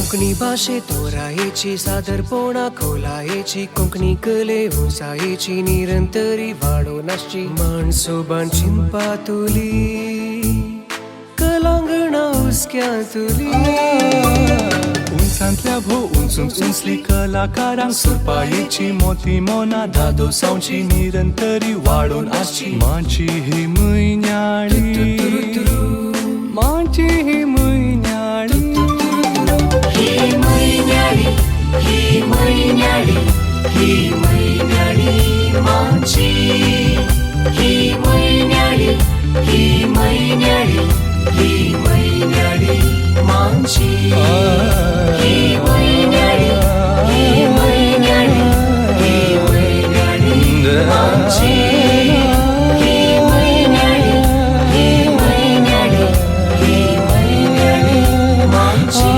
कोंकणी भाशे तोरायेची सादरपणा खोलायेची कोंकणी कले उंचायेची निरंतरी वाडोवन आसची माणसोबान चिंतपा तुली कलांगणा हुस्क्यांतुली उंचांतल्या भोव उंच उंच उंचली कलाकारांक सुरपायेची मोती मोना दादोसांवची निरंतरी वाडोवन आसची माची ही म्हयन्याळी माची ही म्हयन्याळी ही म्हयन्याळी ही म्हयन्याळी ही म्हयन्याळी माची ही म्हयन्याळी ही म्हयन्याळी ही म्हयन्याळी माची ही म्हयन्याळी ही म्हयन्याळी ही म्हयन्याळी माची ही म्हयन्याळी ही म्हयन्याळी ही म्हयन्याळी माची.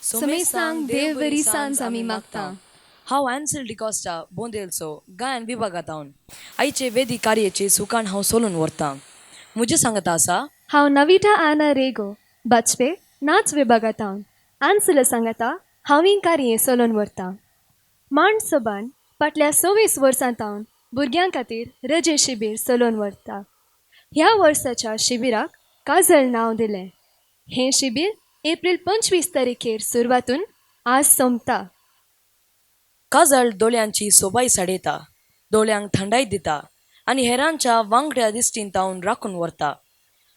सुमेसांक देव बरी सांज आमी मागता. हांव एन्सिल डिकॉस्टा बोंदेलचो गायन विभागांत आयचे वेदी कार्याचे सुकान हांव सोलून व्हरतां. म्हजें सांगता आसा हांव नविता आना रेगो बचपे नाच विभागांत आन्सुला सांगता हांव कार्य सोलून व्हरतां. मांड सोबान फाटल्या 26 वर्सां तावन भुरग्यां खातीर रजे शिबीर चलोवन व्हरता. ह्या वर्साच्या शिबिराक काजल नांव दिलें. हें शिबीर एप्रील 25 तारखेर सुरवातून आज सोंपता. काजळ दोळ्यांची सोबाय साडयता, दोळ्यांक थंडाय दिता आनी हेरांच्या वांगड्या दिश्टीन तावन राखून व्हरता.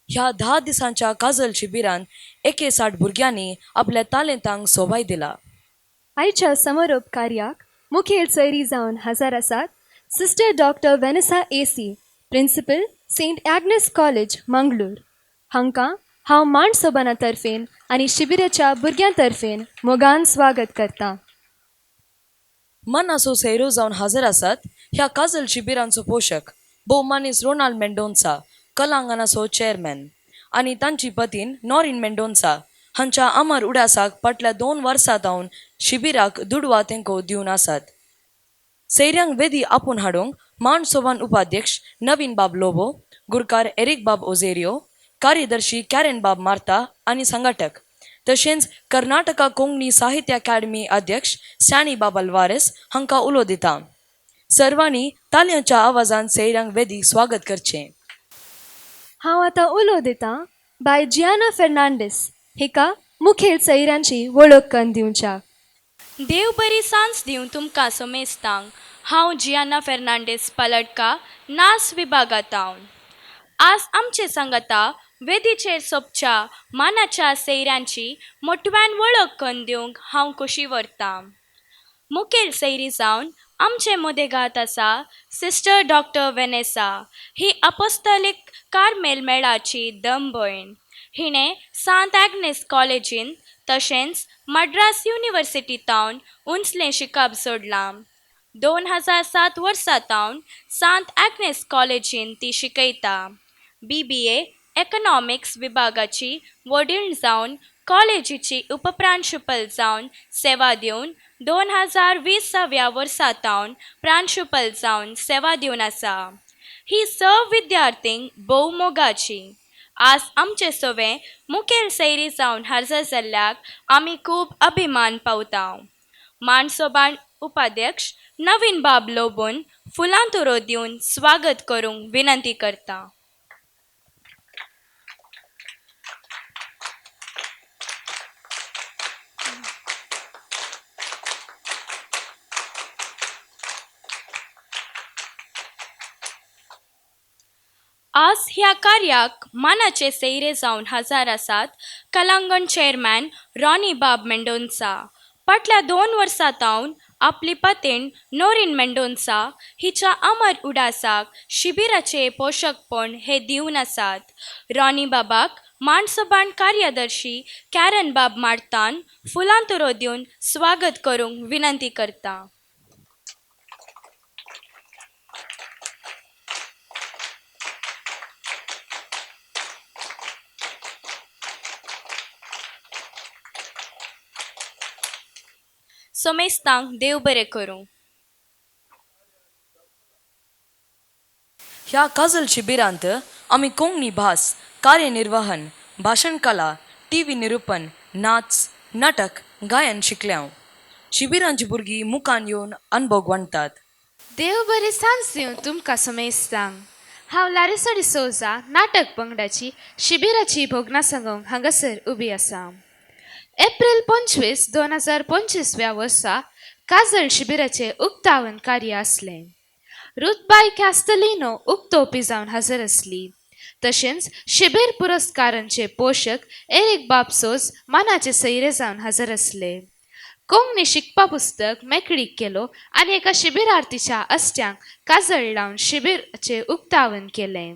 ह्या 10 दिसांच्या काजल शिबिरान 61 भुरग्यांनी आपल्या तालेंतांक सोबाय दिला. आयच्या समारोप कार्याक मुखेल सैरी जावन हजर आसात sister doctor Vanessa AC, principal Saint Agnes college Mangalore. हांकां हांव मांड सोबाना तर्फेन आनी शिबिराच्या भुरग्यां तर्फेन मोगान स्वागत करता. मनाचो सैरो जावन हजर आसात ह्या काजल शिबिरांचो पोशक भोव मानीस रोनाल्ड मेंडोन्सा, कलांगणाचो चेअरमॅन, आनी तांची पतीन नॉरीन मेंडोन्सा हांच्या अमर उडासाक फाटल्या 2 वर्सां जावन शिबिराक दुडवा तेंको दिवन आसात. सैऱ्यांक वेदी आपोवन हाडूंक मांड सोबान उपाध्यक्ष नवीन बाब लोबो, गुरकार एरीक बाब ओझेरियो, कार्यदर्शी कॅरन बाब मार्ता आनी संघटक, तशेंच कर्नाटका कोंकणी साहित्य अकादमी अध्यक्ष सॅनी बाब अल्वारेस हांकां उलो दिता. सर्वांनी तालयांच्या आवाजान सैऱ्यांक वेदी स्वागत करचें. हांव आतां उलो दितां बाय जियाना फेर्नांडीस हिका मुखेल सैऱ्यांची वळख करून दिवच्याक. देव बरी सांज दिवं तुमकां समेस्तांक. हांव जियाना फेर्नांडीस पालटका नास विभागांत. आज आमचे सांगता वेदीचेर सोबच्या मानाच्या सैऱ्यांची मोटव्यान वळख करून दिवंक हांव खोशी व्हरतां. मुखेल सैरी जावन आमचे मदेगात आसा सिस्टर डॉक्टर वेनेसा. ही अपोस्तलीक कार्मेल मेळाची दम भयण. हिणें सांत आग्नेस कॉलेजींत तशेंच मड्रास युनिवर्सिटींत उंचलें शिकप सोडलां. 2007 वर्सा तावन सांत आग्नेस कॉलेजींत ती शिकयता. BBA economics विभागाची वडील जावन कॉलेजीची उपप्रांशुपल जावन सेवा दिवन 2020व्या वर्सा तावन प्रांशुपल जावन सेवा दिवन आसा. ही सव विद्यार्थींक भोव मोगाची. आज आमचे सवे मुखेल सैरी जावन हजर जाल्ल्याक आमी खूब अभिमान पावता. मांडसोबान उपाध्यक्ष नवीन बाब लोबून फुलां तुरो दिवन स्वागत करूंक विनंती करता. आज ह्या कार्याक मानाचे सैरे जावन हजर आसात कलांगण चेअरमॅन रॉनी बाब मेंडोन्सा. फाटल्या 2 वर्सां तावन आपली पतीण नोरीन मेंडोन्सा हिच्या अमर उडासाक शिबिराचे पोशकपण हे दिवन आसात. रॉनी बाबाक मांडसोबान कार्यदर्शी कॅरन बाब मार्तान फुलां तुरो दिवन स्वागत करूंक विनंती करता. सोमेस्तांक देव बरें करूं. ह्या काजल शिबिरांत आमी कोंकणी भास, कार्यनिर्वहन, भाशण कला, टी व्ही निरुपण, नाच, नाटक, गायन शिकल्या. शिबिरांची भुरगीं मुखान येवन अनभोग वांटतात. देव बरी सांज दिवं तुमकां समेस्तांक. हांव लारिसा डिसोजा, नाटक पंगडाची शिबिराची भोगणां सांगूंक हांगासर उबी आसा. एप्रील 25 2025व्या वर्सा काजळ शिबिराचें उक्तावण कार्य आसलें. रुतबाय कॅस्तलिनो उक्तोवपी जावन हजर आसली. तशेंच शिबीर पुरस्कारांचे पोशक एरीक बाब सोज मानाचे सैरे जावन हजर आसले. कोंकणी शिकपा पुस्तक मेकळीक केलो आनी एका शिबिरार्थीच्या अस्त्यांक काजळ लावन शिबिराचें उक्तावण केलें.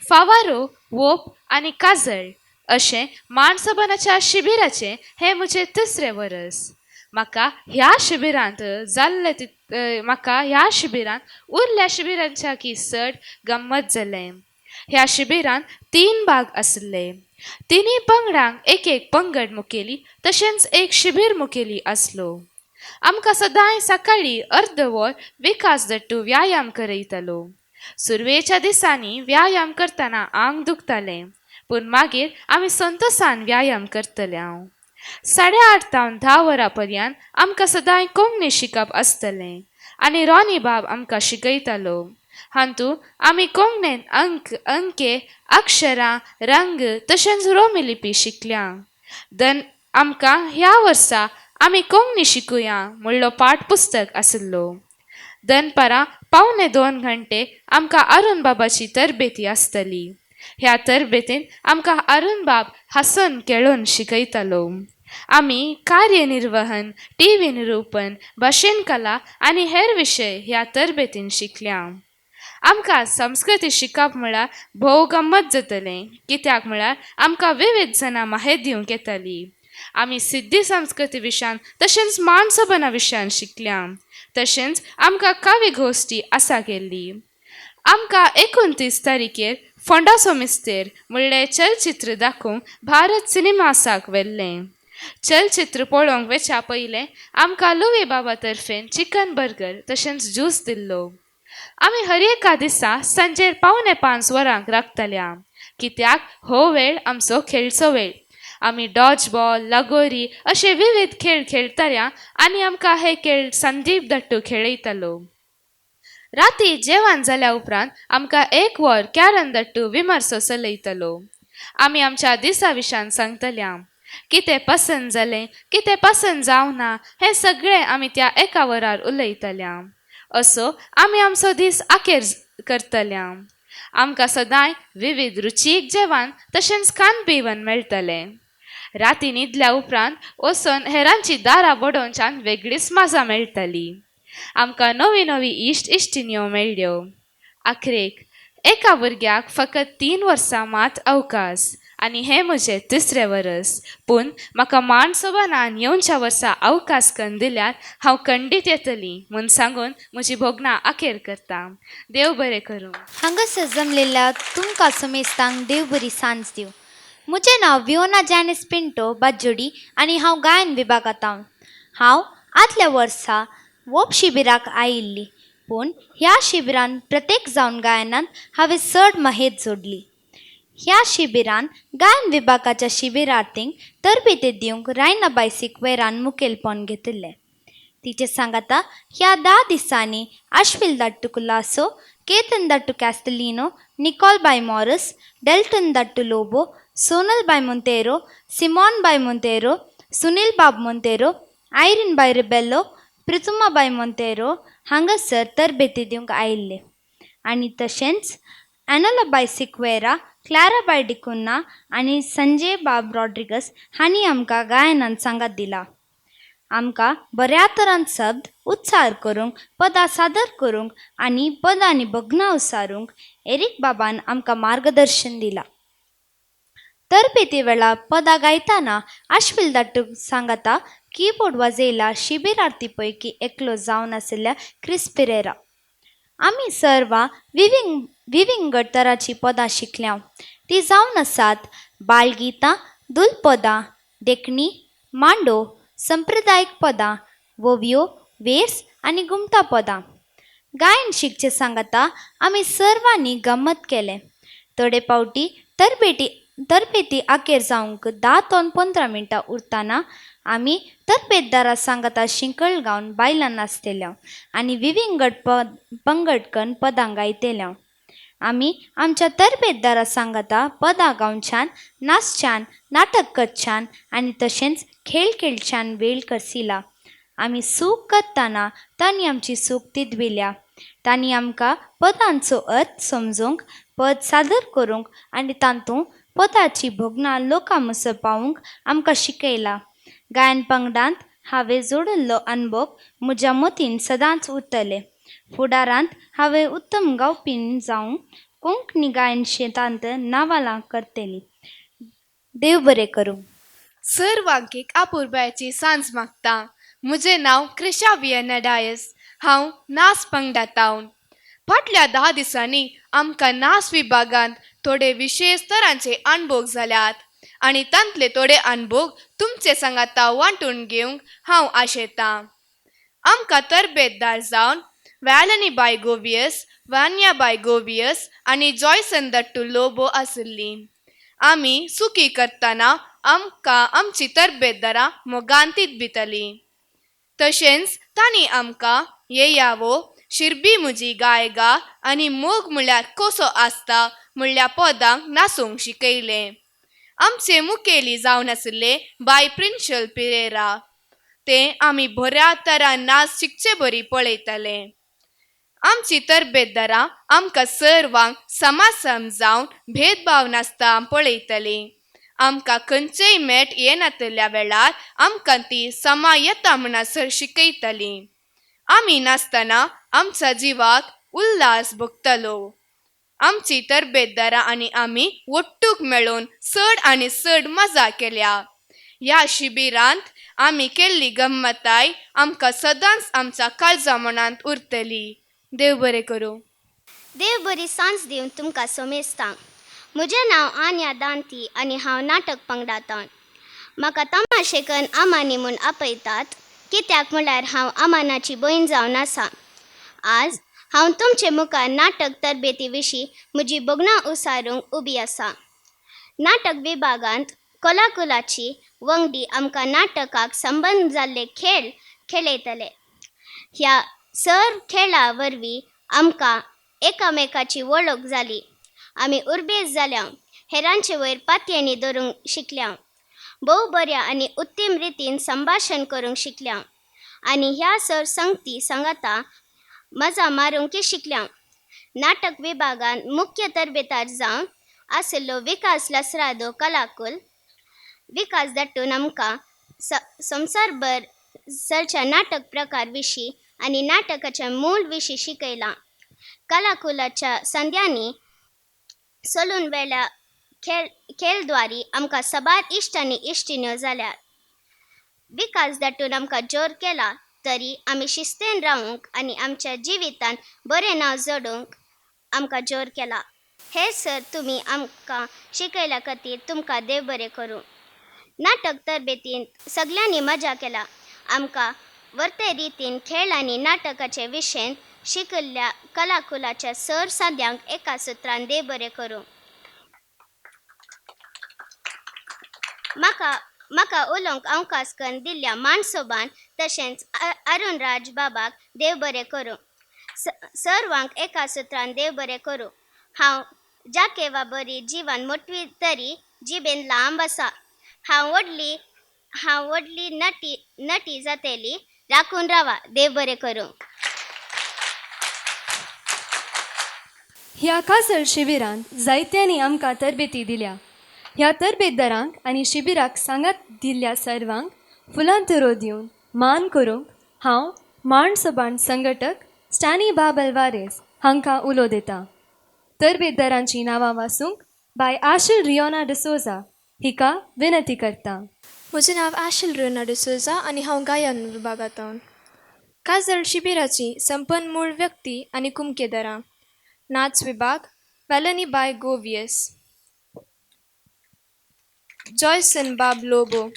फावारो, वोप आनी काजळ अशें माणसबनाच्या शिबिराचें हें म्हजें तिसरें वरस. म्हाका ह्या शिबिरांत जाल्लें म्हाका ह्या शिबिरांत उरल्या शिबिरांच्या की चड गम्मत जालें. ह्या शिबिरांत 3 भाग आसले. तिनूय पंगडांक एक एक पंगड मुखेली तशेंच एक शिबीर मुखेली आसलो. आमकां सदांय सकाळीं अर्द वर विकास दट्टू व्यायाम करयतालो. सुरवेच्या दिसांनी व्यायाम करतना आंग दुखतालें, पूण मागीर आमी संतोसान व्यायाम करतले. हांव 8:30 तावन 10 वरां पर्यंत आमकां सदांय कोंकणी शिकप आसतलें आनी रॉनी बाब आमकां शिकयतालो. हातूंत आमी कोंकणीन अंक, अंके, अक्षरां, रंग तशेंच रोमी लिपी शिकल्या. दन आमकां ह्या वर्सा आमी कोंकणी शिकुया म्हणलो पाठ पुस्तक आशिल्लो. दनपारां 1.75 घंटे आमकां अरुण बाबाची तरबेती आसतली. ह्या तरबेतीन आमकां अरुण बाब हांसून खेळून शिकयतालो. आमी कार्यनिर्वहन, टी व्ही निरुपण, भाशण कला आनी हेर विशय ह्या तरबेतीन शिकल्या. आमकां संस्कृती शिकप म्हळ्यार भोव गम्मत जातलें, कित्याक म्हळ्यार आमकां विविध जाणां माहेत दिवंक येताली. आमी सिद्धी संस्कृती विशयान तशेंच मानसबना विशयान शिकल्या. तशेंच आमकां काव्य गोश्टी आसा केल्ली. आमकां 29 तारखेर फोंडासो मिस्तेर म्हणलें चलचित्र दाखोवंक भारत सिनेमासाक व्हेल्लें. चलचित्र पळोवंक वेच्या पयलें आमकां लुवी बाबा तर्फेन चिकन बर्गर तशेंच ज्यूस दिल्लो. आमी हर एका दिसा सांजेर 4:45 वरांक राखतल्या, कित्याक हो वेळ आमचो खेळचो वेळ. आमी डॉज बॉल, लगोरी अशे विविध खेळ खेळटल्या आनी आमकां हे खेळ संदीप दट्टू खेळयतालो. राती जेवण जाल्या उपरांत आमकां 1 वर कॅरन दट्टू विमर्सो चलयतालो. आमी आमच्या दिसा विशयान सांगतल्या, कितें पसंत जालें, कितें पसंत जावना हें सगळें आमी त्या 1 वरार उलयतल्या. असो आमी आमचो दीस आखेर करतल्या. आमकां सदांय विविध रुचीक जेवण तशेंच खाण पिवन मेळटलें. राती न्हिदल्या उपरांत वचून हेरांची दारां बडोवच्यान वेगळीच मजा मेळटली. आमकां नवी नवी इश्ट इश्टिण्यो मेळ्ळ्यो. आखरेक एका भुरग्याक फकत 3 वर्सां मात अवकाश आनी हें म्हजें तिसरें वरस, पूण म्हाका मानसोबानान येवच्या वर्सा अवकाश कन्न दिल्यार हांव खंडीत येतली म्हूण सांगून म्हजी भोगणां अखेर करता. देव बरें करूं. हांगासर जमलेल्या तुमकां समेस्तांक देव बरी सांज दिवं. म्हजें नांव विओना जॅनिस पिंटो बाज्जोडी आनी हांव गायन विभागांत हांव. हांव आदल्या वर्सा वोप शिबिराक आयिल्ली, पूण ह्या शिबिरान प्रत्येक जावन गायनांत हांवें चड माहेत जोडली. ह्या शिबिरान गायन विभागाच्या शिबिरार्थींक तरबेती दिवंक रायनाबाय सिक्वेरान मुखेलपण घेतिल्लें. तिचे सांगाता ह्या 10 दिसांनी आश्विल Dattu Colaco, Ketan Dattu Castelino, Nicole bye Morris, Dalton Dattu Lobo, Sonal bye Monteiro, Simon bye Monteiro, Sunil बाब मोंतेरो, आयरीन बाय रिबेलो, प्रितुमा बाय मोंतेरो हांगासर तरबेती दिवंक आयिल्ले. आनी तशेंच एनोला बाय सिक्वेरा, क्लारा बाय डिकुन्ना आनी संजय बाब रॉड्रिगस हांणी आमकां गायनान सांगात दिला. आमकां बऱ्या तरान शब्द उच्चार करूंक, पदां सादर करूंक आनी पदांनी भग्नां उसारूंक एरीक बाबान आमकां मार्गदर्शन दिलां. तरबेती वेळार पदां गायतना आश्विल दाट्टू सांगाता किबोर्ड वाजयला शिबिरार्थी पैकी एकलो जावन आशिल्ल्या क्रिस पिरेरा. आमी सर्वां विविंगड तरांची पदां शिकल्या. ती जावन आसात बालगितां, दुलपदां, देखणी, मांडो, संप्रदायीक पदां, वोवयो, वेर्स आनी घुमटां पदां. गायन शिकचे सांगाता आमी सर्वांनी गम्मत केलें. थोडे फावटी तरबेटी तरबेती आखेर जावंक 10 ते 15 मिनटां उरतना आमी तरबेतदारा सांगाता शिंकळ गावन बायलां नाचतेल्या आनी विविंगड पद पंगडकन पदां गायतेल्या. आमी आमच्या तरबेतदारा सांगाता पदां गावच्यान नाचच्यान नाटक करच्यान आनी तशेंच खेळ खेळच्यान वेळ करसिला. आमी सूख करतना तांणी आमची सूख तिदविल्या. तांणी आमकां पदांचो अर्थ समजूंक, पद सादर करूंक आनी तातूंत पदाची भोगणां लोकां मुसर पावूंक आमकां शिकयलां. गायन पंगडांत हांवें जोडिल्लो अणभव म्हज्या मतीन सदांच उरतले. फुडारांत हांवें उत्तम गावपी जावन कोंकणी गायन शेतांत नावालां करतली. देव बरें करूं. सर्वांक आपुरबायाची सांज मागता. म्हजें नांव क्रिशा वियना डायस. हांव नास पंगडातावन. फाटल्या 10 दिसांनी आमकां नास विभागांत थोडे विशेश तरांचे अणभोग जाल्यात आनी तांतले थोडे अणभोग तुमचे सांगाता वांटून घेवंक हांव आशेतां. आमकां तरबेतदार जावन वॅलनी बाय गोवियस, वान्या बाय गोवियस आनी जॉयसन दट्टू लोबो आशिल्ली. आमी सुकी करतना आमकां आमची तरबेतदारां मोगांतीत भितली. तशेंच तांणी आमकां येयावो, शिरबी म्हजी गाय गा आनी मोग म्हळ्यार कसो आसता म्हणल्या पदांक नाचूंक शिकयलें. आमचे मुखेली जावन आशिल्ले बाय प्रिन्शल पिरेरा. ते आमी बऱ्या तरान नाच शिकचे बरी पळयताले. आमची तरबेतदारां आमकां सर्वांक समासम जावन भेदभाव नासता पळयतालीं. आमकां खंयचेय मेट येनातल्या वेळार आमकां ती समा येता म्हणसर शिकयतालीं. आमी नासतना आमच्या जिवाक उल्हास भोगतालो. आमची तरबेतदारां आनी आमी ಒಟ್ಟುಗ್ मेळून चड आनी चड मजा केल्या. ह्या शिबिरांत आमी केल्ली गम्मताय आमकां सदांच आमच्या काळजा मनांत उरतली. देव बरें करूं. देव बरी सांज दिवन तुमकां सोमेस्तांक. म्हजें नांव आन्या दांती आनी हांव नाटक पंगडांत. म्हाका तमाशेकन आमानी म्हूण आपयतात, कित्याक म्हळ्यार हांव आमानाची भयण जावन आसा. आज हांव तुमचे मुखार नाटक तरबेती विशीं म्हजी भोगणां उसारूंक उबी आसा. नाटक विभागांत कोलाकुलाची वंगडी आमकां नाटकाक संबंद जाल्ले खेळ खेळयतले. ह्या सर खेळा वरवीं आमकां एकामेकाची वळख जाली. आमी उर्बेज जाल्या, हेरांचे वयर पातयेणी धरूंक शिकल्या, भोव बऱ्या आनी उत्तम रितीन संभाशण करूंक शिकल्या आनी ह्या सर संगती सांगाता मजा मारूंकय शिकल्या. नाटक विभागांत मुख्य तरबेदार जावन आशिल्लो विकास लसरादो कलाकुल विकास दट्टून आमकां संवसारभर चलच्या नाटक प्रकार विशीं आनी नाटकाच्या मूळ विशीं शिकयलां. कलाकुलाच्या संद्यांनी चलून वेल्या खेळद्वारी आमकां साबार इश्ट आनी इश्टिण्यो जाल्यात. विकास दट्टून आमकां जोर केला तरी आमी शिस्तेन रावूंक आनी आमच्या जिवितांत बरें नांव जोडूंक आमकां जोर केला. हे सर तुमी आमकां शिकयल्या खातीर तुमकां देव बरें करूं. नाटक तरबेतींत सगल्यांनी मजा केला. आमकां वर्ते रितीन खेळ आनी नाटकाचे विशयन शिकल्ल्या कलाकुलाच्या सर साद्यांक एका सुत्रान देव बरें करूं. म्हाका म्हाका उलोवंक अवकाश करून दिल्ल्या मानसोबान तशेंच अरुण राज बाबाक देव बरें करूं. सर्वांक एका सुत्रान देव बरें करूं. हांव जाकेवा बरी जिवन मोटवी तरी जिबेन लांब आसा. हांव व्हडली नटी नटी जातली. राखून रावा. देव बरें करूं. ह्या काजल शिबिरांत जायत्यांनी आमकां तरबेती दिल्या. ह्या तरबेतदारांक आनी शिबिराक सांगात दिल्ल्या सर्वांक फुलां तुरो दिवन मान करूंक हांव मांडसोबान संघटक स्टॅनी बाब अल्वारेस हांकां उलो दिता. तरबेतदारांचीं नांवां वाचूंक बाय आशिल रियोना डिसोजा हिका विनंती करता. म्हजें नांव आशिल रियोना डिसोजा आनी हांव गायन विभागांत. काजल शिबिराची संपन्न मूळ व्यक्ती आनी कुमकेदारां. नाच विभाग वेलनी बाय गोवियस, जॉयसन बाब लोबो.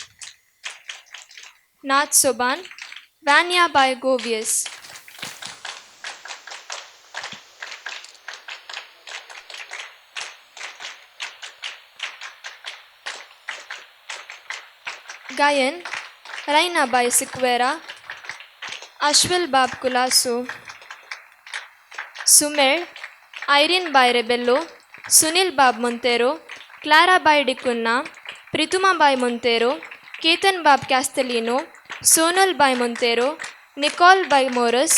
नाच सोबान वॅन्या बाय गोवियस. गायन रायनाबाय सिक्वेरा, आश्वेल बाब कुलासो. सुमेळ आयरीन बाय रेबेल्लो, सुनील बाब मोंतेरो, क्लारा बाय डिकुन्ना, प्रितुमा बाय मोंतेरो, केतन बाब कॅस्टलिनो, सोनल बाय मोंतेरो, निकॉल बाय मोरस,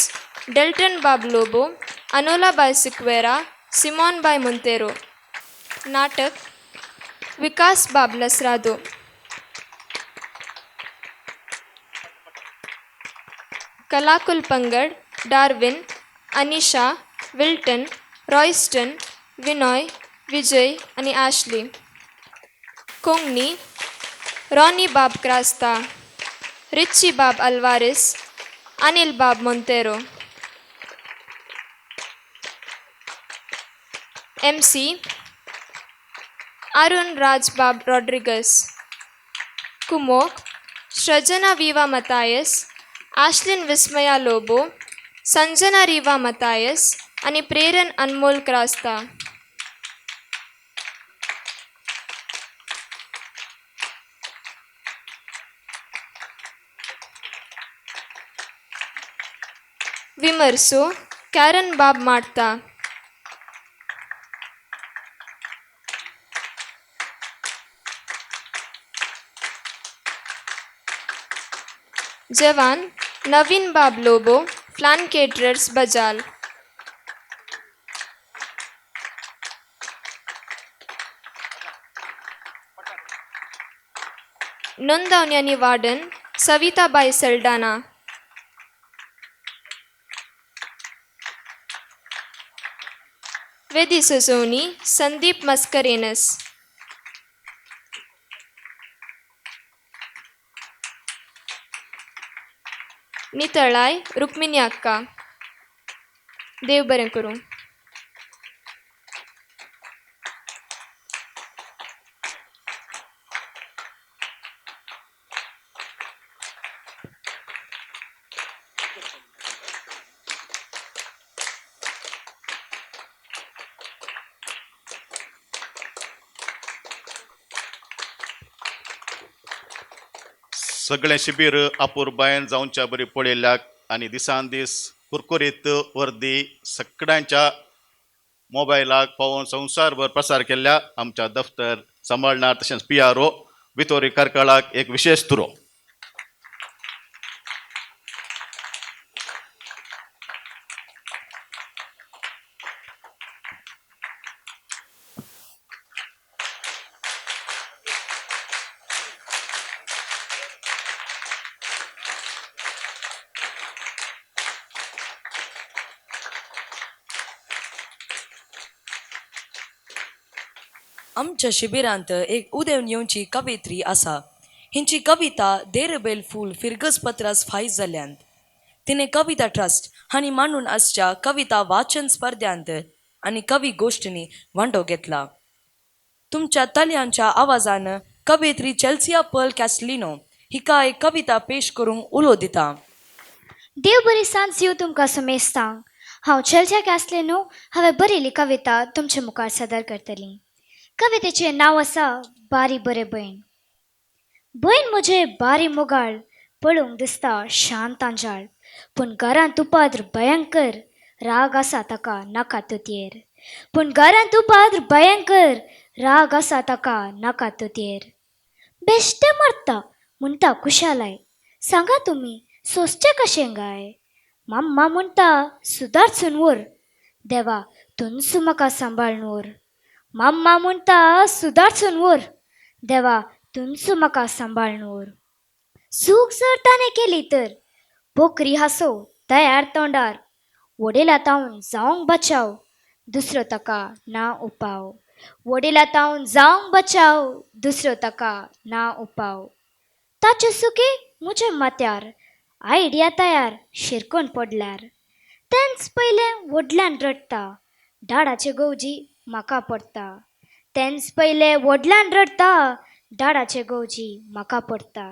डेल्टन बाब लोबो, अनोला बाय सिक्वेरा, सिमॉन बाय मोंतेरो. नाटक विकास बाब लसरादो. कलाकुल पंगड डार्विन, अनिशा, विल्टन, रॉयस्टन, विनॉय, विजय आनी आशली. कोंकणी रॉनी बाब क्रास्ता, रिच्ची बाब अल्वारिस, अनिल बाब मोंतेरो. एम सी अरुण राज बाब रॉड्रिगस. कुमोक सृजना विवा मतायस, आशलिन विस्मया लोबो, संजना रिवा मतायस आनी प्रेरन अनमोल क्रास्ता. विमर्सो कॅरन बाब मार्ता. जवान नवीन बाब लोबो, फ्लान केटरर्स बजाल. नोंदवणी आनी वार्डन सविताबाई सल्डाना. वेदी सजोवणी संदीप मस्करेनस. नितळाय रुक्मिणी अक्का. देव बरें करूं. सगळें शिबीर अपुरबायेन जावच्या बरी पळयल्याक आनी दिसान दीस कुरकुरीत वर्दी सगळ्यांच्या मोबायलाक पावोवन संवसारभर प्रसार केल्ल्या आमच्या दफ्तर सांबाळणार तशेंच PRO Vitori कार्कळाक एक विशेश तुरो. आमच्या शिबिरांत एक उदेवन येवची कवित्री आसा. हिंची कविता देरबेल फूल फिरगज पत्रास फायज जाल्यांत. तिणें कविता ट्रस्ट हांणी मांडून आसच्या कविता वाचन स्पर्ध्यांत आनी कवी गोश्टींनी वांटो घेतला. तुमच्या तालयांच्या आवाजान कवयित्री चेल्सिया पर्ल कॅस्टलिनो हिका एक कविता पेश करूंक उलो दिता. देव बरी सांज दिवं तुमकां समेस्तांक. हांव चेल्सिया कॅस्टलिनो हांवें बरयल्ली कविता तुमचे मुखार सादर करतली. कवितेचें नांव आसा बारी बरें भयण. भयण म्हजें बारी मोगाळ, पळोवंक दिसता शांत आंजाळ, पूण घरांत उपाद्र भयंकर, राग आसा ताका नाका तुतयेर. पूण घरांत उपाद्र भयंकर, राग आसा ताका नाका तुतयेर. बेश्टें मरता म्हणटा खुशालाय, सांगा तुमी सोंसचें कशें गाय? माम्मा म्हणटा सुदारसून व्हर, देवा तुंच म्हाका सांबाळून व्हर. माम्मा म्हणटा सुदारसून व्हर, देवा तुंच म्हाका सांबाळून व्हर. चूक जर ताणें केली तर पोकरी हांसो तयार तोंडार, वडिला तावन जावंक बचाव, दुसरो ताका ना उपाव. वडिला तावन जावंक बचाव, दुसरो ताका ना उपाव. ताचे सुके म्हज्या माथ्यार, आयडिया तयार शिरकोन पडल्यार. तेंच पयलें व्हडल्यान रडटा, डाडाचे गवजी म्हाका पडटा. तेंच पयलें व्हडल्यान रडटा, डाडाचे गवजी म्हाका पडटा.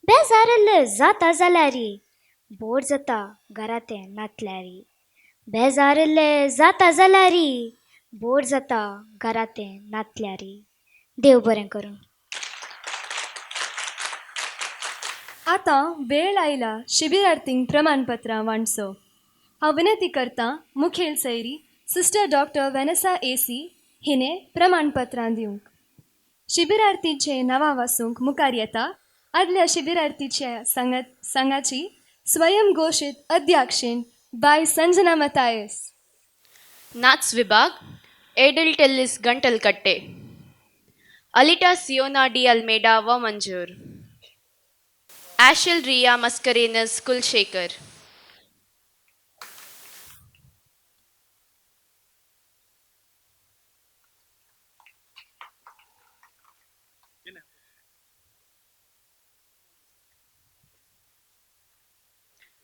बेजारिल्लें जाता जाल्यारी, बोर जाता घरा तें नातल्यारी. बेजारिल्लें जाता जाल्यारी, बोर जाता घरा तें नातल्यारी. देव बरें करूं. आतां वेळ आयला शिबिरार्थींक प्रमाणपत्रां वांटचो. हांव विनंती करतां मुखेल सैरी सिस्टर डॉक्टर वेनसा एसी हिणे प्रमाणपत्रां दिवंक. शिबिरार्थीचे नांवां वासूंक मुखार येता आदल्या शिबिरार्थीच्या संघाची स्वयं घोशीत अध्यक्षीण बाय संजना मतायस. नाच विभाग Edel Tellis Gantalkatte, Alita Siona D Almeida Vamanjoor, Ashel Riya Mascarenhas Kulshekar,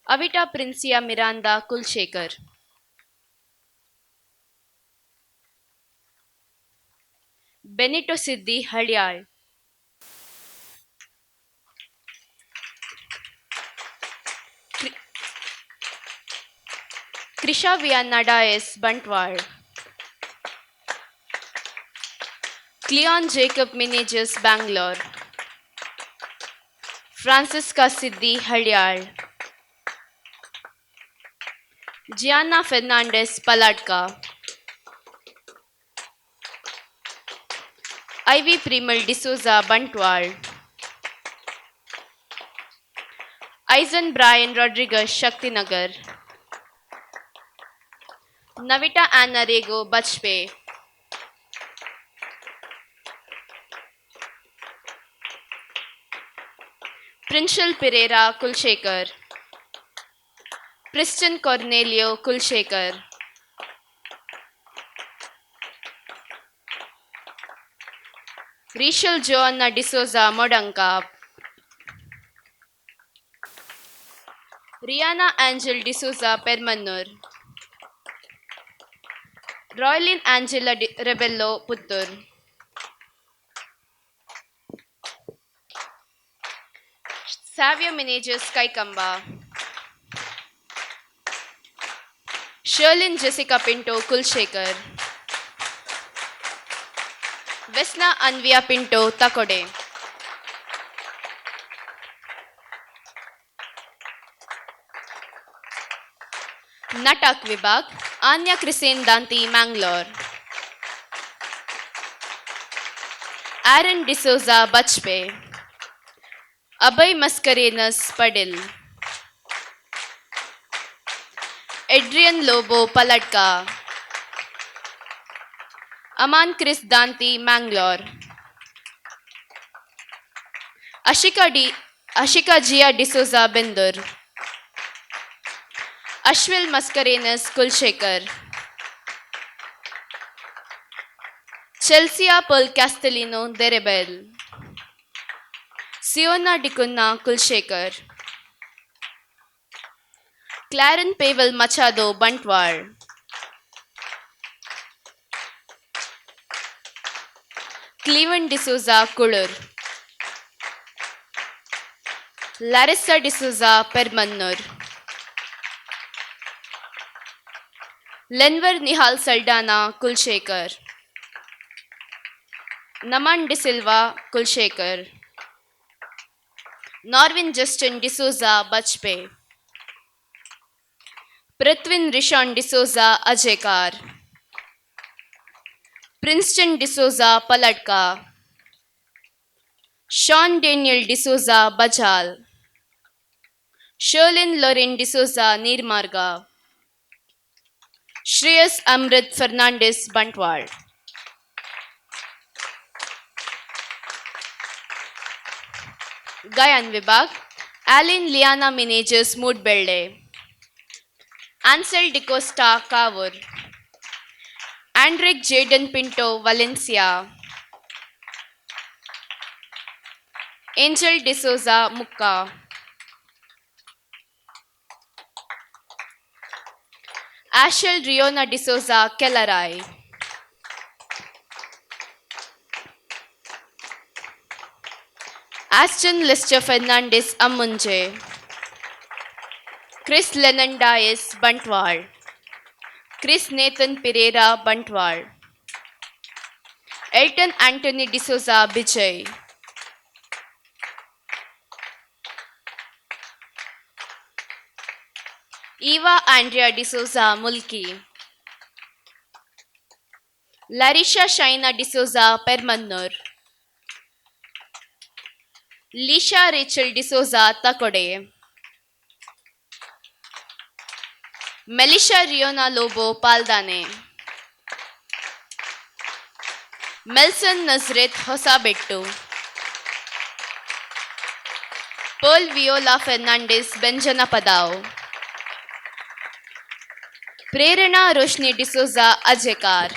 Avita Princia Miranda Kulshekar, Benito Siddhi Haliyal, Krisha Vianna Dias Bantwal, Cleon Jacob Menezes Bangalore, Francisca Siddhi Haliyal, Gianna Fernandez Paladka, Ivy Primal D'Souza Bantwal, Aizen Brian Rodriguez Shaktinagar, Navita Anna Rego Bajpe, Prinshal Pereira Kulshekar, Priston Cornelio Kulshekar, Rishal Joanna D'Souza Modanka, Rihanna Angel D'Souza Permanur, Roylin Angela Rebello Puttur, Savio Menezes Kaikamba, Sherlyn Jessica Pinto Kulshekar, Vesna Anvia Pinto Takode. Natak Vibhag, Anya Christine Danti Mangalore, Aaron D'Souza Bajpe, Abhay Mascarenhas Padil, Adrian Lobo Paladka, Aman Chris Danti Mangalore, Ashika Jia D'Souza Bindur, Ashwil Mascarenhas Kulshekar, Chelsea Pearl Castellino Derebel, Siona D'Cunha Kulshekar, Claren Pavel Machado Bantwal, Cleveland D'Souza Kulur, Larissa D'Souza Permannur, Lenver Nihal Saldana Kulshekar, Naman D'Silva Kulshekar, Norvin Justin D'Souza Bajpe, Prithvin Rishon D'Souza Ajekar, Princeton D'Souza Paladka, Sean Daniel D'Souza Bajal, Sherlyn Lorin D'Souza Nirmarga, Shreyas Amrit Fernandez Bantwal. Gayan Vibhag, Aline Liana Menezes Moodbelde, Ansel D'Costa Kavur, Andrick Jaden Pinto Valencia, Angel D'Souza Mukka, Ashel Riona D'Souza Kellarai, Aston Lister Fernandez Amunje, Chris Lennon Dias Bantwal, Chris Nathan Pereira Bantwal, Elton Anthony D'Souza Bijay, Eva Andrea D'Souza Mulki, Larisha Shaina D'Souza Permannur, Lisha Rachel D'Souza Takode, Melisha Riona Lobo Paldane, Melson Nazareth Hosabettu, Pearl Viola Fernandes Benjana Padao, Prerana Roshni D'Souza Ajekar,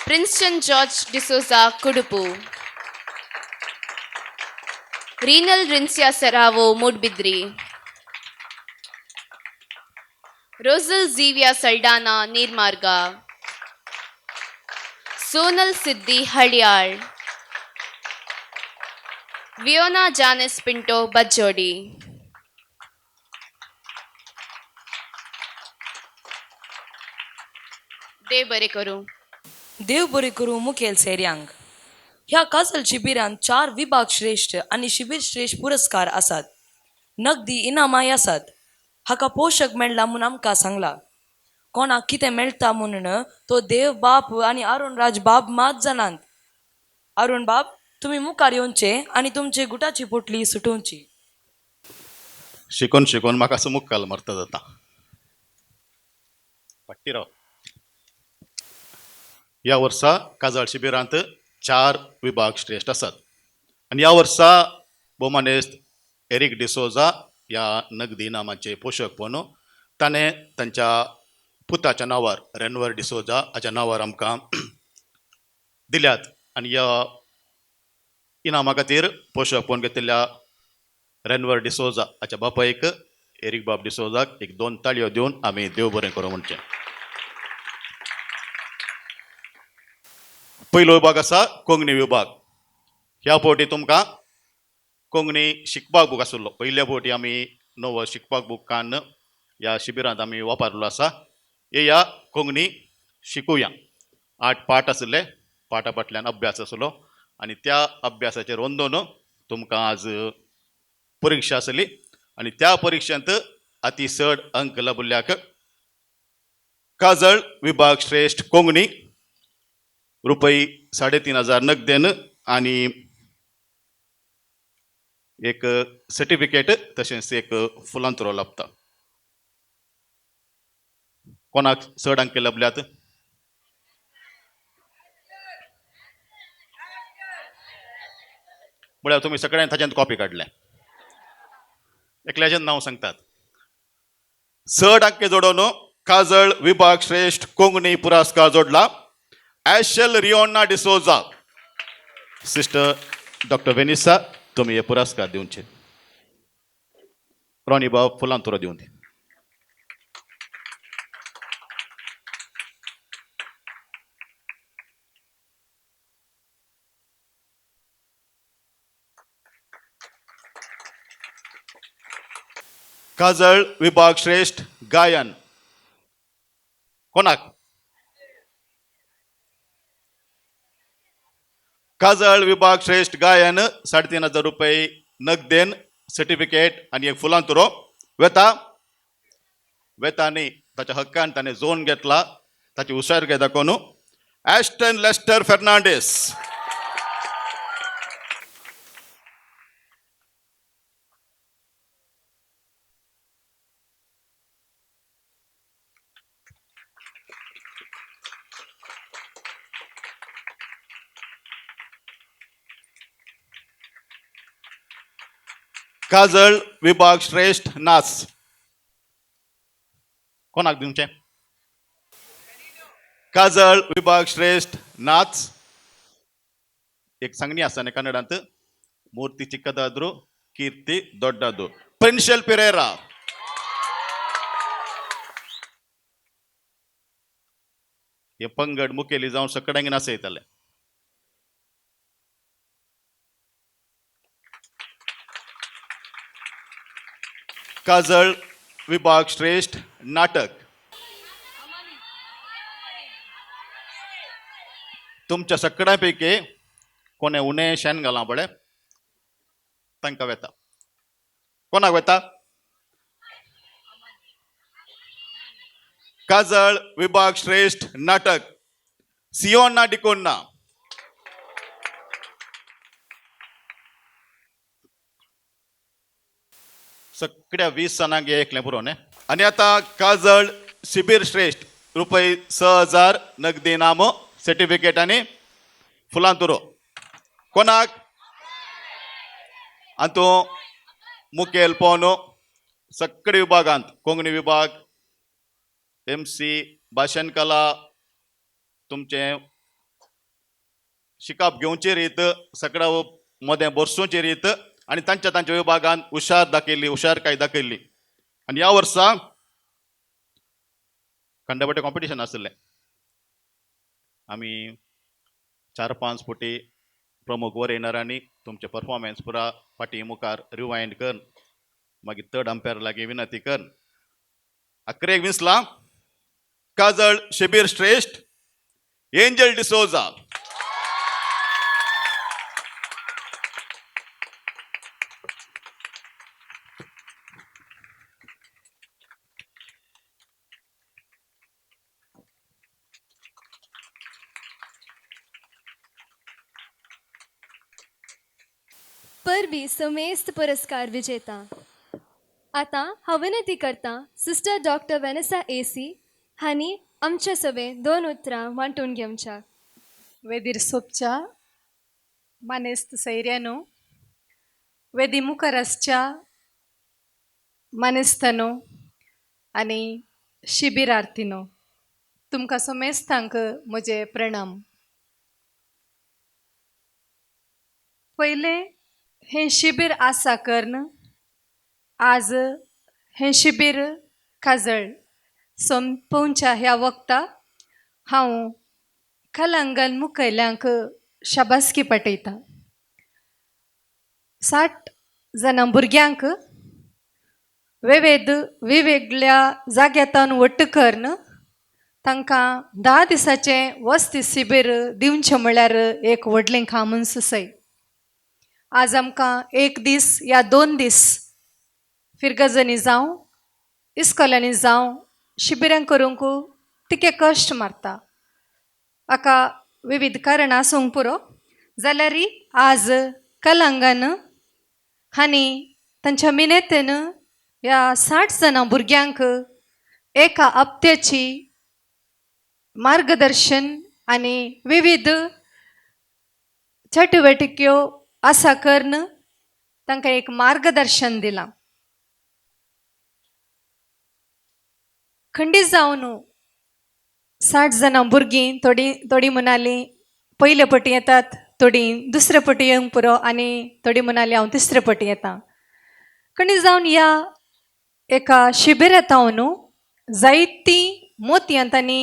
Princeton George D'Souza Kudupu, Renal Rincia Serravo Moodbidri, Rosal Zivia Saldana Nirmarga, Sonal Siddhi Hadiyal, Viona Janice Pinto Bajjodi. देव बरें करूं. देव बरें करूं मुखेल सेर्यांक. ह्या काजल शिबिरांत 4 विभाग श्रेश्ठ आनी शिबीर श्रेश्ठ पुरस्कार आसात. नगदी इनामांय आसात. हाका पोशक मेळ्ळा म्हूण आमकां सांगला. कोणाक कितें मेळटा म्हणून तो देव बाप आनी अरुण राज बाब मात जाणात. अरुण बाब, तुमी मुखार येवचे आनी तुमचे गुटाची पोटली सुटोवची. शिकून शिकून म्हाका असो मुक्काल मरता जाता. पट्टी राव. ह्या वर्सा काजळ शिबिरांत 4 विभाग श्रेश्ठ आसात आनी ह्या वर्सा भोवमानेस्त एरीक डिसोजा ह्या नगदी इनामाचे पोशकपण ताणें तांच्या पुताच्या नांवार रेनवर डिसोजा हाच्या नांवार आमकां दिल्यात आनी ह्या इनामा खातीर पोशकपण घेतिल्ल्या रेनवर डिसोजा हाच्या बापायक एरीक बाब डिसोजाक एक 2 ताळयो दिवन आमी देव बरें करूं म्हणचें. पयलो विभाग आसा कोंकणी विभाग. ह्या फावटी तुमकां कोंकणी शिकपाक बूक आशिल्लो. पयल्या फावटी आमी नवो शिकपाक बूक काडून ह्या शिबिरांत आमी वापरलो आसा. येया कोंकणी शिकुया. 8 पाठ आशिल्ले, पाठा फाटल्यान अभ्यास आशिल्लो आनी त्या अभ्यासाचेर अंदून तुमकां आज परिक्षा आसली आनी त्या परिक्षेंत अती चड अंक लाबिल्ल्याक काजळ विभाग श्रेश्ठ कोंकणी रुपये 3500 नगदेन आनी एक सर्टिफिकेट तशेंच एक फुलांतरो लाभता. कोणाक चड अंक लाभल्यात? म्हळ्यार तुमी सगळ्यांनी ताच्यान कॉपी काडल्या. एकल्याचें नांव सांगतात. चड अंक जोडोवन काजळ विभाग श्रेश्ठ कोंकणी पुरस्कार जोडला Ashel Riona D'Souza. Sister doctor Vanessa, तुमी हे पुरस्कार दिवचे. रॉनी बाब फुलांतुरो दिवन दी. काजळ विभाग श्रेश्ठ गायन कोणाक? काजळ विभाग श्रेश्ठ गायन 3500 रुपये नगदेन सर्टिफिकेट आनी एक फुलांतुरो वेता. वेता न्ही, ताच्या हक्कान ताणें झोन घेतला, ताची हुशारकाय दाखोवन एस्टन लेस्टर फेर्नांडीस. काजळ विभाग श्रेश्ठ नाच कोणाक दिवचें? काजळ विभाग श्रेश्ठ नाच एक सांगणी आसा न्ही कन्नडांत, मूर्ती चिक्कदाद्रू कीर्ती दोड्डादू, प्रिन्शल पिरेरा. हे पंगड मुखेली जावन सगळ्यांक नाचयताले. काजळ विभाग श्रेश्ठ नाटक तुमच्या सगळ्यां पैकी कोणे उणें शेण घालां पळय तांकां वेता. कोणाक वेता? काजळ विभाग श्रेष्ठ नाटक सियोना डिकोन्ना. सगळ्या 20 जाणांक हे एकलें पुरो न्ही. आनी आतां काजळ शिबीर श्रेष्ठ रुपये 6000 नगदी नाम सर्टिफिकेट आनी फुलां तुरो कोणाक. आनी तूं मुखेल पोवन सगळे विभागांत कोंकणी विभाग MC भाशण कला तुमचें शिकप घेवचे रीत सगळ्या मदें बरसोवचे रीत आनी तांच्या तांच्या विभागान हुशार दाखयल्ली, हुशारकाय दाखयल्ली. आनी ह्या वर्सा खंडपटे कॉम्पिटिशन आशिल्लें. आमी 4-5 फुटी प्रमुख वर येणारांनी तुमचे परफॉर्मन्स पुरा फाटी मुखार रिवायंड कर, मागीर थर्ड अंपायर लागीं विनंती कर. अकरेक विसला काजळ शिबीर श्रेष्ठ एंजल डिसोजा. परबी समेस्त पुरस्कार विजेता. आतां हांव विनंती करतां सिस्टर डॉक्टर वेनेसा एसी हांणी आमचे सभें 2 उतरां वांटून घेवच्या. वेदीर सोपच्या मानेस्त सैऱ्यानो, वेदी मुखार आसच्या मानेस्तानो आनी शिबिरार्थीनो, तुमकां समेस्तांक म्हजे प्रणाम. पयलें हें शिबीर आसा कर्ण आज हें शिबीर काजळ सोंपोवच्या ह्या वखता हांव कलांगण मुखयल्यांक शाबासकी पाठयता. 60 जाणां भुरग्यांक वेगवेगळ्या जाग्यांतल्यान वट्ट करून तांकां 10 दिसाचें वस्ती शिबीर दिवचें म्हळ्यार एक व्हडलें कामूच सय. आज आमकां 1 दीस या 2 दीस फिरगजनी जावं इस्कोलांनी जावं शिबिरां करूंक तिके कश्ट मारता. हाका विविध कारणां आसूंक पुरो, जाल्यार आज कलांगण हांणी तांच्या मिनेतेन ह्या 60 जाणां भुरग्यांक एका हप्त्याची मार्गदर्शन आनी विविध चटुवटिक्यो आसा करून तांकां एक मार्गदर्शन दिलां. खंडीत जावन 60 जाणां भुरगीं थोडीं थोडीं म्हणालीं पयले पटी येतात, थोडीं दुसरे पटी येवंक पुरो आनी थोडीं म्हणालीं हांव तिसरे पटी येता. खंडीत जावन ह्या एका शिबिरांत हांव जायतीं मोतयां तांणी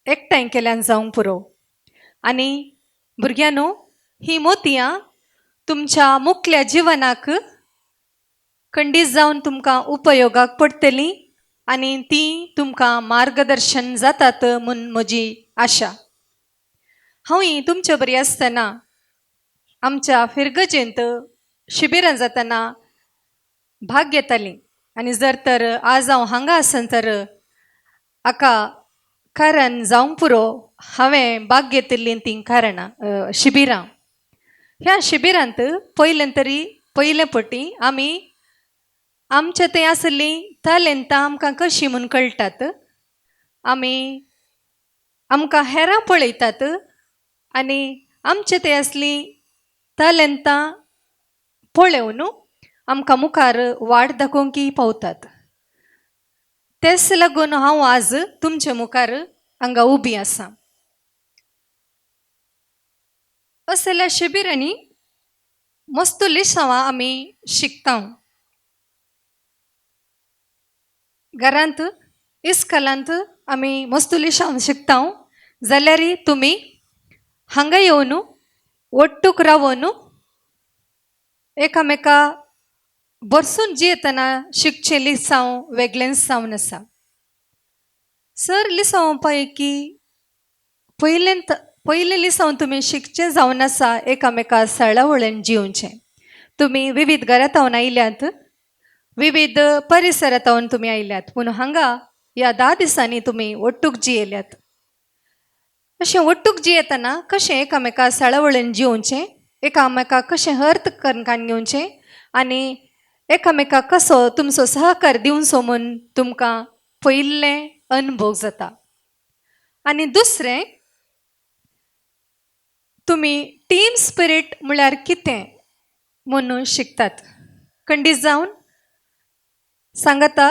एकठांय केल्यान जावंक पुरो. आनी भुरग्यांनो, ही मोतयां तुमच्या मुखल्या जिवनाक खंडीत जावन तुमकां उपयोगाक पडटलीं आनी तीं तुमकां मार्गदर्शन जातात म्हूण म्हजी आशा. हांवूय तुमचे बरी आसतना आमच्या फिरगजेंत शिबिरां जातना भाग घेतालीं आनी जर तर आज हांव हांगा आसन तर हाका कारण जावंक पुरो हांवें भाग घेतिल्लीं तीं कारणां शिबिरां. ह्या शिबिरांत पयलें तरी पयले पटी आमी आमचे थंय आसलीं तालेंतां आमकां कशीं म्हूण कळटात. आमी आमकां हेरां पळयतात आनी आमचे थंय आसलीं तालेंतां पळोवन आमकां मुखार वाट दाखोवंक पावतात. तेच लागून हांव आज तुमचे मुखार हांगा उबी आसा. असल्या शिबिरांनी मस्त लिसांवां आमी शिकता. घरांत इस्कलांत आमी मस्त लिसांव शिकता जाल्यार तुमी हांगा येवन ಒಟ್ಟುಕ್ रावन एकामेका बरसून जियेतना शिकचें लिसांव वेगळेंच जावन आसा. सर लिसांव पैकी पयलें लिसांव तुमी शिकचें जावन आसा एकामेका सळावळेन जिवचें. तुमी विविध घरांत आयल्यात, विविध परिसरांत तुमी आयल्यात, पूण हांगा ह्या 10 दिसांनी तुमी ಒಟ್ಟುಗ್ जियेल्यात. अशें ಒಟ್ಟುಗ್ जियेतना कशें एकामेका साळावळेन जियोवचें, एकामेका कशें अर्थ करून घेवचें आनी एकामेका कसो तुमचो सहकार दिवचो म्हूण तुमकां पयिल्लें अनुभव जाता. आनी दुसरें, तुमी टीम स्पिरीट म्हळ्यार कितें म्हणून शिकतात. खंडीत जावन सांगाता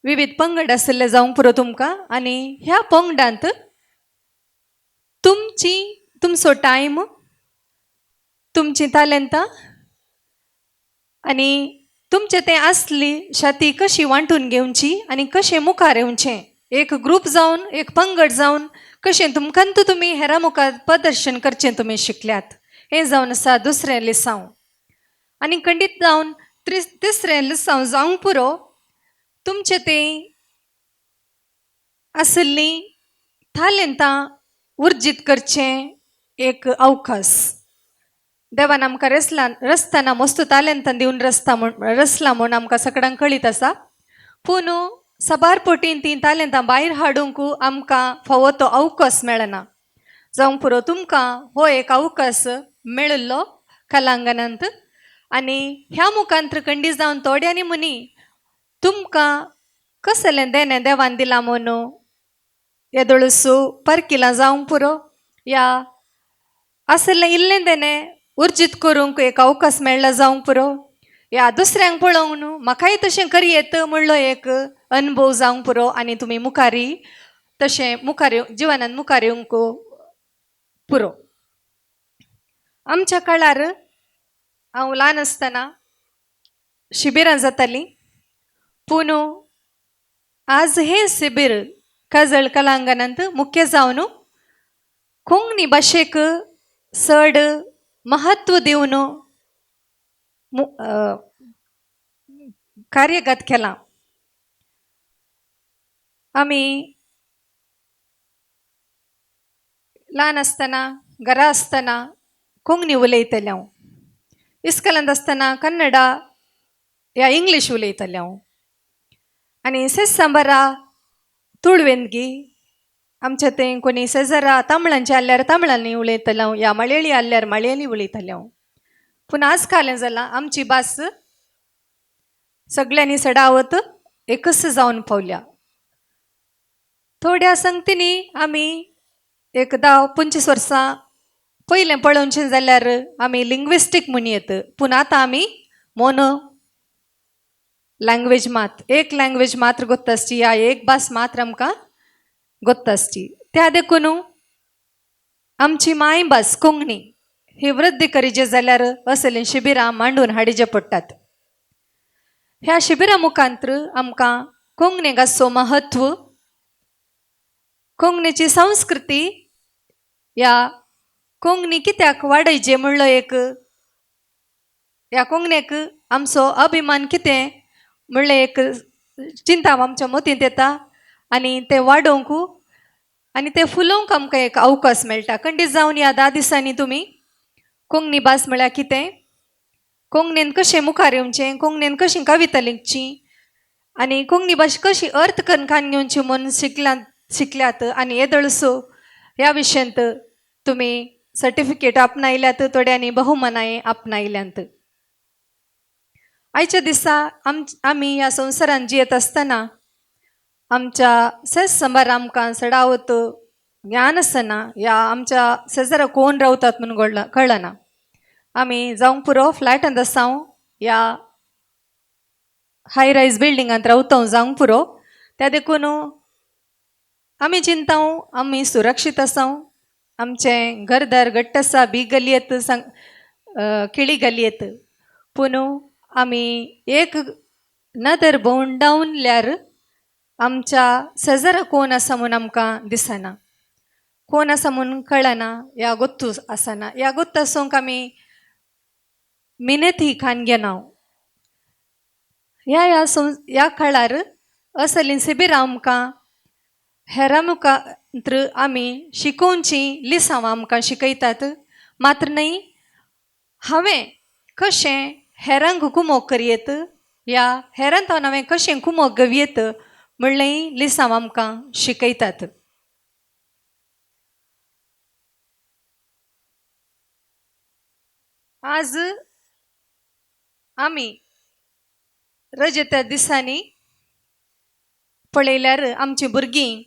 विविध पंगड आशिल्ले जावंक पुरो तुमकां आनी ह्या पंगडांत तुमची तुमचो टायम, तुमची तालेंतां आनी तुमचें तें आसली शाती कशी वांटून घेवची आनी कशें मुखार येवचें, एक ग्रूप जावन एक पंगड जावन कशें तुमकां तुमी हेरां मुखार प्रदर्शन करचें तुमी शिकल्यात. हें जावन आसा दुसरें लिसांव. आनी खंडीत जावन तिसरें लिसांव जावंक पुरो तुमचें तें आशिल्लीं तालेंतां उर्जीत करचें एक अवकाश. देवान आमकां रसतना मस्त तालेंतां दिवन रसता म्हूण रसला म्हूण आमकां सगळ्यांक कळीत आसा. पूण साबार पटीन तीं तालेंतां भायर हाडूंक आमकां फावो तो अवकाश मेळना. जावंक पुरो तुमकां हो एक अवकाश मेळिल्लो कलांगणांत आनी ह्या मुखांत खंडीत जावन थोड्यांनी म्हणी तुमकां कसलें देणें देवान दिलां म्हणून येदोळसो परकिलां जावंक पुरो या आसलें इल्लें देणें उर्जीत करूंक एक अवकाश मेळ्ळा जावंक पुरो या दुसऱ्यांक पळोवंक न्हू म्हाकाय तशें करयेत म्हणलो एक अनुभव जावंक पुरो आनी तुमी मुखारी तशें मुखार जिवनांत मुखार येवंक पुरो. आमच्या काळार हांव ल्हान आसतना शिबिरां जातालीं, पूण आज हें शिबीर काजळ कलांगणांत मुख्य जावन कोंकणी भाशेक चड महत्व दिवन कार्यगत केलां. आमी ल्हान आसतना घरा आसतना कोंकणी उलयतलें हांव, इस्कलांत आसतना कन्नडा या इंग्लीश उलयतलें हांव आनी सेसांबारा तुळवेंदगी आमच्या थंय कोणी शेजरा तामिळांचे आसल्यार तामिळांनी उलयतलें हांव या मळेळी आसल्यार मळेळी उलयतलें हांव. पूण आज काल जालां आमची भास सगळ्यांनी सडावत एकच जावन पावल्या. थोड्या संगतींनी आमी एक 10-25 वर्सां पयलें पळोवचें जाल्यार आमी लिंग्विस्टीक म्हूण येत, पूण आतां आमी मोनो लँग्वेज मात एक लँग्वेज मात्र गोत्त आसची या एक भास मात्र आमकां गोत्त आसची. त्या देखून आमची मायभास कोंकणी ही वृद्धी करीचे जाल्यार असलीं शिबिरां मांडून हाडीचे पडटात. ह्या शिबिरां मुखांत आमकां कोंकणीक आसचो महत्व, कोंकणीची संस्कृती या कोंकणी कित्याक वाडयचे म्हणलो एक ह्या कोंकणीक आमचो अभिमान कितें म्हणलें एक चिंता आमच्या मतींत येता आनी तें वाडोवंक आनी तें फुलोवंक आमकां एक अवकाश मेळटा. खंडीत जावन ह्या 10 दिसांनी तुमी कोंकणी भास म्हळ्यार कितें, कोंकणीन कशें मुखार येवचें, कोंकणीन कशी कविता लिखची आनी कोंकणी भास कशी अर्थ करून खान घेवची म्हूण शिकल्यात आनी येदोळसो ह्या विशयांत तुमी सर्टिफिकेट आपणायल्यात, थोड्यांनी बहुमानाय आपणायल्यांत. आयच्या दिसा आमी ह्या संवसारांत जियेत आसतना आमच्या सेज सांबार आमकां चडावत ज्ञान आसना या आमच्या शेजरा कोण रावतात म्हूण कळना. आमी जावंक पुरो फ्लॅटांत आसां या हाय रायज बिल्डिंगांत रावता जावंक पुरो, त्या देखून आमी चिंता आमी सुरक्षीत आसां, आमचें घरदार घट्ट आसा, बी गलयेत सांग किळी गलयेत. पूण आमी एक नदर भोंवडावल्यार आमच्या शेजरा कोण आसा म्हूण आमकां दिसना, कोण आसा म्हूण कळना या गोत्तू आसना. ह्या गोत्त आसूंक आमी मिनती खान घेना. ह्या ह्या ह्या काळार असलीं शिबिरां आमकां हेरां मुखार आमी शिकोवचीं लिसांवां आमकां शिकयतात. मात्र न्हय हांवें कशें हेरांक कुमोक करयेत या हेरांत हांवें कशें कुमोक घेवयेत म्हणलें लिसांव आमकां शिकयतात. आज आमी रजेच्या दिसांनी पळयल्यार आमचीं भुरगीं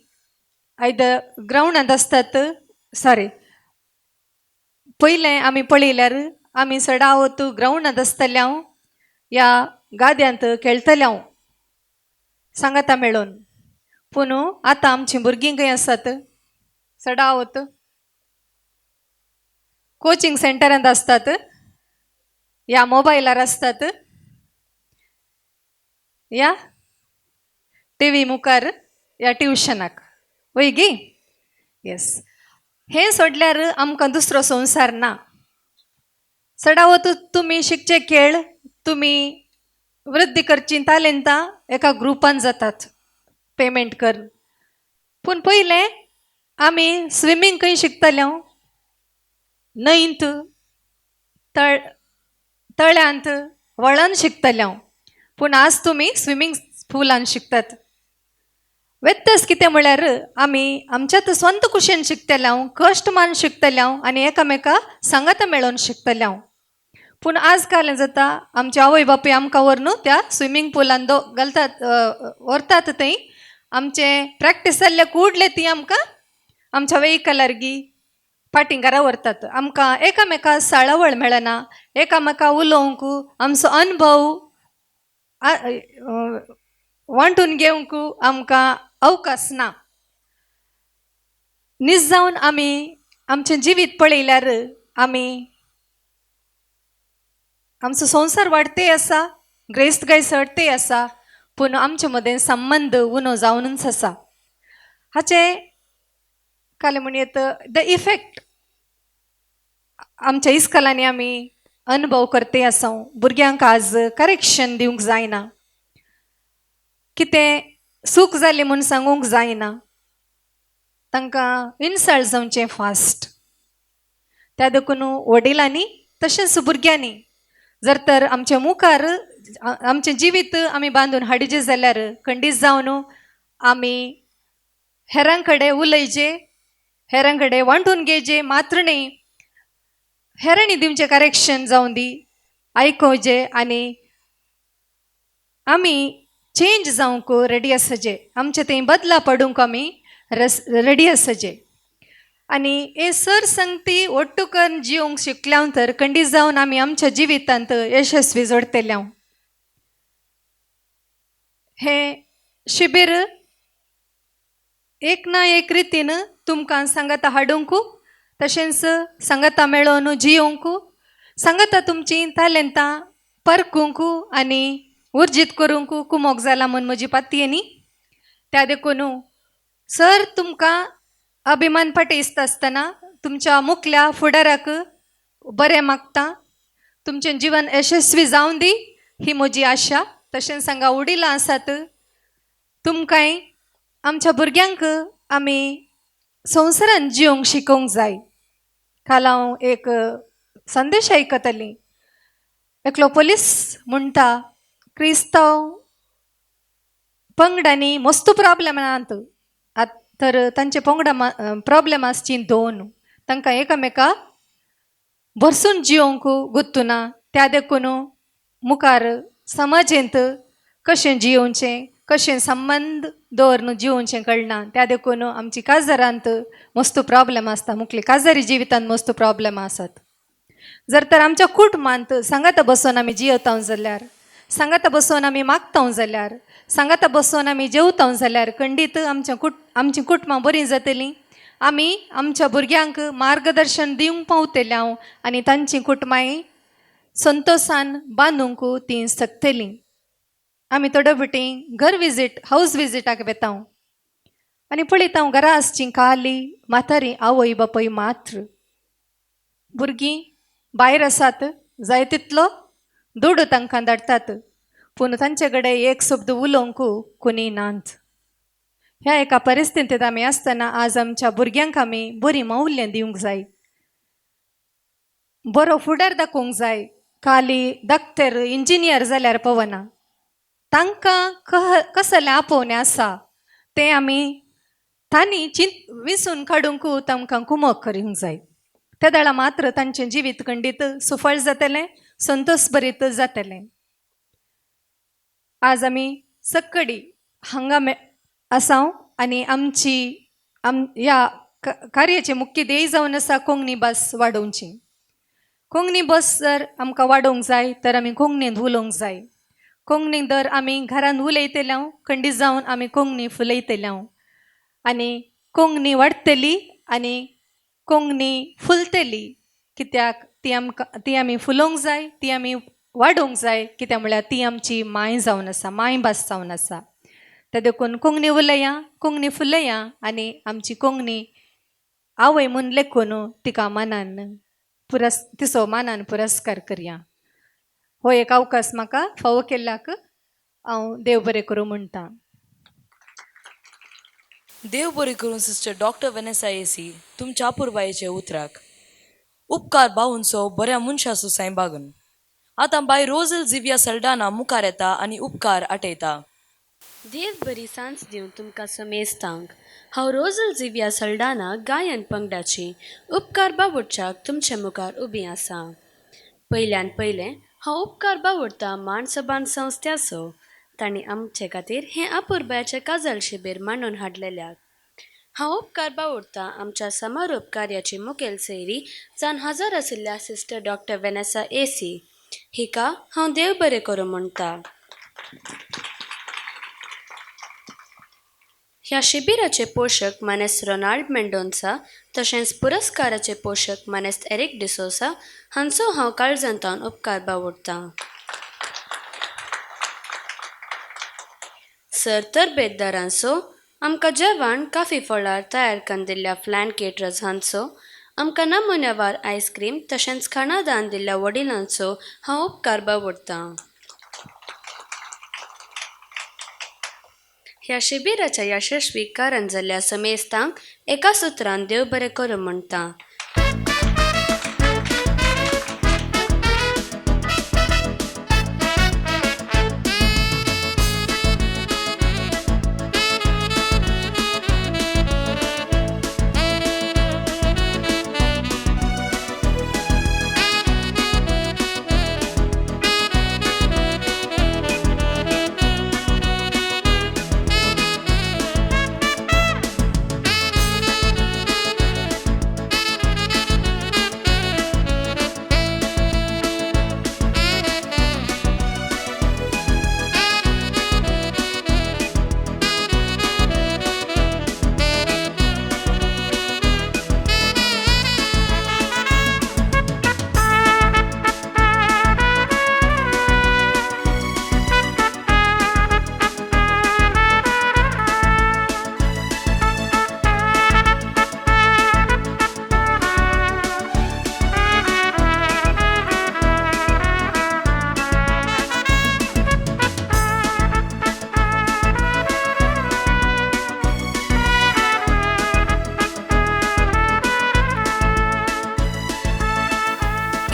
आयद ग्रावंडांत आसतात. सॉरी, पयलें आमी पळयल्यार आमी चडावत ग्रावंडांत आसतले हांव या गाद्यांत खेळटले हांव सांगाता मेळून. पूण आतां आमचीं भुरगीं खंय आसात? चडावत कोचिंग सेंटरांत आसतात या मोबायलार आसतात या टी व्ही मुखार या ट्युशनाक वय गी. येस, हें सोडल्यार आमकां दुसरो संवसार ना. चडावत तुमी शिकचे खेळ तुमी वृद्धी करची तालेंतां एका ग्रुपान जातात पेमेंट कर. पूण पयलें आमी स्विमींग खंय शिकतले हांव? न्हंयंत, तळ्यांत, व्हळान शिकतले हांव. पूण आज तुमी स्विमींग पुलान शिकतात. व्यत्यास कितें म्हळ्यार आमी आमच्यात स्वंत कुशेन शिकतले हांव, कश्ट मान शिकतले हांव आनी एकामेका सांगाता मेळोवन शिकतले हांव. पूण आज काल जाता आमचे आवय बापूय आमकां व्हर न्हू त्या स्विमींग पुलान घालतात, व्हरतात थंय आमचे प्रॅक्टीस जाल्ले कुडले ती आमकां आमच्या वेहिकलार गी फाटीं घरा व्हरतात. आमकां एकामेका साळावळ मेळना, एकामेका उलोवंक आमचो अणभव वांटून घेवंक आमकां अवकाश ना. नीज जावन आमी आमचें जिवीत पळयल्यार आमी आमचो संवसार वाडतेय आसा, ग्रेस्तकाय चडतेय आसा, पूण आमचे मदें संबंद उणो जावनूच आसा. हाचें काल म्हणयेत the effect आमच्या इस्कलांनी आमी अनुभव करते आसा. भुरग्यांक आज करेक्शन दिवंक जायना, कितें चूक जाली म्हूण सांगूंक जायना, तांकां इन्सल्ट जावचें फास्ट. त्या देखून वडिलांनी तशेंच भुरग्यांनी जर तर आमच्या मुखार आमचें जिवीत आमी बांदून हाडिचें जाल्यार खंडीत जावन आमी हेरां कडेन उलयचें, हेरां कडेन वांटून घेवचें मात्र न्ही, हेरांनी दिवचें करेक्शन जावं दी आयकोवचें आनी आमी चेंज जावंक रेडी आसचें, आमचें थंय बदला पडूंक आमी रेडी आसचें. आनी हे सर संगती ओट्टू करून जिवंक शिकल्या तर खंडीत जावन आमी आमच्या जिवितांत यशस्वी जोडटले. हें शिबीर एक ना एक रितीन तुमकां सांगाता हाडूंक, तशेंच सांगाता मेळोवन जियोवंक, सांगाता तुमचीं तालेंतां परकूंक आनी उर्जीत करूंक कुमोक जाला म्हूण म्हजी पातयेनी. त्या देखून सर तुमकां अभिमान पाटयता आसतना तुमच्या मुखल्या फुडाराक बरें मागता, तुमचें जिवन यशस्वी जावं दी ही म्हजी आशा. तशेंच हांगा वडिलां आसात, तुमकांय आमच्या भुरग्यांक आमी संवसारान जिवंक शिकोवंक जाय. काल हांव एक संदेश आयकतालीं, एकलो पोलीस म्हणटा क्रिस्तांव पंगडांनी मस्त प्रॉब्लेम नात तर तांचे पंगडा प्रॉब्लेम आसची दोन, तांकां एकामेका भरसून जिवंक गुत्तुना. त्या देखून मुखार समाजेंत कशें जियोवचें, कशें संबंद दवरून जिवोवचें कळना. त्या देखून आमची काजारांत मस्त प्रॉब्लेम आसता, मुखली काजारी जिवितांत मस्त प्रॉब्लेम आसात. जर तर आमच्या कुटुंबांत सांगाता बसोन आमी जियेता जाल्यार, सांगाता बसोन आमी मागता जाल्यार, सांगाता बसोन आमी जेवता जाल्यार खंडीत आमच्या आमचीं कुटुंबां बरीं जातलीं. आमी आमच्या भुरग्यांक मार्गदर्शन दिवंक पावतले हांव आनी तांचीं कुटुंबांय संतोशान बांदूंक तीं शकतलीं. आमी थोडे फावटी घर विजीट, हावज विजिटाक वेता आनी पळयता घरा आसचीं काली म्हातारी आवय बापूय मात्र, भुरगीं भायर आसात, जाय तितलो दुडू तांकां धाडटात, पूण तांचे कडेन एक शब्द उलोवंक कोणी नात. ह्या एका परिस्थितींत आमी आसतना आज आमच्या भुरग्यांक आमी बरीं मौल्यां दिवंक जाय, बरो फुडार दाखोवंक जाय. खाली डॉक्टर इंजिनियर जाल्यार पवना, तांकां कसलें आपोवणें आसा तें आमी तांणी चिंत विसून काडूंक तांकां कुमक करूंक जाय. त्या वेळार मात्र तांचें जिवीत खंडीत सुफळ जातलें, संतोश भरीत जातलें. आज आमी सक्कडी हांगा आसा आनी आमची ह्या कार्याचें मुख्य ध्येय जावन आसा कोंकणी भास वाडोवची. कोंकणी भास जर आमकां वाडोवंक जाय तर आमी कोंकणींत उलोवंक जाय. कोंकणी दर आमी घरांत उलयतले खंडीत जावन आमी कोंकणी फुलयतले आनी कोंकणी वाडटली आनी कोंकणी फुलतली. कित्याक ती आमकां ती आमी फुलोवंक जाय, ती आमी वाडोवंक जाय, कित्याक म्हळ्यार ती आमची माय जावन आसा, मायभास जावन आसा. ते देखून कोंकणी उलया, कोंकणी फुलया आनी आमची कोंकणी आवय म्हूण लेखून तिका मानान तिचो मानान पुरस्कार करया. हो एक अवकाश म्हाका फावो केल्ल्याक हांव देव बरें करूं म्हणटा. देव बरें करूं सिस्टर डॉक्टर वेनेसा एसी तुमच्या अपुरबायेचे उतराक. उपकार बावूनचो बऱ्या मनशाचो सायबागून. आतां बाय रोजल जिविया सल्डाना मुखार येता आनी उपकार आटयता. देव बरी सांज दिवन तुमकां समेस्तांक. हांव रोजल जिविया सल्डाना गायन पंगडाची उपकार बावडच्याक तुमचे मुखार उबी आसा. पयल्यान पयलें हांव उपकार बावडटा माणसबान संस्थ्याचो, तांणी आमचे खातीर हें अपुरबायाचें काजल शिबीर मांडून हाडलेल्याक. हांव उपकार बावडटा आमच्या समारोप कार्याची मुखेल सयरी जावन हजर आशिल्ल्या सिस्टर डॉक्टर वेनेसा एसी हिका हांव देव बरें करूं म्हणटा. ह्या शिबिराचे पोशक मानेस्त रोनाल्ड मेंडोन्सा तशेंच पुरस्काराचे पोशक मानेस्त एरिक डिसोसा हांचो हांव काळजांतावन उपकार बावडटां. सर तरबेतदारांचो, आमकां जेवण काफी फळार तयार करून दिल्ल्या फ्लॅन केटरर्स हांचो, आमकां नमुन्यावार आयस्क्रीम तशेंच खाणादान दिल्ल्या वडिलांचो हांव उपकार बावडटां. ह्या शिबिराच्या यशस्वी कारण जाल्ल्या समेस्तांक एका सुत्रान देव बरें करूं म्हणटा.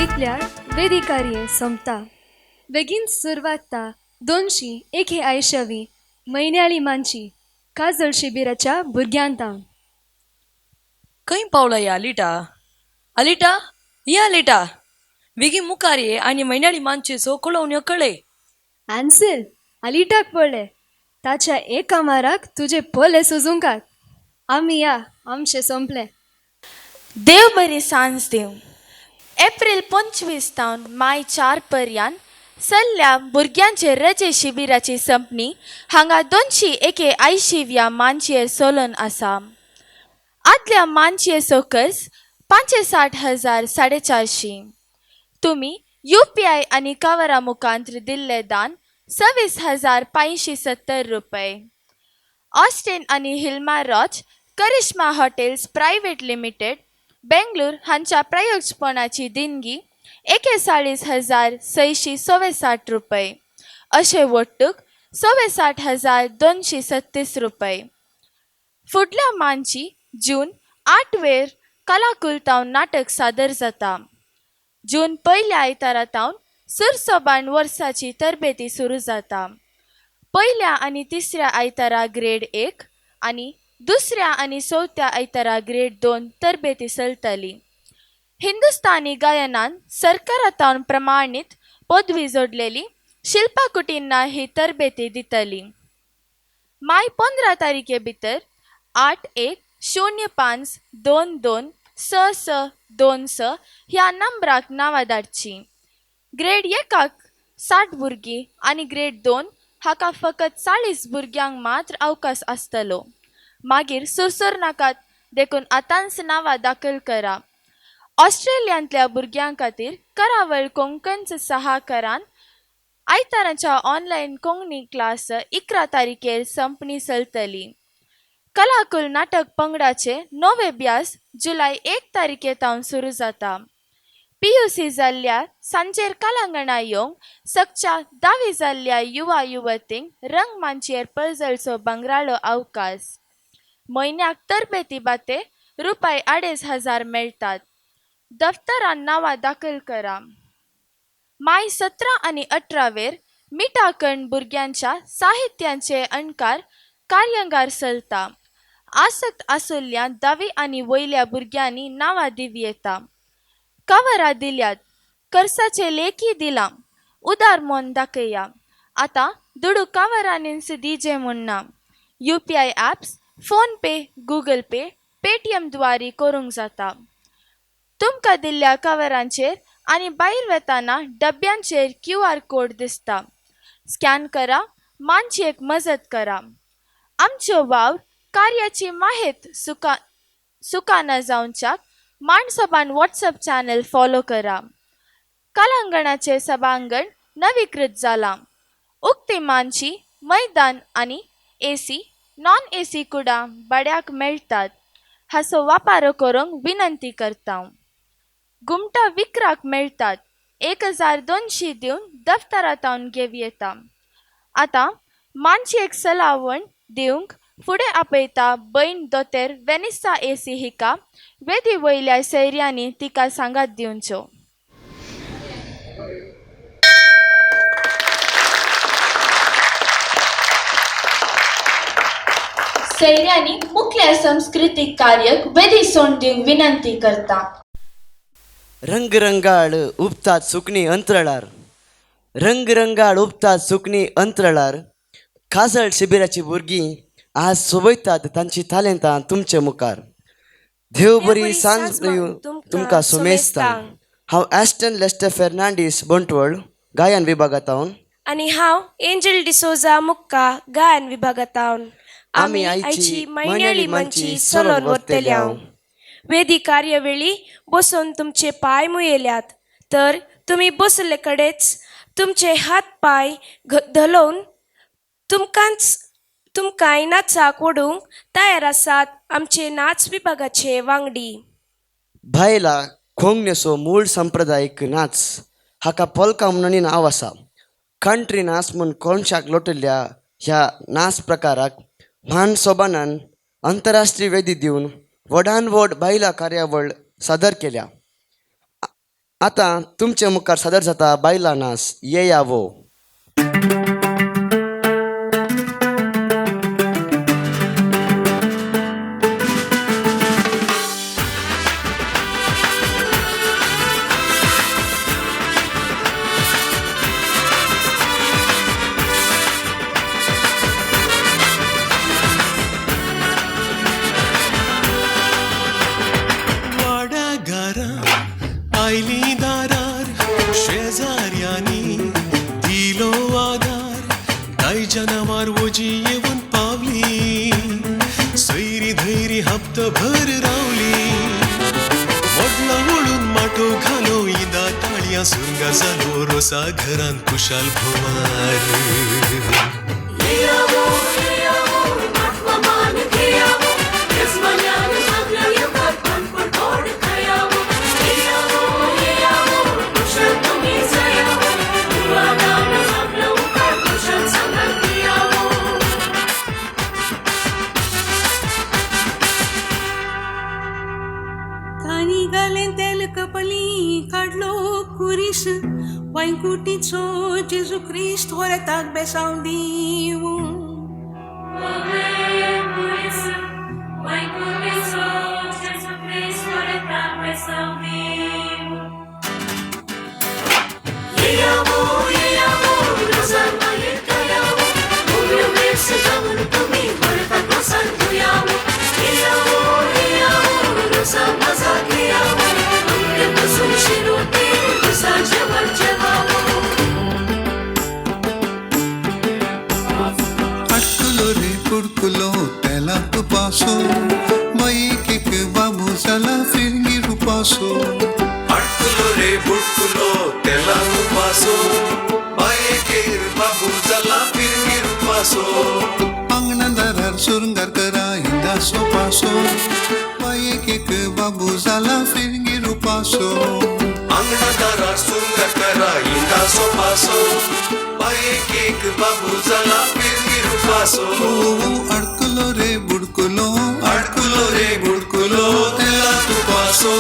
इतल्यार वेदिकार्य सोंपता. बेगीन सुरवात 201 आयशावी म्हयन्याळी मानची काजल शिबिराच्या भुरग्यांतावन. खंय पावला हे अलिटा? अलिटा, ये अलिटा, बेगीन मुखार ये आनी म्हयन्याळी मानचेचो कळोवण्यो कळय. आन्सेल अलिटाक पळय, ताच्या एका माराक तुजे पोले सुजूंकात. आमी या, आमचें सोंपलें. देव बरी सांज दिवं. एप्रील 25 तावन माय 4 पर्यंत सल्ल्या भुरग्यांचे रजे शिबिराची संपणी हांगा 281व्या मानचेर सोलून आसा. आदल्या मानचेचो खर्च 65,450. तुमी UPI आनी कवरा मुखांत दिल्ले दान 26,570 रुपये. ऑस्टिन आनी Hilma Roach Karishma hotels private limited Bengaluru हांच्या प्रयोजपणाची देणगी 41,664 रुपये. अशे वट्टूक 64,236 रुपये. फुडल्या मानची जून 8 वेर कलाकुलतावन नाटक सादर जाता. जून पयल्या आयतारा तावन सुरसोबान वर्साची तरबेती सुरू जाता. पयल्या आनी तिसऱ्या आयतारा ग्रेड 1 आनी दुसऱ्या आनी चवथ्या आयतारा ग्रेड 2 तरबेती चलतली. हिंदुस्तानी गायनान सरकारांतून प्रमाणीत पदवी जोडलेली शिल्पा कुटींना ही तरबेती दितली. माय 15 तारखे भितर 8 1 0 5 2 2 6 6 2 6 ह्या नंबराक नांवां धाडची. ग्रेड 1 60 भुरगीं आनी ग्रेड 2 हाका फकत 40 भुरग्यांक मात्र अवकाश आसतलो. मागीर सुरसुर नाकात देखून आतांच नांवां दाखल करा. ऑस्ट्रेलियांतल्या भुरग्यां खातीर करावळ कोंकणच सहाकारान आयताराच्या ऑनलायन कोंकणी क्लास 11 तारखेर संपणी चलतली. कलाकुल नाटक पंगडाचे नवे अभ्यास जुलय 1 तारखे तावन सुरू जाता. PUC जाल्ल्या सांजेर कलांगणा येवंक सकच्या 10वी जाल्ल्या युवा युवतींक रंगमाचयेर पळजलचो भांगराळो अवकाश. म्हयन्याक तरबेती बाते रुपये 2500 मेळटात. दफ्तरान नांवां दाखल करा. माय 17 आनी 18 वेर मिठाकण भुरग्यांच्या साहित्यांचे अणकार कार्यांगार चलता. आसक्त आशिल्ल्या 10वी आनी वयल्या भुरग्यांनी नांवां दिवं येता. कवरां दिल्यात, कर्साचे लेखी दिलां, उदार मन दाखया. आतां दुडू कवरांनीच दिजे म्हूण ना. UPI apps, PhonePe, Google Pay, Paytm द्वारे करूंक जाता. तुमकां दिल्ल्या कवरांचेर आनी भायर वतना डब्यांचेर QR code दिसता. स्कॅन करा, मानचेक मजत करा. आमच्यो वावर कार्याची माहेत सुकाना जावच्याक माणसबान व्हॉट्सअप चॅनल फॉलो करा. कलांगणाचे सभांगण नवीकृत जालां. उक्ती मानची मैदान आनी AC non AC कुडां भाड्याक मेळटात. हाचो वापर करूंक विनंती करता. घुमटां विकराक मेळटात. 1200 दिवन दफ्तरांत घेवं येता. आतां मानशी एक सलावण दिवंक फुडें आपयता भयण दोतेर वेनिसा एसी हिका वेदी वयल्या सैऱ्यांनी तिका सांगात दिवच्यो. सैऱ्यांनी मुखल्या संस्कृतीक कार्याक वेदी सोड दिवंक विनंती करता. रंगरंगाळ उबतात सुकणी अंतराळार, रंगरंगाळ उबतात सुकणी अंतराळार. काजळ शिबिराची भुरगीं आज सोबयतात तांची तालेंतां तुमचे मुखार. देव बरी सांज तुमकां सुमेस्तां. हांव एस्टन लेस्टर फेर्नांडीस बंटवळ गायन विभागांत आनी हांव एंजल डिसोजा मुक्का गायन विभागांत. आमी आयची म्हयन्याळी मांची चलोवन व्हरतले. वेदी कार्यवेळी बसून तुमचे पांय मुयेल्यात तर तुमी बसले कडेच तुमचे हात पांय धलोवन तुमकांय नाचाक ओडूंक तयार आसात आमचे नाच विभागाचे वांगडी. बायला कोंगणेचो मूळ संप्रदायीक नाच हाका पोलका म्हणून नांव आसा. कंट्री नाच म्हूण कोनशाक लोटिल्ल्या ह्या नाच प्रकाराक म्हान सोबानान अंतरराष्ट्रीय वेदी दिवन व्हडान व्हड बायलां कार्यावळ सादर केल्या. आतां तुमचे मुखार सादर जाता बायलां नाच येया वो. घरान कुशाल भोवार तानी घालें तेल कपली काडलो कुरीस वांयकुटीचो जेजू क्रिस्त होरेताक बेसांव दिवूं. अटकुलो रे पुडकुलो तेला तुपासो बायेक बाबू जाला फिरंगी रुपासो. अटकुलो रे बुडकुलो तेला तुपासो बायेक बाबू जाला फिरंगी रुपासो. आंगणा दारार सुरंगार करा हिंदासो पासो बायेक बाबू जाला फिरंगी रुपासो. आंगणा दारार सुरंगार करा हिंदासो पासो बायेक बाबू जाला फिरंगी रुपासो. अडकुलो रे बुडकुलो अडकुलो रे बुडकुलो तेला तुपासो.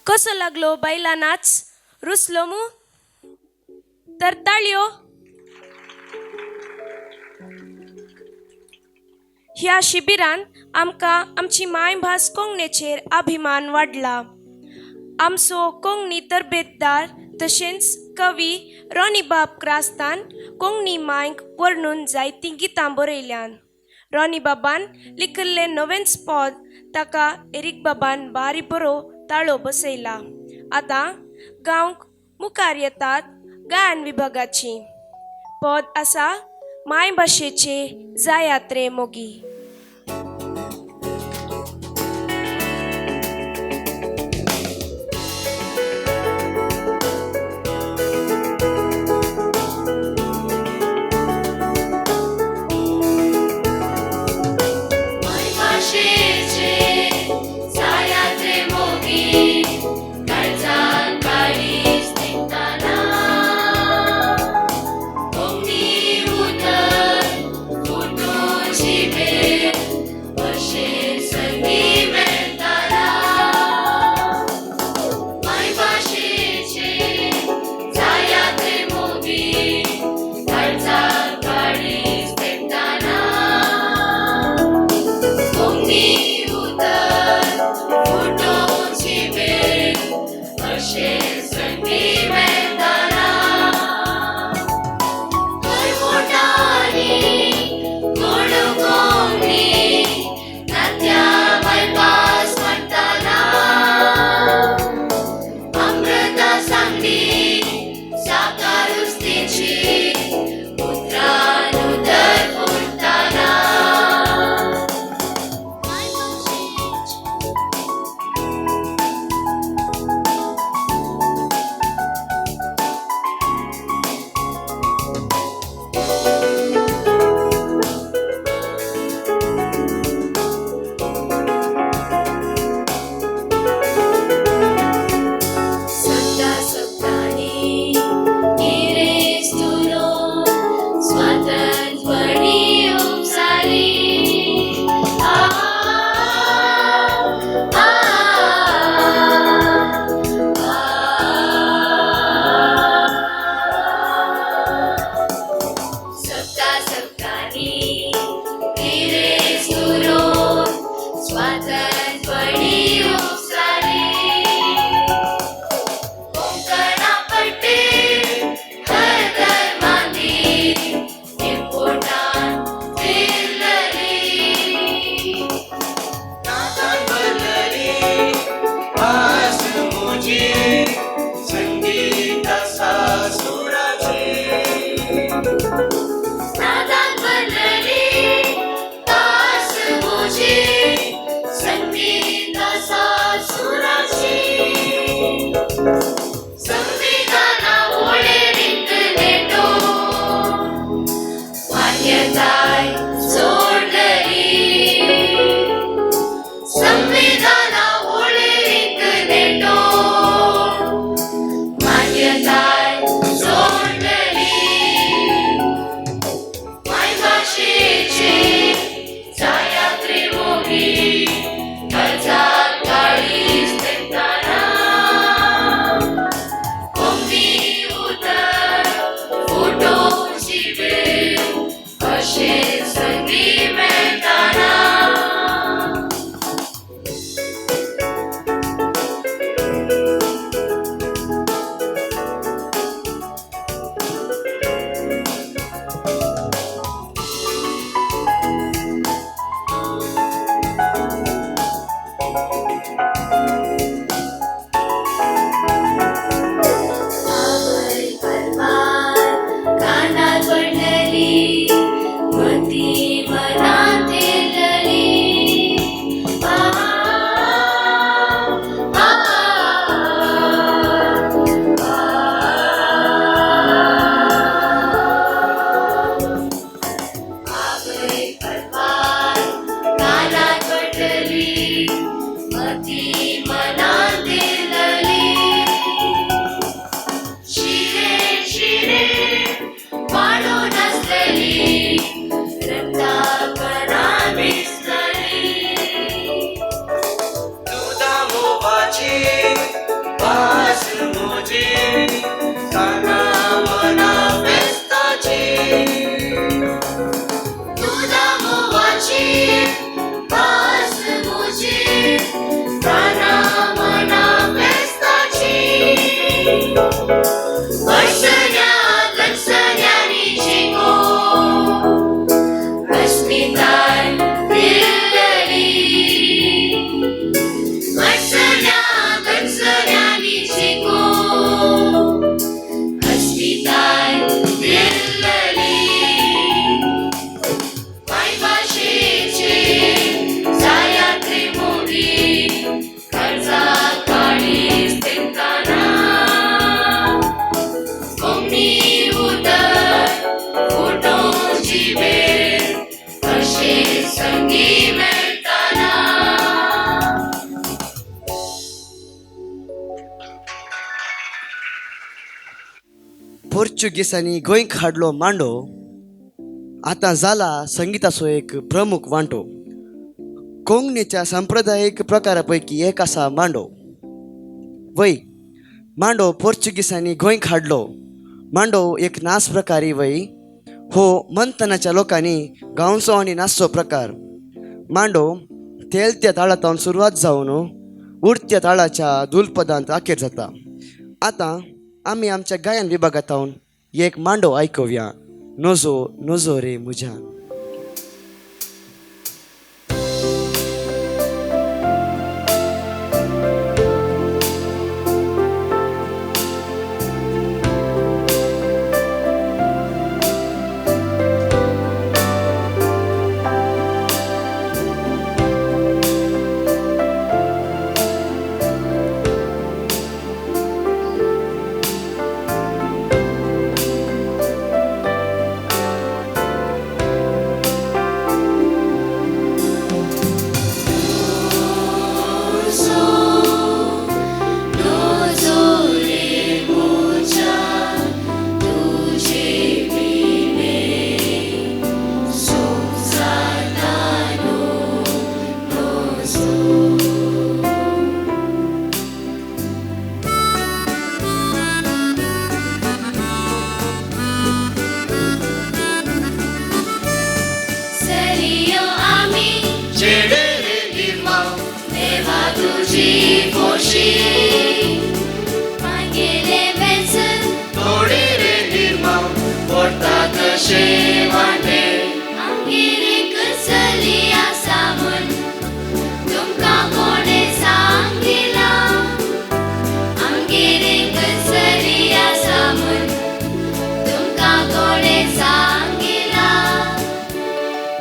कसो लागलो बायलां नाच रुसलो मू तर ताळयो. ह्या शिबिरान आमकां आमची मायभास कोंकणीचेर अभिमान वाडला. आमचो कोंकणी तरबेतदार तशेंच कवी रॉनीबाब क्रास्तान कोंकणी मायक वर्णून जायतीं गितां बरयल्यान. रॉनीबाबान लिखिल्लें नवेंच पद ताका एरीक बाबान बारी बरो ताळो बसयला. आतां गांवक मुखार येतात गायन विभागाची पद आसा मायभाशेचे जायात रे मोगी. She संविधाना वळेरींत नेटो मान्यताय सोडली संविधाना वळेरींत नेटो मान्यताय सोडली मायभाशेची छायात्री मोगी काळजाक काळीज तेंकतना कोंकणी उतर फुटोवची वेळ अशें संदी मेळटना. आवय परवार कानार पडलेली मती मनांत येयलली आ आ आवय परवार कानार पडलेली मती मनांत येयलली शिरे शिरे वाडून आसलेली रक्ताकणा भिजतली. दुदा मोवाची भास म्हजी काना मना फेस्ताची दुदा मोवाची भास म्हजी काना मना फेस्ताची. वर्सन्या गणसन्यांनी जिको अस्मिताय दिल्लली. वर्सन्या गणसन्यांनी जिको अस्मिताय दिल्लली. मायभाशेचे जायात्री मोगी काळजाक काळीज तेंकतना कोंकणी उतर फुटोवची वेळ अशें संगी मेळटना. पोर्चुगीसांनी गोंयक हाडलो मांडो आतां जाला संगिताचो एक प्रमुख वांटो. कोंकणीच्या संप्रदायीक प्रकारा पैकी एक आसा मांडो. वय मांडो पोर्चुगीसांनी गोंयक हाडलो. मांडो एक नाच प्रकारी वय हो मंथनाच्या लोकांनी गांवचो आनी नाचचो प्रकार. मांडो तेलत्या ताळांत सुरवात जावन उडत्या ताळाच्या दुलपदांत अखेर जाता. आतां आमी आमच्या गायन विभागांत एक मांडो आयकुया. नजो नजो रे म्हज्यान.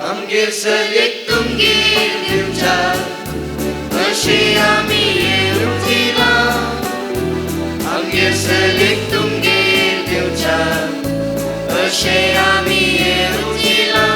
आमगेर सगळेक तुमगेर दिवच्या अशी आमी येवजिलां. सलीक तुमगेर दिवच्या अशें आमी येवजिलां.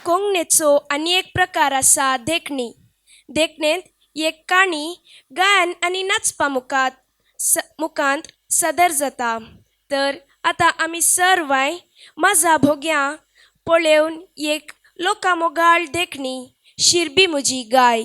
कोंकणीचो आनी एक प्रकार आसा देखणी. देखणेंत एक काणी गायन आनी नाचपा मुखांत सदर जाता. तर आतां आमी सर्वांय म्हाजा भोग्यां पळोवन एक लोकामोगाळ देखणी शिरबी म्हजी गाय.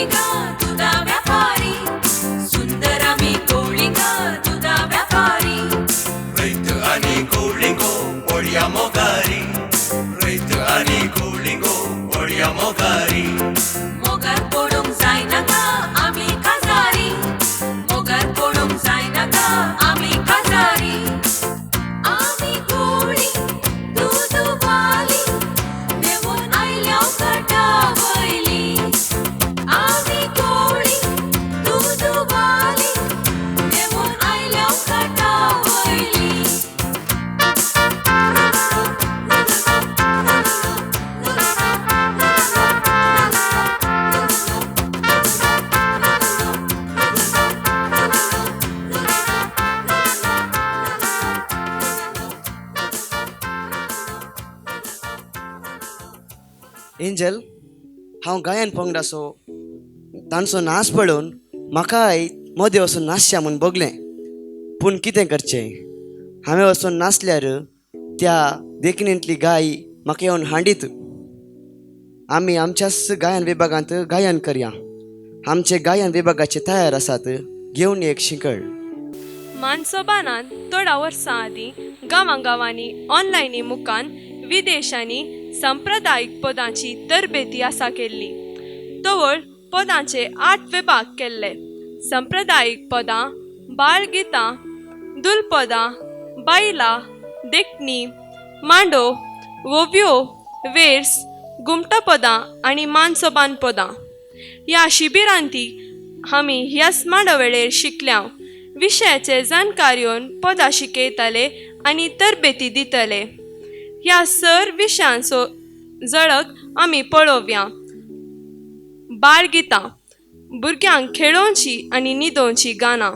गोळिंगा दुदा व्यापारी, सुंदर आमी गोळिंगा दुदा व्यापारी. रैत आनी गोळिंगो व्हडल्या मोगारी, रैत आनी गोळिंगो व्हडल्या मोगारी. मोगार पडूंक जायनाका आमी काजारी, मोगार पडूंक जायनाका आमी काजारी. आमी गोळी दूद वाली, देंवून आयल्या काटा वयली. आमी गोळी दूद वाली, देंवून आयल्या काटा वयली. एंजल, हांव गायन पंगडाचो तांचो नाच पळोवन म्हाकाय मदें वचून नाचया म्हूण भोगलें. पूण कितें करचें, हांवें वचून नाचल्यार त्या देखणेंतली गाय म्हाका येवन हांडीत. आमी आमच्याच गायन विभागांत गायन करया. आमचे गायन विभागाचे तयार आसात घेवन एक शिंकळ. मानसोबानान थोड्या वर्सां आदीं गांवां गांवांनी ऑनलायनी मुखान विदेशांनी संप्रदायीक पदांची तरबेती आसा केल्ली. तवळ पदांचे 8 विभाग केल्ले. संप्रदायीक पदां, बाळगितां, दुलपदां, बायलां, देखणी, मांडो, वोव्यो, वेर्स, गुमटपदां आनी मानसोबान पदां. ह्या शिबिरांती आमी ह्याच मांडो वेळेर शिकल्या. विशयाचे जाणकार येवन पदां शिकयताले आनी तरबेती दितले. ह्या सर विशयांचो झळक आमी पळोवया. बाळगितां, भुरग्यांक खेळोवची आनी न्हिदोवची गानां.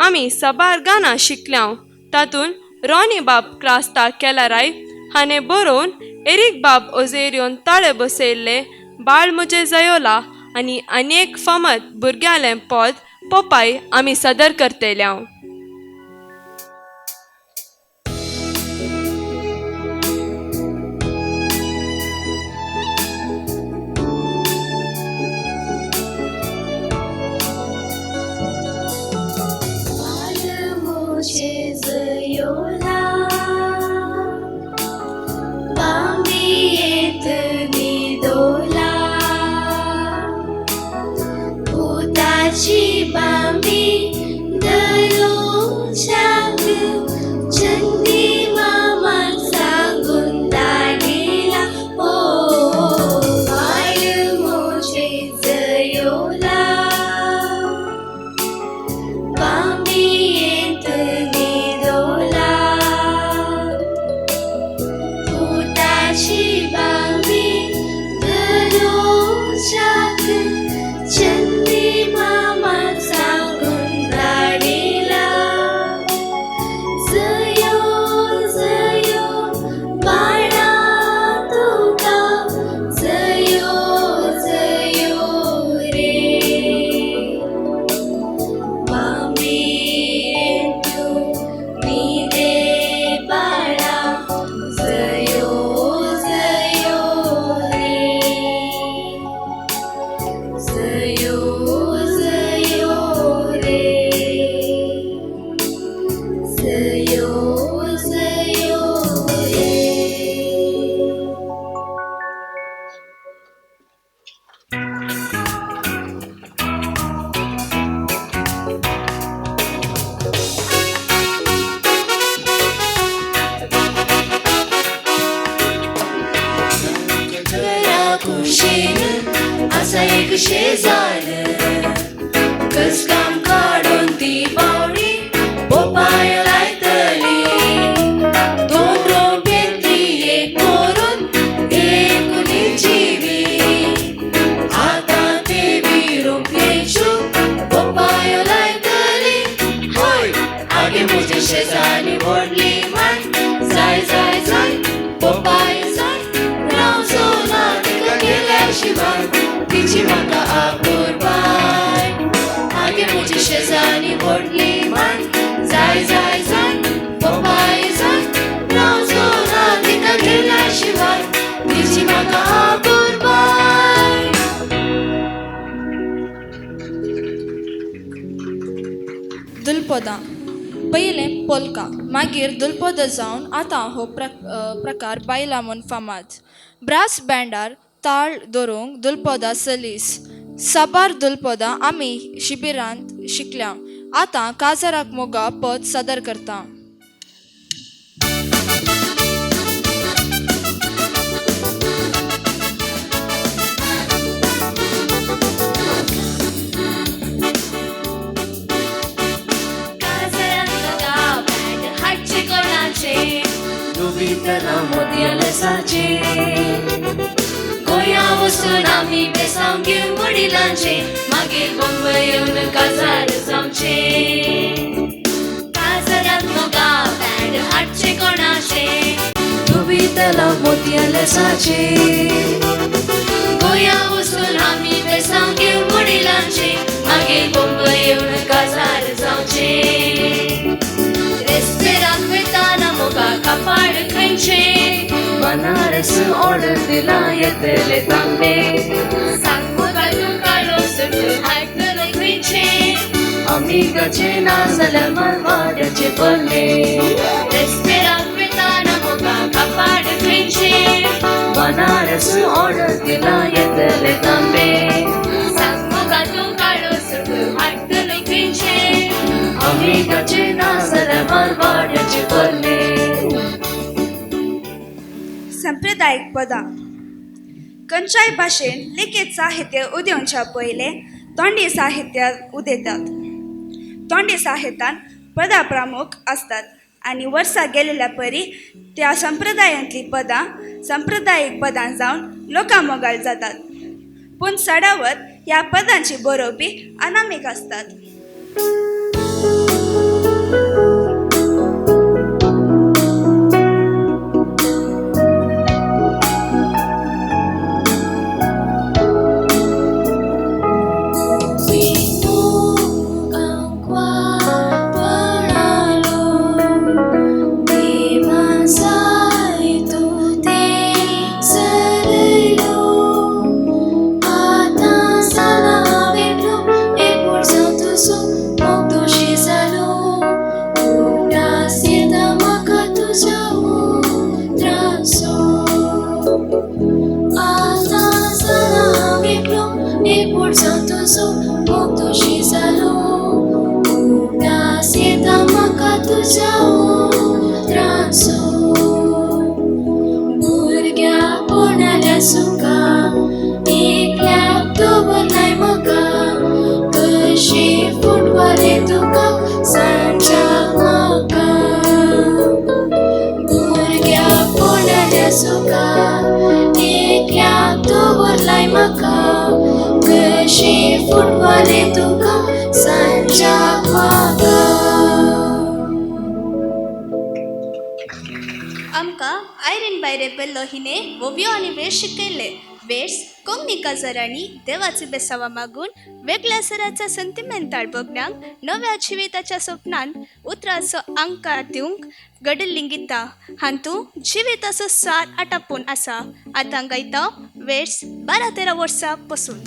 आमी साबार गानां शिकल्या. तातूंत रॉनी बाब क्रास्ता केलाराय हाणें बरोवन एरीक बाब ओझेरियोन ताळे बसयल्ले बाळ म्हजें जयोला आनी अनेक फामाद भुरग्यांलें पद पोपाय आमी सादर करतल्या. पोलका, मागीर दुलपद जावन आतां हो प्रकार बायलां म्हूण फामाद. ब्रास बँडार ताळ धरूंक दुलपदां सलीस. साबार दुलपदां आमी शिबिरांत शिकल्या. आतां काजाराक मोगा पद सादर करता. डुबीतला मोतया लेसाचे गोंया वचून आमी बेसांव घेवन वडिलांचे मागीर बंबय येवन काजार जावचे. काजाराक मोगा बँड हाडचे कोणाचे डुबीतला मोतया लेसाचे गोंया वचून आमी बेसांव घेवन वडिलांचे मागीर बंबय येवन काजार जावचे. रेस्पेराक वयताना मोगा कापाड खंयचे बनारस ऑर्डर दिला येतले तांबे सांग मोगा तूं काळो सुट हाडटलो खंयचे अमिगाचे ना जाल्यार मारवाड्याचे पल्ले. रेस्पेराक वयताना मोगा कापाड खंयचे बनारस ऑर्डर दिला येतले तांबे सांग मोगा तूं काळो सुट हाडटलो खंयचे अमिगाचे ना जाल्यार मारवाड्याचे पल्ले. सांप्रदायीक पदां. खंयच्याय भाशेन लिखीत साहित्य उदेवच्या पयलें तोंडी साहित्य उदेतात. तोंडी साहित्यांत पदां प्रमुख आसतात आनी वर्सां गेल्ल्या परी त्या संप्रदायांतलीं पदां सांप्रदायीक पदां जावन लोकां मोगाळ जातात. पूण चडावत ह्या पदांची बरोवपी अनामीक आसतात. आमकां आयरीन बायरे बेल्लो हिणे वोवयो आनी वेश शिकयले. वेश कोंकणी काजारांनी देवाची बेसावा मागून वेगळ्या सराच्या संतिमेंताळ भोगण्यांक नव्या जिविताच्या स्वप्नान उतराचो आंकार दिवंक घडिल्लीं गितां हातूंत जिविताचो सार आटापून आसा. आतां गायता वेश 12-13 वर्सां पसून.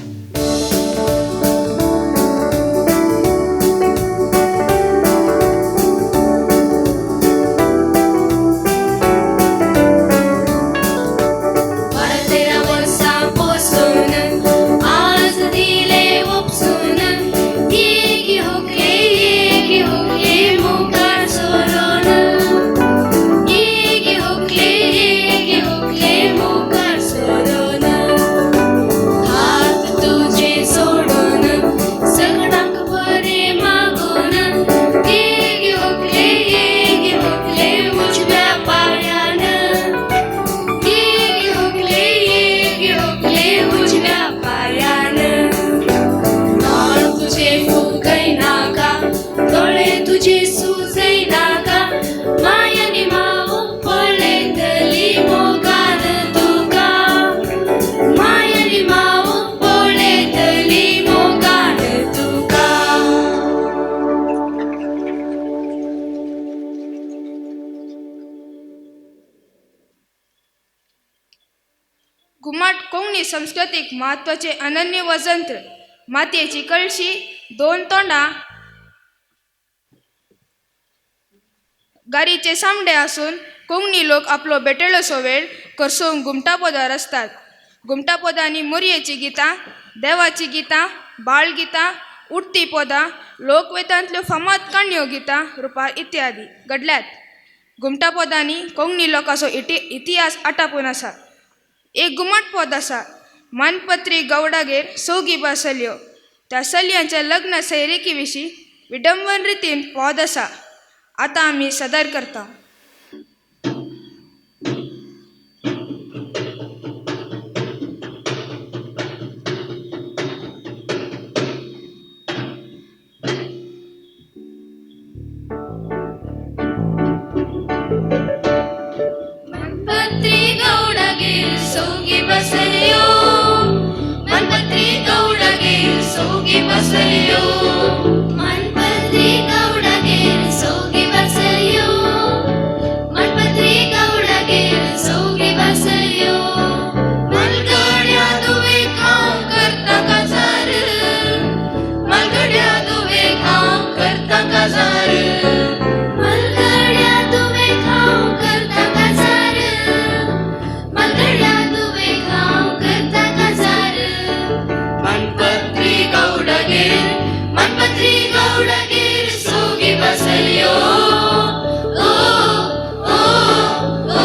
घुमाट कोंकणी संस्कृतीक म्हत्वाचे अनन्य वजंत्र मातयेची कळशी, दोन तोंडां गारीचे सामडे आसून कोंकणी लोक आपलो बेटेळोसो वेळ करसोवंक घुमटापोदार आसतात. घुमटापोदांनी मोरयेचीं गितां, देवाचीं गितां, बाळ गितां, उडटी पदां, लोकवेदांतल्यो फामाद काणयो गितां रुपार इत्यादी घडल्यात. घुमटापोदांनी कोंकणी लोकांचो इतिहास आटापून आसा. एक घुमट पद आसा. मानपत्री गौडागेर सोगी बसल्यो त्या चलयांच्या लग्न सैरिकी विशीं विडंबन रितीन पद आसा. आतां आमी सदर करता. मनपत्री गौडगेर सोगी बसल्यो, मनपत्री गौडगेर सोगी बसल्यो, मनपत्री गौडगेर सोगी बसल्यो, मनपत्री गौडगेर सोगी बसल्यो. मलगड्या दुवे खाव करता काजार, मलगड्या दुवे खाव करता काजार, मलगड्या दुवे खाव करता काजार, मलगड्या दुवे खाव करता काजार. मनपत्री गौडगेर, मनपत्री गौडगेर सोगी बसल्यो. ओ ओ ओ.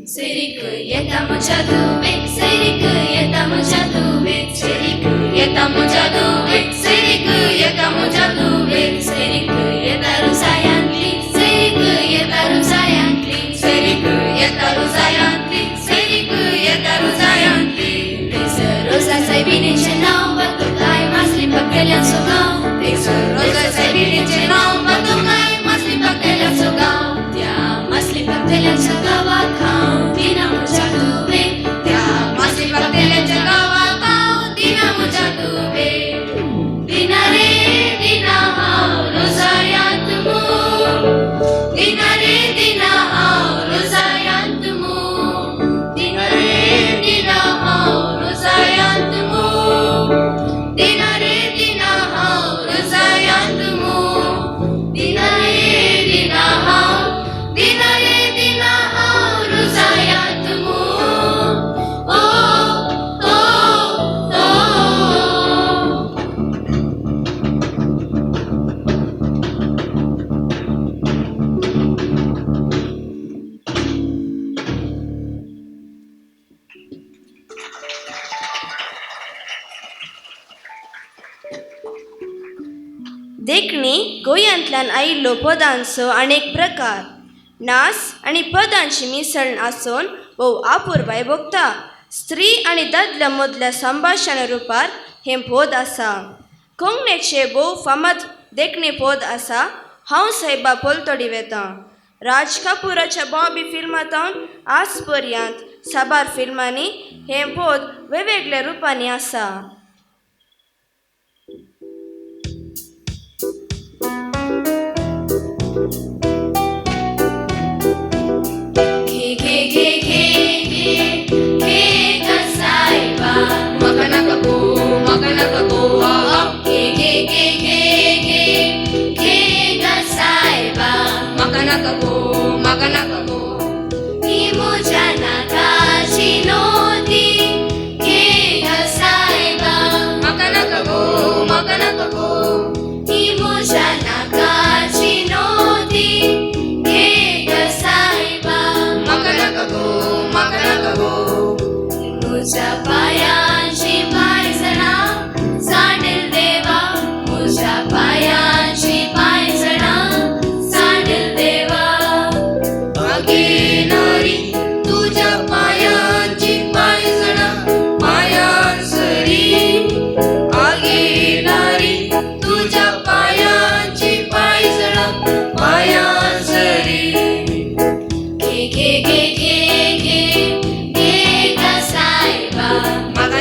सैरीक येता म्हज्या धुवेक, सैरीक येता म्हज्या धुवेक, सैरीक येता म्हज्या धुवेक, सैरीक येता म्हज्या धुवेक, सैरीक येता रुसायांतली, सैरीक येता रुसायांतली, सैरीक येता रुसायांतली, सैरीक येता रुसायांतली. थंयसर रोजा सायबिणीचें नांव बातुकाय मासली पगेल्यांचो गांव, थंयसर रोजा सायबिणीचें नांव बातुकाय मासली पगेल्यांचो गांव. त्या मासली पगेल्यांच्या गांवाक हांव दिना म्हज्या धुवेक, त्या मासली पगेल्यांच्या गांवाक हांव दिना म्हज्या धुवेक. दिना रे दिना हांव रोजायांत मू, दिना रे दिना हांव रोजायांत मू, दिना रे दिना हांव रोजायांत मू, दिना रे दिना हांव रोजायांत मू, दिना रे दिना हांव, दिना रे दिना हांव रोजायांत मू. ओ ओ ओ. देखणी गोंयांतल्यान आयिल्लो पदांचो अनेक प्रकार. नाच आनी पदांची मिसळण आसून भोव आपुरबाय भोगता. स्त्री आनी दादल्या मदल्या संभाशण रुपार हें पद आसा. कोंकणीचे भोव फामाद देखणी पद आसा. हांव सायबा पलतडी वेतां. राज कपुराच्या बॉबी फिल्मांत आज पर्यंत साबार फिल्मांनी हें पद वेगवेगळ्या रुपांनी आसा. घे घे घे घे घे घे ग सायबा, म्हाका नाका गो, म्हाका नाका गो. घे घे घे घे घे घे ग सायबा, म्हाका नाका गो, म्हाका नाका गो. ही म्हज्या नाकाची नोती, घे ग सायबा, म्हाका नाका गो, म्हाका नाका गो. ही म्हज्या नाकाची नोती, घे ग सायबा, म्हाका नाका गो, म्हाका नाका गो. म्हज्या पायांची पांयजणां सांडील देवा, म्हज्या पायांची पांयजणां सांडील देवा. आगे नारी तुझ्या पायांची पांयजणां पायांसरी, आगे नारी तुझ्या पायांची पांयजणां पायांसरी. घे घे घे घे घे घे ग सायबा, म्हाका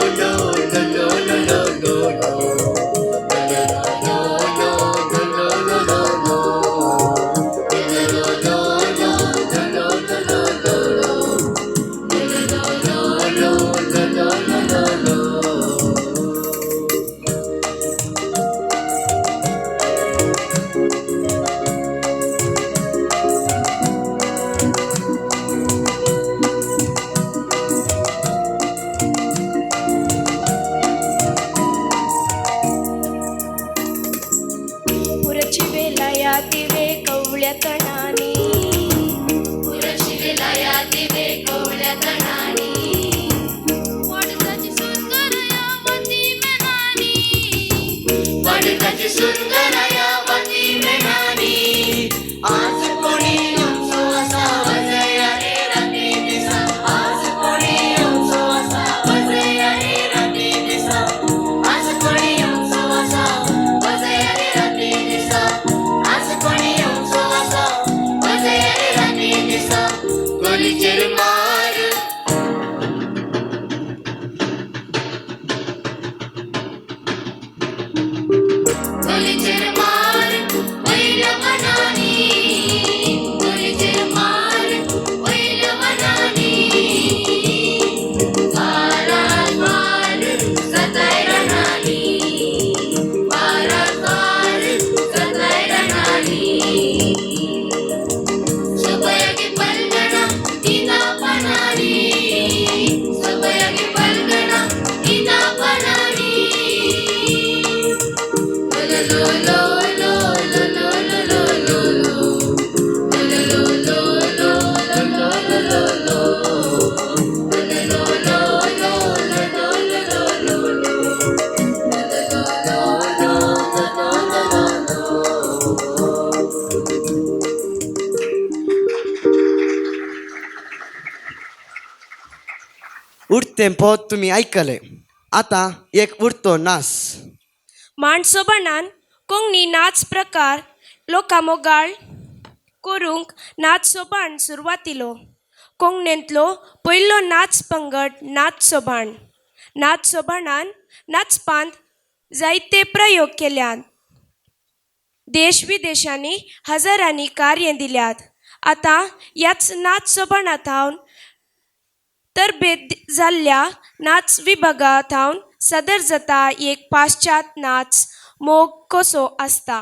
उडतें पद तुमी आयकलें. आतां एक उडतो नाच. माणसोबाणान कोंकणी नाच प्रकार लोकामोगाळ करूंक नाच सोबाण सुरवातिलो. कोंकणींतलो पयलो नाच पंगड नाच सोबाण. नाच सोबाणान नाचपांत जायते प्रयोग केल्यात. देश विदेशांनी हजारांनी कार्य दिल्यात. आतां ह्याच नाच सोबाणा थावन तरबेत जाल्ल्या नाच विभागा थावन सदर जाता एक पाश्चात नाच मोग कसो आसता.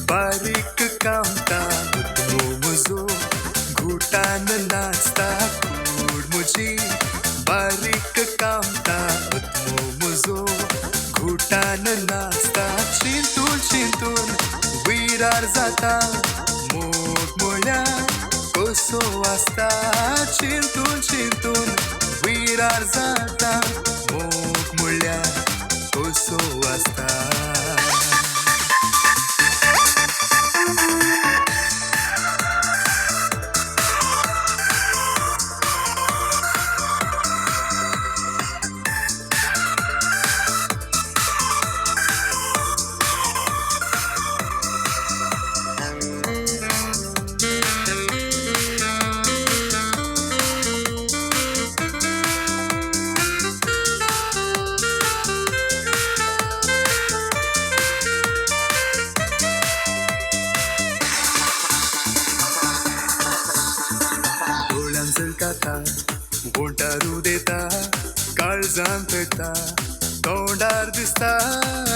बारीक कामता मुजो घुटान नाचता. कूड मुजी बारीक कामता मुजो घुटान नाचता. चिंतून चिंतून विरार जाता मोग म्हळ्यार कसो आसता. चिंतून चिंतून विरार जाता मोग म्हळ्यार कसो आसता. बोटारू देता काळजान पेटता तोंडार दिसता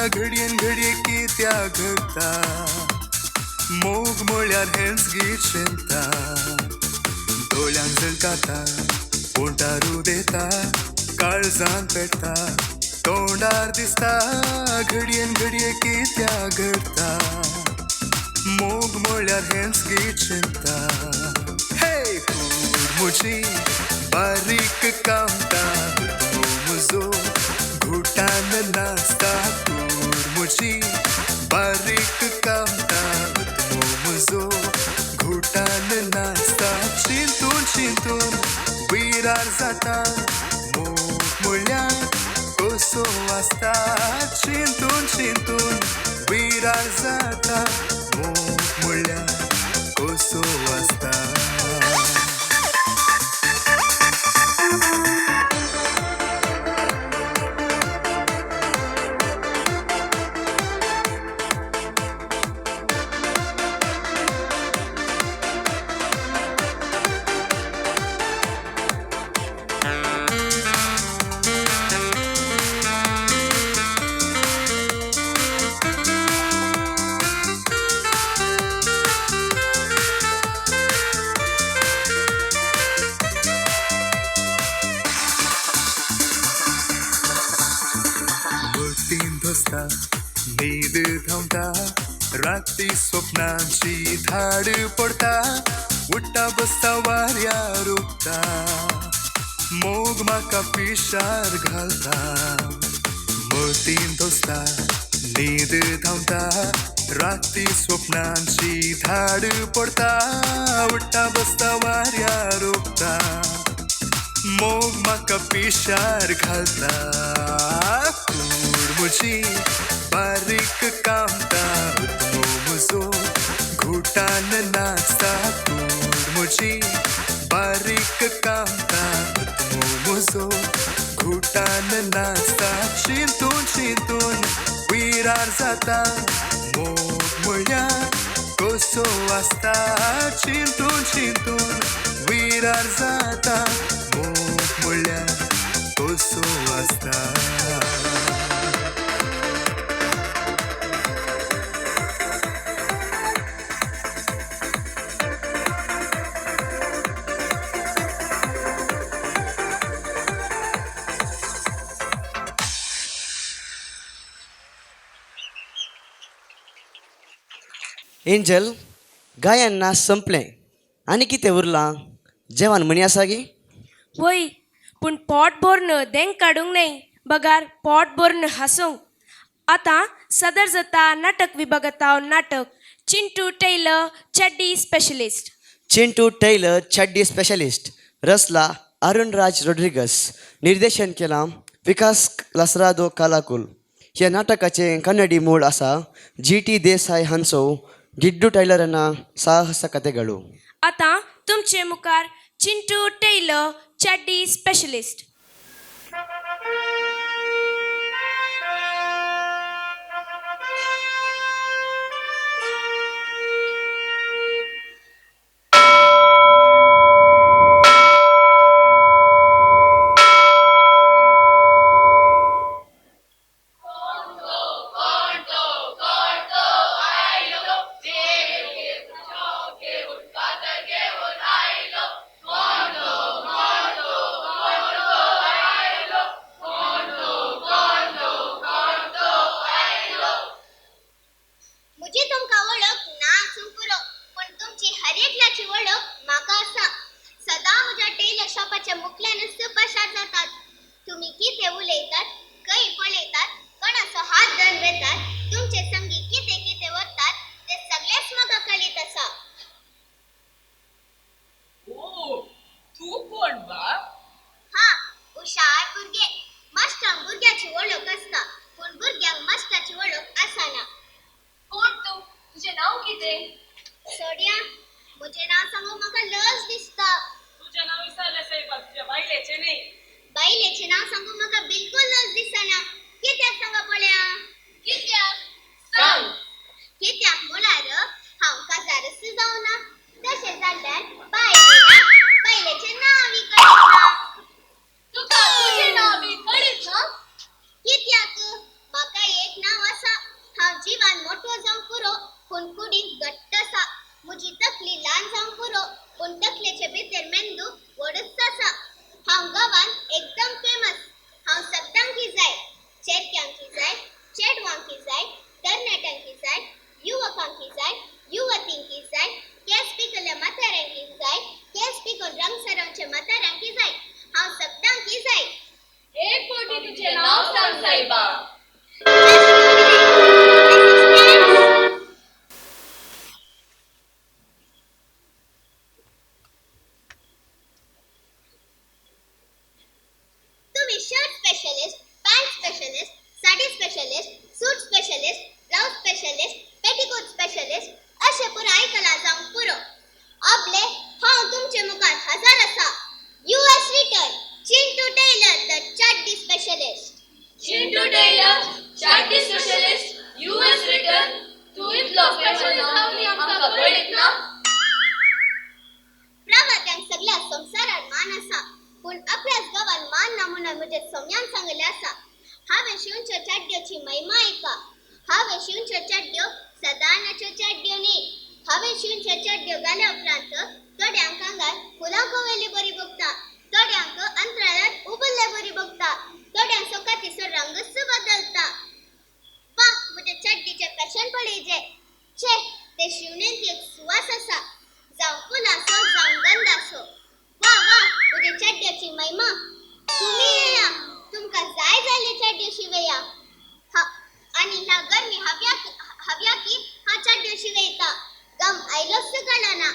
घडयेन घडये कित्याक घडटा. मोग म्हळ्यार हेंच गी चिंता. दोळ्यान झळकाता बोटारू देता काळजान पेटता तोंडार दिसता घडयेन घडये कित्याक घडटा. मोग म्हळ्यार हेंच गी चिंता. हे कूड म्हजी बारीक कामता मुजो घुटान नाचता. कूड म्हजी बारीक कामता मुजो घुटान नाचता. चिंतून चिंतून विरार जाता मोग म्हळ्यार कसो आसता. चिंतून चिंतून विरार जाता मोग म्हळ्यार कसो आसता. न्हीद धांवता राती स्वप्नांची धाड पडटा. उठ्ठा बसता वाऱ्यार उबता मोग म्हाका पिशार घालता. मतीन धोसता न्हीद धांवता राती स्वप्नांची धाड पडटा. उठ्ठा बसता वाऱ्यार उबता मोग म्हाका पिशार घालता. कूड म्हजी बारीक कामता मुजो घुटान नाचता. कूड म्हजी बारीक कामता मुजो घुटान नाचता. चिंतून चिंतून विरार जाता मोग म्हळ्यार कसो आसता. चिंतून चिंतून विरार जाता मोग म्हळ्यार कसो आसता. एंजल, गायन नाच संपलें आनी कितें उरलां? जेवण म्हणी आसा गी? वय, पूण पोट भरून देंग काडूंक न्हय, बगार पोट भरून हासूंक. आतां सदर जाता नाटक विभागांत नाटक चिंटू टेलर चड्डी स्पेशलिस्ट. चिंटू टेलर चड्डी स्पेशलिस्ट रचला अरुण राज रोड्रिगस, निर्देशन केलां विकास लासरादो कालाकुल. ह्या नाटकाचें कन्नडी मूळ आसा जी टी देसाय हांचो गिड्डू टैलराना साहस कथेगळू. आतां तुमचे मुखार चिंटू टेलर चड्डी स्पेशलिस्ट. म्हजी तुमकां वळख ना आसूंक पुरो, पूण तुमची हर एकल्याची वळख म्हाका आसा. सदां म्हज्या टेलर शॉपाच्या मुखल्यानच पाशार जातात. तुमी कितें उलयतात, खंय पळयतात, कोणाचो हात धरून वेतात, तुमचे संगी कितें कितें व्हरतात तें सगळेंच म्हाका कळीत आसा. ओ, तूं कोण बा? हा, हुशार भुरगे. मास्टरांक भुरग्याची वळख आसता, पूण भुरग्यांक मास्टराची वळख आसना. कोण तूं? तुजें नांव कितें? सोड्या, म्हजें नांव सांगूंक म्हाका लज दिसता. तुजें नांव विसरलें सायबा, तुज्या बायलेचें न्ही. बायलेचें नांव सांगूंक म्हाका बिलकूल लज दिसना. कित्याक सांगा पळया? कित्याक? सांग. कित्याक म्हळ्यार हांव काजारच जावना. तशें जाल्यार बायले ना, बायलेचें नांवय कळीत ना. तुका तुजें नांव बी कळीत ना? कित्याक? म्हाका एक नांव आसा. हांव जिवान मोटो जावंक पुरो, पूण कुडींत घट्ट आसा. म्हजी तकली ल्हान जावंक पुरो, पूण तकलेचे भितर मेंदू व्हडच आसा. हांव गांवांत एकदम फेमस. हांव सगळ्यांकी जाय, चेडक्यांकी जाय, चेडवांकी जाय, तरणाट्यांकी जाय, युवकांकी जाय, युवतींकी जाय, केंस पिकल्ल्या म्हाताऱ्यांकी जाय, केंस पिकून रंग सरावचे म्हाताऱ्यांकी जाय. हांव सगळ्यांकी जाय. एक फावटी तुजें नांव सांग सायबा. तुम्ही shirt specialist, pant specialist, sari specialist, suit specialist, blouse specialist, petticoat specialist अशें पुरो आयकलां जावंक पुरो. आपले हांव तुमचे मुखार हजर आसा. US return, Chintu tailor the chaddi specialist. Chintu tailor chaddi specialist, US return. तूं इतलो स्पेशलिस्ट जावन आमकां कळीत ना? प्रवाद्यांक सगळ्या संवसारार मान आसा, पूण आपल्याच गांवान मान ना म्हणून म्हज्या सोम्यान सांगलें आसा. हांवें शिंवच्यो चड्ड्योची महिमा आयका. हांवें शिंवच्यो चड्ड्यो सदांच्यो चड्ड्यो न्ही. हांवें शिंवच्यो चड्ड्यो घाल्या उपरांत थोड्यांक आंगार फुलां कोवेल्ली बरी भोगता, थोड्यांक अंतराळांत उबल्ले बरी भोगता, थोड्यांक सोकातीचो रंगच बदलता. वा, म्हज्या चड्डीचें फॅशन पळयजे. छे, ते शिवणेंत एक सुवास आसा, जावं फुलांचो जावं गंधाचो. वा वा, म्हज्या चड्ड्याची महिमा. तुमी येया, तुमकां जाय जाल्ले चड्ड्यो शिवया. आनी ह्या गरमी हव्या की हांव चड्ड्यो शिवयता. गम आयलोच कळना.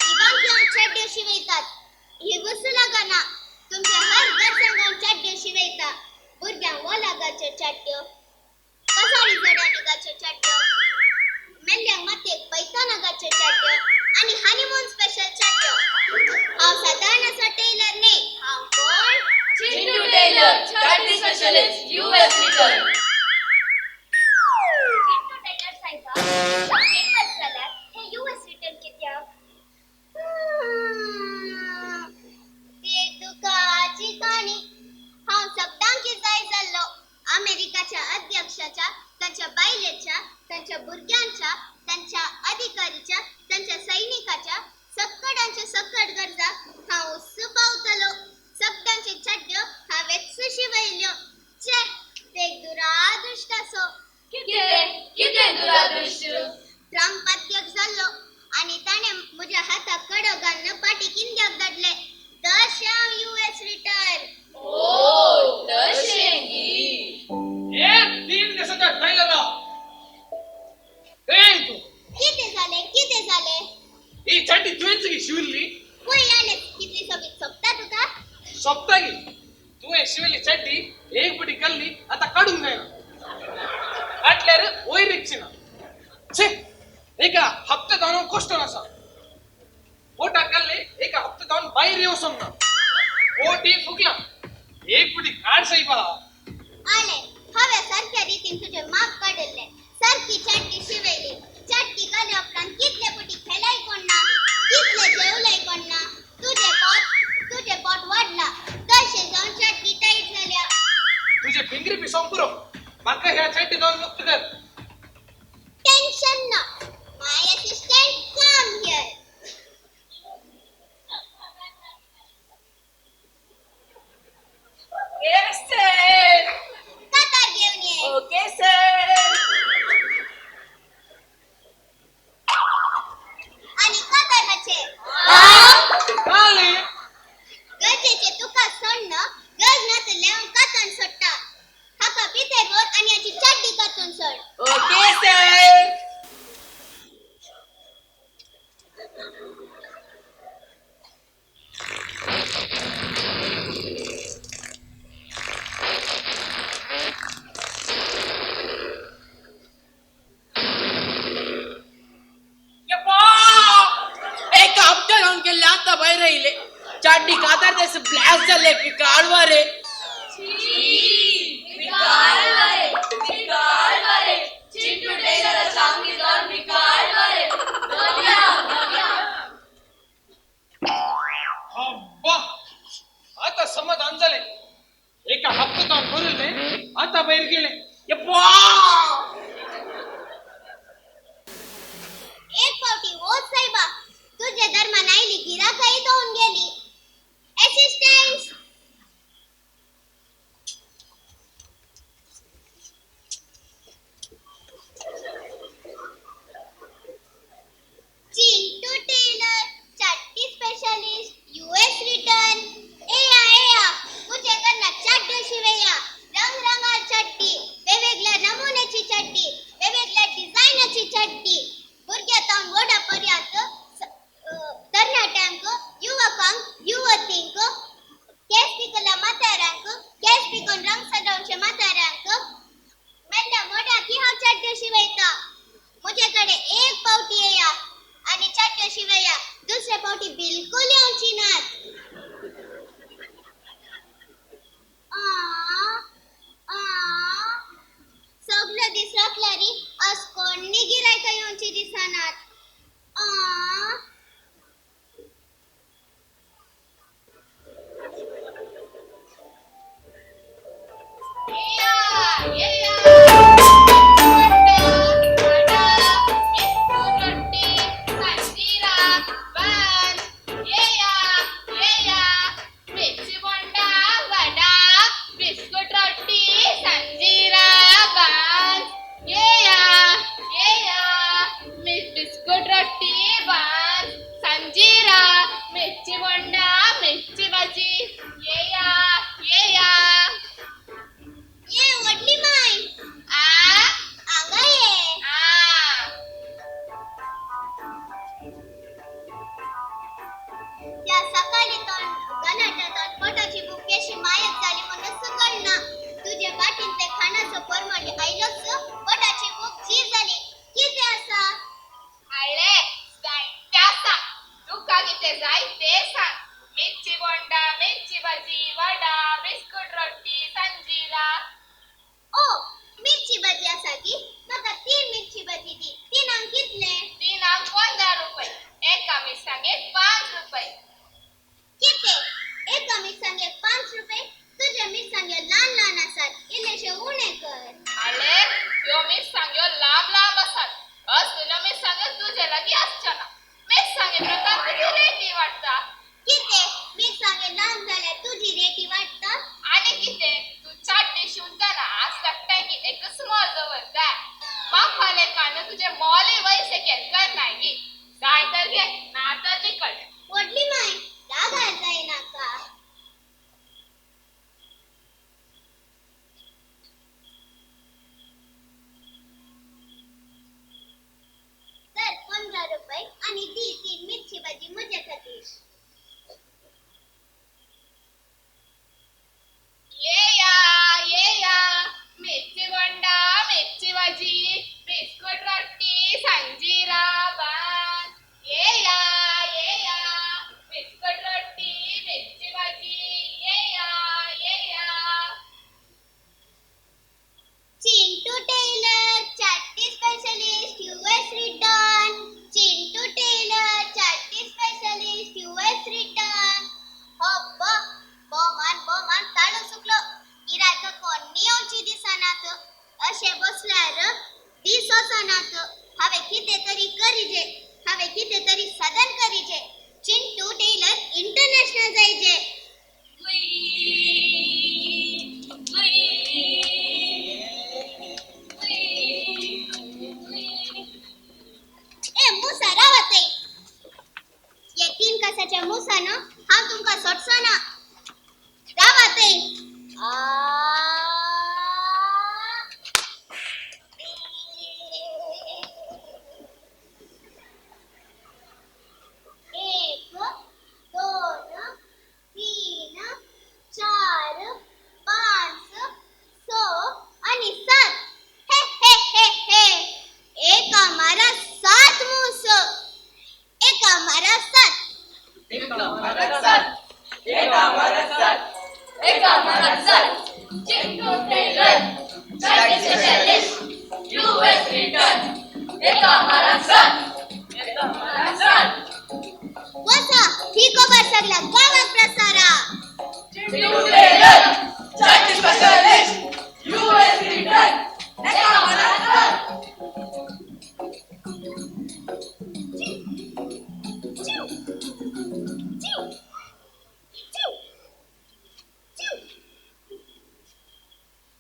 इवांकी हांव चड्ड्यो शिवयतात, हिवूच लागना. तुमच्या हर गरजांक हांव चड्ड्यो शिवयता. भुरग्यांक वोलागाच्यो चड्ड्यो, कसारी जड्यांनी घालच्यो चड्ड्यो, मेल्ल्यांक मातयेक पैताना घालच्यो चड्ड्यो आनी हनीमून स्पेशल चड्ड्यो. हांव सादारण असो टेलर न्ही. हांव कोण? Chintu tailor chaddi specialist, US return. Chintu tailor सायबा famous जाल्यार हे यूएस रिटर्न कित्याक? ती एक दुखाची काणी. हांव सगळ्यांकी जाय जाल्लो. अमेरिकाच्या अध्यक्षाच्या, तांच्या बायलेच्या, तांच्या भुरग्यांच्या, तांच्या अधिकारीच्या, तांच्या सैनिकाच्या सक्कडांच्या सक्कड गरजा हांव उत्सू पावतलो. सगळ्यांच्यो चड्ड्यो हांवेंच शिवयल्यो. छे, ते एक दुरादृश्ट आसो. कितें? कितें दुरादृश्ट? ट्रम्प अध्यक्ष आनी ताणें म्हज्या हाताक कडो घालून पाटी किंद्याक धाडले. तशें हांव US return. ओ तशें गी. एक तीन दिसाच्या टैलरा ए तू कितें जालें कितें जालें? ही चड्डी तुवेंच गी शिवल्ली? पळय आलें कितली सोबीत सोबता तुका? सोबता गी. तुवें शिवल्ली चड्डी एक बडी कल्ली आतां काडूंक जायना, काडल्यार वयर रिगची ना. छे, एका हप्ते जावन कश्टन आसा. बोटाक घाल्ले एका हप्ते जावन भायर येवसोंक ना. बोटी फुगला, एक बडी काड सायबा. आलें हांवें सारक्या रितीन तुजें माप काडिल्लें, सारकी चड्डी शिवयली. चड्डी घाल्या उपरांत कितले पटी खेळाय कोण ना, कितले जेवलय कोण ना. तुजें पोट वाडलां तशें जावन चड्डी टायट जाल्या. तुजे भिंगरी पिसोवंक पुरो, म्हाका ह्या चड्डी जावन मुक्त कर. टेन्शन ना, my assistant come here. Yes sir. कातार घेवन ये. Okay sir. आनी कातार हाचें आलें गरजेचें तुका सोडन गरज नासलें हांव कातून सोडटा. हाका भितर व्हर आनी हाची चड्डी कातून सोड. Okay sir. एका हप्त्या जावन केल्ले आतां भायर आयले. चाड्डी कातार ते ब्लॅस जाले पिकाळ रे. पिकाळ मरे, पिकाळ मरे, चिंटू टेलराच्या आंगी जावन पिकाळ मरे. नव्या नव्या. अब्बा, आतां समाधान जालें. एका हप्तो जावन भरिल्लें आतां भायर गेलें. यप्पा! एक फावटी वच सायबा, तुजे दरम्यान आयली गिराकाय जावन गेली. Assistant. Chintu tailor, चाट्टी specialist, US return. येया येया, म्हजे कडना चाड्ड्यो शिवया. रंगरंगार चड्डी, वेगवेगळ्या नमुन्याची चड्डी, वेगवेगळ्या डिझायनाची चड्डी. भुरग्यां तावन व्हडा पर्यंत तरणाट्यांक, युवकांक, युवतींक, केंस पिकल्ल्या म्हाताऱ्यांक, केंस पिकोवन रंग सजोवचे म्हाताऱ्यांक, मेल्ल्या मोड्यांक हांव चड्ड्यो शिवयता. म्हजे कडेन एक फावटी येया आनी चड्ड्यो शिवया, दुसरे फावटी बिलकूल येवची नात. आ आ सगलो दीस राखल्यार आज कोण्णी गिरायकां येवची दिसनात. आ येया येया वडा बिस्कुट रोटी सांजिरा बन. येया येया मिरची बोंडा वडा बिस्कुट रोटी सांजिरा बन. येया येया बिस्कुट रोटी बन सांजिरा मिरची बोंडा मिरची भाजी. येया येया. ये व्हडली माय, आ हांगा ये. आ त्या सकाळी तोंड गलाटा तोंड पोटाची भूक केशी मायक जाली म्हणून कळना. तुजे वाटेन ते खाणाचो परमळ आयलोच, पोटाची भूक जीव जाली. कितें आसा? हाडले जायते आसा. तुका कितें जाय तें सांग. मिरची बोंडा, मिरची भाजी, वडा, बिस्कुट रोटी, सांजिरा. ओ मिरची भाजी आसा की? म्हाका 3 मिरची भाजी दी. तिनांक कितले? तिनांक 15 रुपये. एका मिरसांगेक 5 रुपये. कितें? एका मिरसांगेक 5 रुपये? तुजे मिरसांग्यो ल्हान ल्हान आसात, इल्लेशे उणें कर. आले ह्यो मिरसांग्यो लांब लांब आसात. असल्यो मिरसांग्यो तुजे लागीं आसच्यो ना. मिरसांगे प्रकार तुजी रेटी वाडटा. कितें? मिरसांगे ल्हान जाल्यार तुजी रेटी वाडटा? आनी कितें? तूं चाड्डी शिंवतना आज लागता की एकच मोल दवरता. म्हाका लेखान तुजें मोलय वयसे केन्ना नाय गी. जाय तर घे, ना तर निकळ. व्हडली माय, रागार जायनाका. तर 15 रुपये आणि दी 3 मिरची भाजी म्हज्या खातीर. ये या ये या, मिरची बोंडा, मिरची भाजी, बिस्कुट रोटी, सांजिरा भात. ये या ये या, बिस्कुट रोटी, मिरची भाजी, ये या ये या. चिंटू टेलर, चाटी specialist, US return. Chintu tailor, चाटी स्पेशलिस्ट, US return. अब्बा, बोमान बोमान ताळो सुकलो. गिरायकां कोण्णी येवची दिसनात. अशें बसल्यार दीस वचनात. हांवें कितें तरी करीजे, हांवें कितें तरी साधन करीजे. चिंटू टेलर इंटरनॅशनल जायजे. ए मुसा, रावात थंय. हे 3 कासाच्या मुसानो हांव तुमकां सोडचो ना. रावात थंय. आ एक, दोन, तीन, चार, पांच, स आणि 7. हे हे हे हे, एका मारा 7 मूस. एका मारा 7. एका मारा 7, एका मारा 7, एका मारा 7. चिंटू टेलर, चाटी स्पेशलिस्ट, US return. एका मारा 7, एका मारा 7. वसा ही खबर सगळ्या गावात प्रसारा. चिंटू टेलर, चाटी स्पेशलिस्ट, US return. एका मारा 7.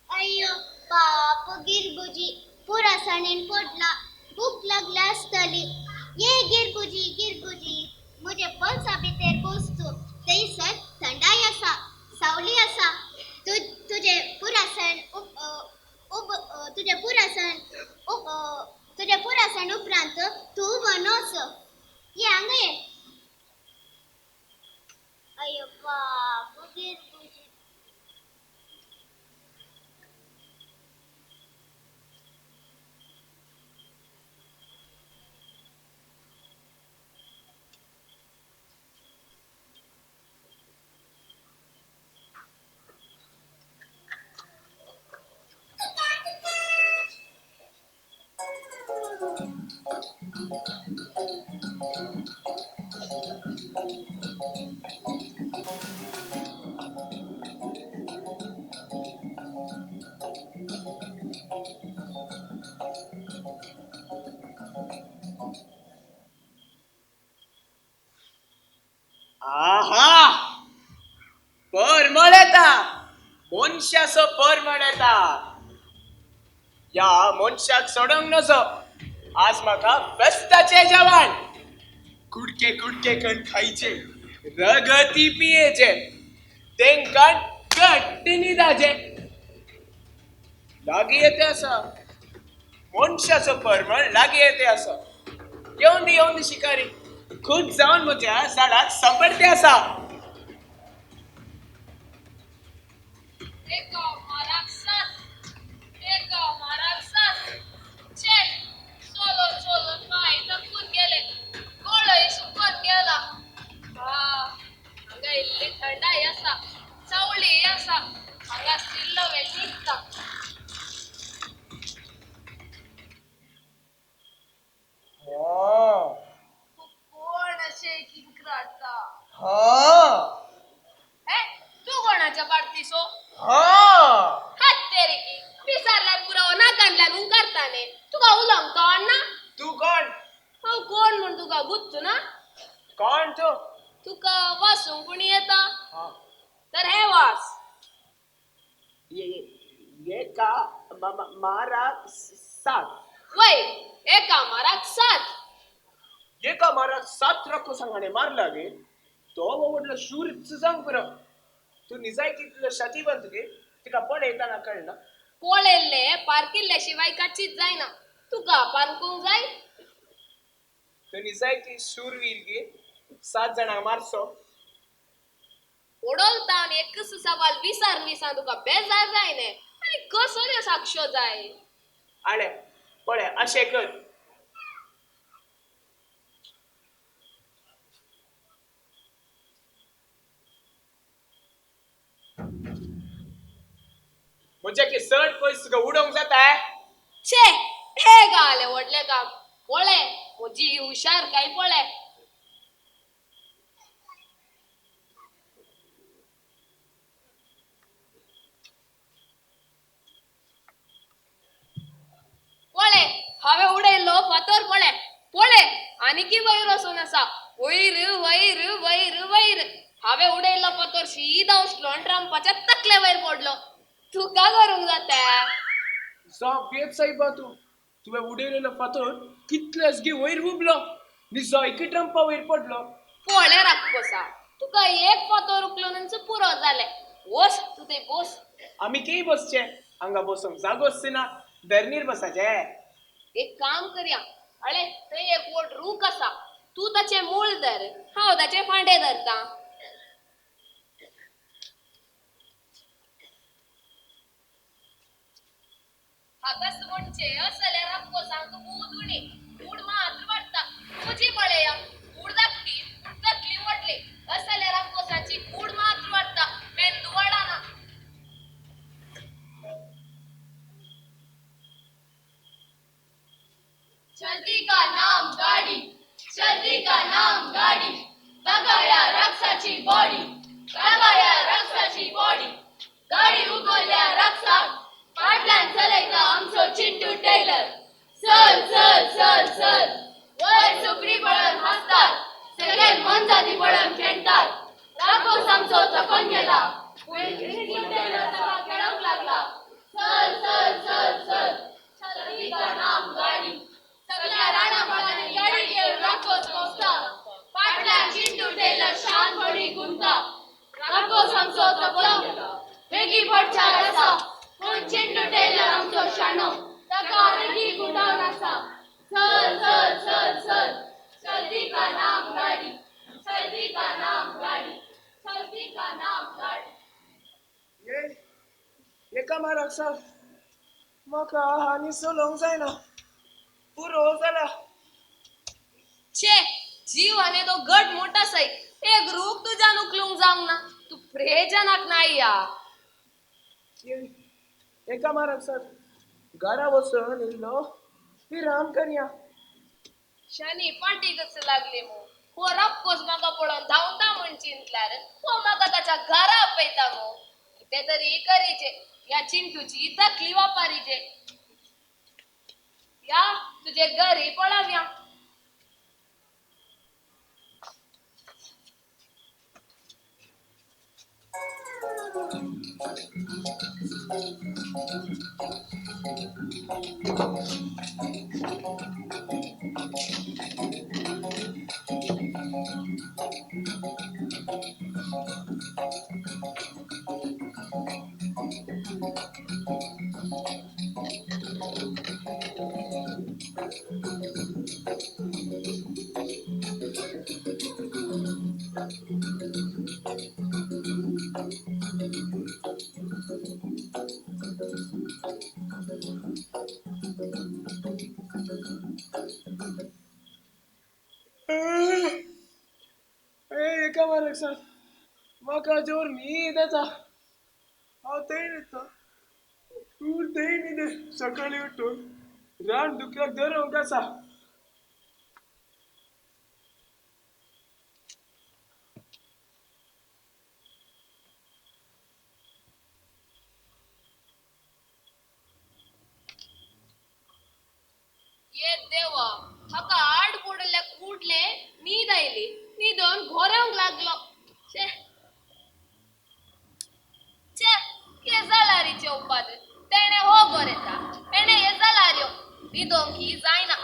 अय्यो पाप गिरबुजी, पुरासाणेन पडला. भूक लागल्या आसतली. ये गिरबुजी गिरबुजी, म्हजे बोल्सा भितर बस तूं. थंयसर थंडाय आसा, सावली आसा. तुजें पुरासण उब तुजें पुरासण उब तुजें पुरासण उपरांत तूं उबो नोच. ये हांगा ये. अय्यो पाप गिरबुजी. आहा, परमळ येता, मनशाचो परमळ येता. ह्या मनशाक सोडूंक नजो. आज म्हाका फेस्ताचें जेवण, कुडके कुडके कण खायचे, रगती पियेचे, तेंकां घट्ट न्हिदाचें. लागीं येते आसा मनशाचो परमळ, लागीं येते आसा. येवन दी, येवन दी शिकारी, खूब जावन म्हज्या झाडाक सांपडते आसा. एका माराक 7, एका माराक 7. छे, चलोन चलोन पांय थकून गेले, गळोय सुकून गेला. हा, हांगा इल्ली थंडाय आसा, सावळी आसा. हांगा सिल्लो वेळ न्हिदता. तूं कोण अशें किंक्राडटा? हे, तूं कोणाच्या पार्टीसो? हात तेरी पिसारल्यार पुरो, नाकांतल्यान हुंकारता न्ही. तुका उलोवंक कळना? तूं कोण? हांव कोण म्हूण तुका गुत्त ना? कोण तूं? तुका वासूंक कोणी येता? तर हे वास. एका माराक 7. वय, एका माराक 7. एका माराक सात राकोसांक हाणें मारला गे. तो व्हडलो शूर जावंक पुरो. तूं निजायकी इतलो शातीवंत गे, तिका पळयतना कळना. पळयल्ले पारकिल्ल्या शिवाय काचीच जायना. तुका पारकूंक जाय? तूं निजायकी शूरवीर गे, 7 जाणांक मारचो. ओडोलतान एकच सवाल विसार विसान तुका बेजार जायने आनी कसल्यो साक्षो जाय. आळे पळय अशें कर. म्हज्या की चड पयस तुका उडोवंक जाता. छे, हे गाले व्हडलें काम. पळय म्हजी हुशार काय पळय. पळय हांवें उडयल्लो फातर पळय. पळय आनीकी वयर वचून आसा. वयर वयर वयर वयर. हांवें उडयल्लो फातर शीदा उचलोन ट्रंपाच्या तकले वयर पडलो. तुका करूंक जाता? जावं सायबा तूं. तुवें उडयलेलो फातर कितलेच गे वयर हुबलो निजायकी ट्रंपा वयर पडलो. पळय राक्षसा, तुका एक फातर उखलून पुरो जालें. बस तूं थंय बस. आमी केय बसचे, हांगा बसूंक जागोच ना. धरणीर बसाचे. एक काम करया, अळे थंय एक व्हड रूख आसा, तूं ताचें मूळ धर, हांव ताचे फांदे धरता. हाकाच म्हणचे असल्या राक्षसांक बूद उणी, कूड मात्र वाडटा. तुजी पळया कूड धाकटी पूण तकली व्हडली. असल्या राक्षसाची कूड मात्र वाडटा, मेंदू वाडना. चलती का नाम गाडी, चलती का नाम गाडी, तगाया राक्षसाची बॉडी, तगाया राक्षसाची बॉडी. गाडी उगवल्या राक्षसाक, फाटल्यान चलयता आमचो चिंटू टेलर. चल चल चल चल. वयर सुकरी पळोवन हांसतात, सगळे मोनजाती पळोवन खेळटात. राक्षस आमचो थकोन गेला, पूण चिंटू टेलर ताका खेळोंक लागला. चल चल चल चल. चलती का नाम गाडी. सगळ्या रानाभागांनी गाडी घेवन राक्षस भोंवता. फाटल्यान चिंटू टेलर शांतपणी घुमता. राक्षस आमचो थकलो, वेगीं पडचार आसा, पूण चिंटू टेलर आमचो शाणो, ताका आनीक गुंडावन आसा. चल चल चल चल. चलती का नाम गाडी, चलती का नाम गाडी, चलती का नाम गाडी. ये एका राक्षसा, म्हाका आनी चलोवंक जायना, पुरो जाला. छे, जीव आनी तो गट मोठा साय. एक रूख तुज्यान उखलूंक जावंक ना, तूं प्रेजनाक नाय या. एका राक्षसा, घरा वचून इल्लो विराम करया. शनी फाटी कस लागली मू. हो राक्षस म्हाका पळोवन धांवता म्हूण चिंतल्यार हो म्हाका ताच्या घरा आपयता मू. कितें तरी करीचे, ह्या चिंटूची तकली वापारीचे. या तुजे घरी पळोवया. एका राक्षसा, म्हाका जोर न्हीद येता. हांव थंय न्हिदता, तूं थंय न्हिद. सकाळीं उठून रान दुकराक धरूंक आसा. ये देवा, हाका आड पडल्या कुडले न्हीद आयली, न्हिदोन घोरेवंक लागलो. छे छे, हे जालारीचे उपाद. तेणे हो गोरेता, तेणे हे जालार्यो. न्हिदोंक ही जायना.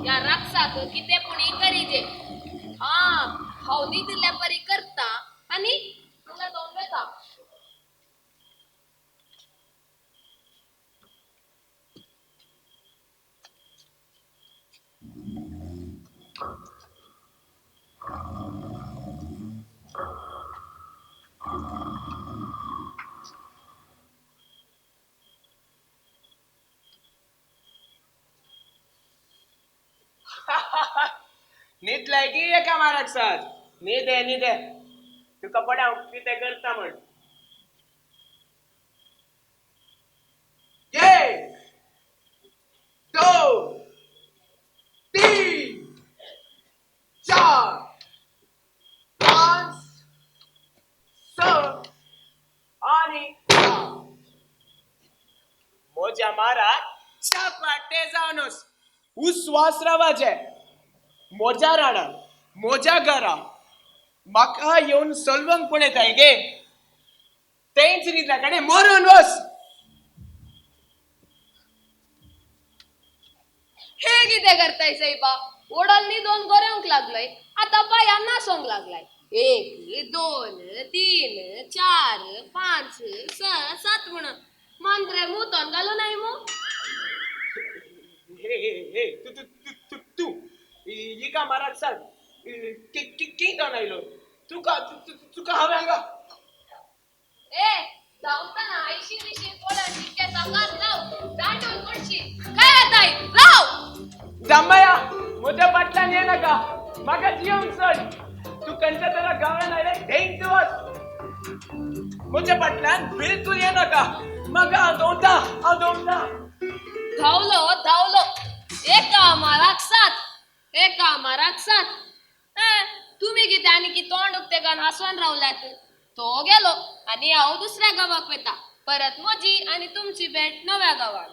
ह्या राक्षसाक कितें पुणी करीजे. हा हांव न्हिदिल्ल्या परी करता आनी हांगा दोन वेता. न्हिदलाय की एका माराक सात. न्हिदे न्हिदे तुका पळय हांव कितें करता म्हण. एक, दोन, तीन, चार, पांच, स आनी सात. म्हज्या माराक चापाटे जावनच उस्वास रावाचे. म्हज्या रानान म्हज्या घरा म्हाका येवन सलवंग पळयताय गे. तेंच न्हिदल्या कडेन मरून वच. हे कितें करताय सायबा? ओडल न्हिदोन गोरेवंक लागलोय, आतां बायां नाचोंक लागलाय. 1, 2, 3, 4, 5, 6, 7 म्हणून मांद्रे मुतोन घालूं नाय मू? हे हे हे तूं तूं तूं एका माराक सांग कितें आयलो तुका तुका हांवें हांगा. ए धांवतना आयशी बिशी पडून टिक्क्याचा कान लाव, दांडून पडशी. काय जाताय राव. जांभया म्हज्या फाटल्यान ये नाका, म्हाका जियोंक सोड. तूं खंयच्या तरा गांवान आयलें थंयच वच. म्हज्या फाटल्यान बिलकूल ये नाका, म्हाका हांव दवरता हांव दवरता. धांवलो धांवलो एका माराक सात, एका माराक सात. तुमी कितें आनी की तोंड उक्तें करून हांसोन रावल्यात. तो गेलो आनी हांव दुसऱ्या गांवाक वता. परत म्हजी आनी तुमची भेट नव्या गांवान.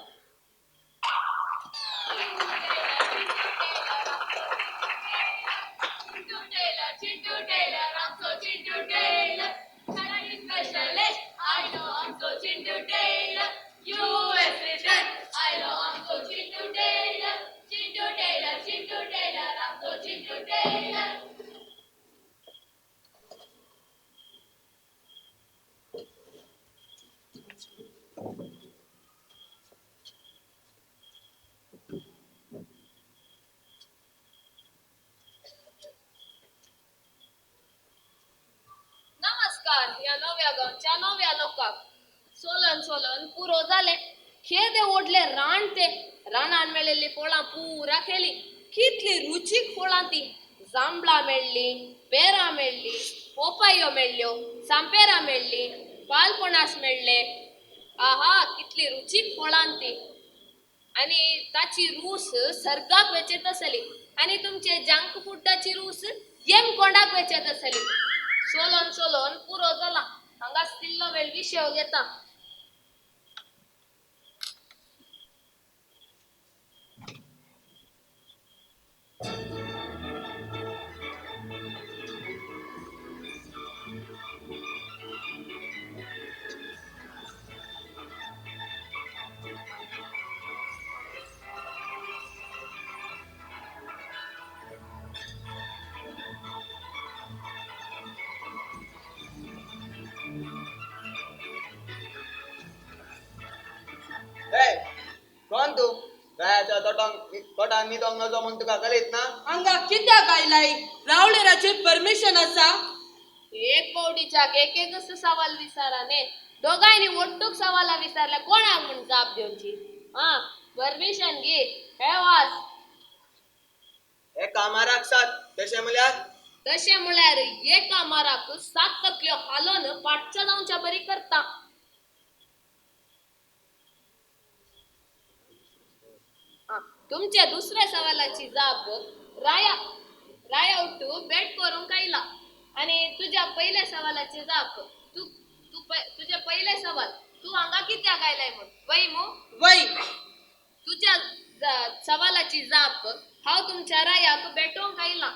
Chintu Taylor, I'm so Chintu Taylor. Chinese specialist, I know I'm so Chintu Taylor. US return, I know I'm so Chintu Taylor. Chintu Taylor, Chintu Taylor, I'm so Chintu Taylor. नमस्कार ह्या नव्या गांवच्या नव्या लोकांक. सोलन सोलन पुरो जालें. खेदे ओडले रान ते रानान मेळिल्ली फळां पुरा खेली. कितली रुचीक फळां ती. जांबळां मेळ्ळीं, पेरां मेळ्ळीं, पोपायो मेळ्ळ्यो, सांपेरां मेळ्ळीं, पालपणास मेळ्ळे. आहा कितली रुचीक फळां ती. आनी ताची रूस सर्गाक वेचेत आसली आनी तुमचे जंक फुडाची रूस येम कोंडाक वेचेत आसली. सोलोन सोलोन पुरो जाला. हांगा तिल्लो वेळ विशेव घेता. कोण तूं? रायाच्या तोटान न्हिदोंक नजो म्हूण तुका कळीत ना? हांगा कित्याक आयलाय? रावळेराचें परमिशन आसा? एक पावटीच्याक एक एकच सवाल विचारा न्ही. दोगांयनी ಒಟ್ಟುಗ್ सवाला विचारल्या कोणाक म्हूण जाप दिवची? आं परमिशन घे. हे वाच. एका माराक सात तशें म्हळ्यार? तशें म्हळ्यार एका माराक सात तकल्यो हालोवन फाटच्या जावच्या बरी करता. तुमच्या दुसऱ्या सवालाची जाप राया राया उठू बेट करूंक आयला. आनी तुज्या पयल्या सवालाची जाप तूं तूं तुज्या पयले सवाल तूं हांगा कित्याक आयलाय म्हूण वय मू? वय. तुज्या सवालाची जाप हांव तुमच्या रायाक बेटोवंक आयला.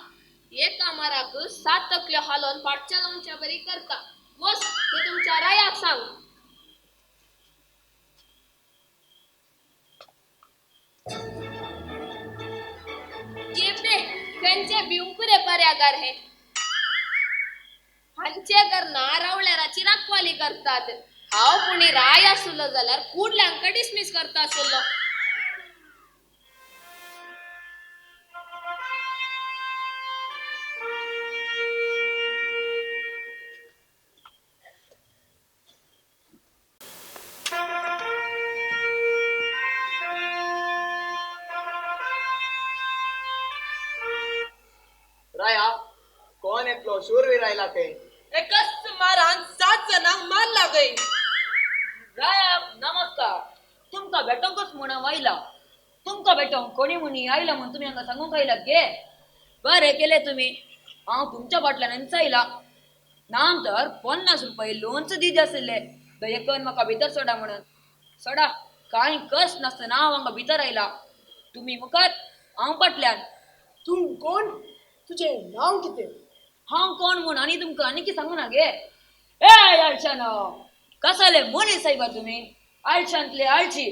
एका माराक सात तकल्यो हालोवन फाटच्या लावच्या बरी करता. वच ते तुमच्या रायाक सांग. खंयचे भिवकुरे पर्यागार हे हांचे घरना रावळेराची राखवाली करतात. हांव पुणी राय आसलो जाल्यार कुडल्यांक डिसमीस करता आसलो. राया कोण येतलो शूरवीर आयला ते एकाच मारान 7 जणांक मारला गय. राया नमस्कार. तुमकां भेटोंकच म्हूण हांव आयला. तुमकां भेटोंक कोणी म्हणी आयला म्हूण तुमी हांगा सांगूंक आयलात गे. बरें केलें तुमी. हांव तुमच्या फाटल्यान आयला. ना तर 50 रुपये लोनच दीत आशिल्ले दयेकन म्हाका भितर सोडा म्हणून. सोडा कांय कस नासतना हांव हांगा भितर आयला. तुमी मुखार हांव फाटल्यान. तूं कोण? तुजें नांव कितें? हांव कोण म्हूण आनी तुमकां आनी कितें सांगू ना गे. ए आळशानो कसले मनीस सायबा तुमी. आळशांतले आळशी.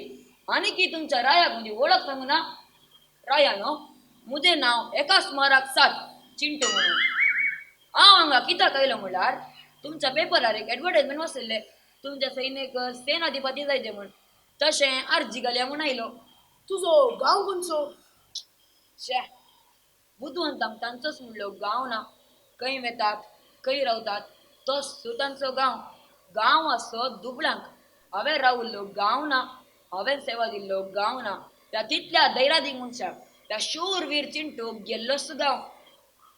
आनी की तुमच्या रायाक म्हजी वळख सांगू ना. राया न्हू म्हजें नांव एका सुमाराक 7 चिंटू म्हणून. हांव हांगा कित्याक आयलो म्हणल्यार तुमच्या पेपरार एक एडवर्टायजमेंट वाचिल्लें तुमच्या सैनीक सेनाधिपती जायचे म्हूण. तशें अर्जी घालया म्हूण आयलो. तुजो गांव खंयचो? शे बुदवंतांक तांचोच म्हणलो गांव ना. खंय वेतात खंय रावतात तोच तांचो गांव. गांव आसो दुबळांक. हांवें रावल्लो गांव ना. हांवें सेवा दिल्लो गांव ना. त्या तितल्या दैरादीक मनशाक त्या शूरवीर चिंटूक गेल्लोच गांव.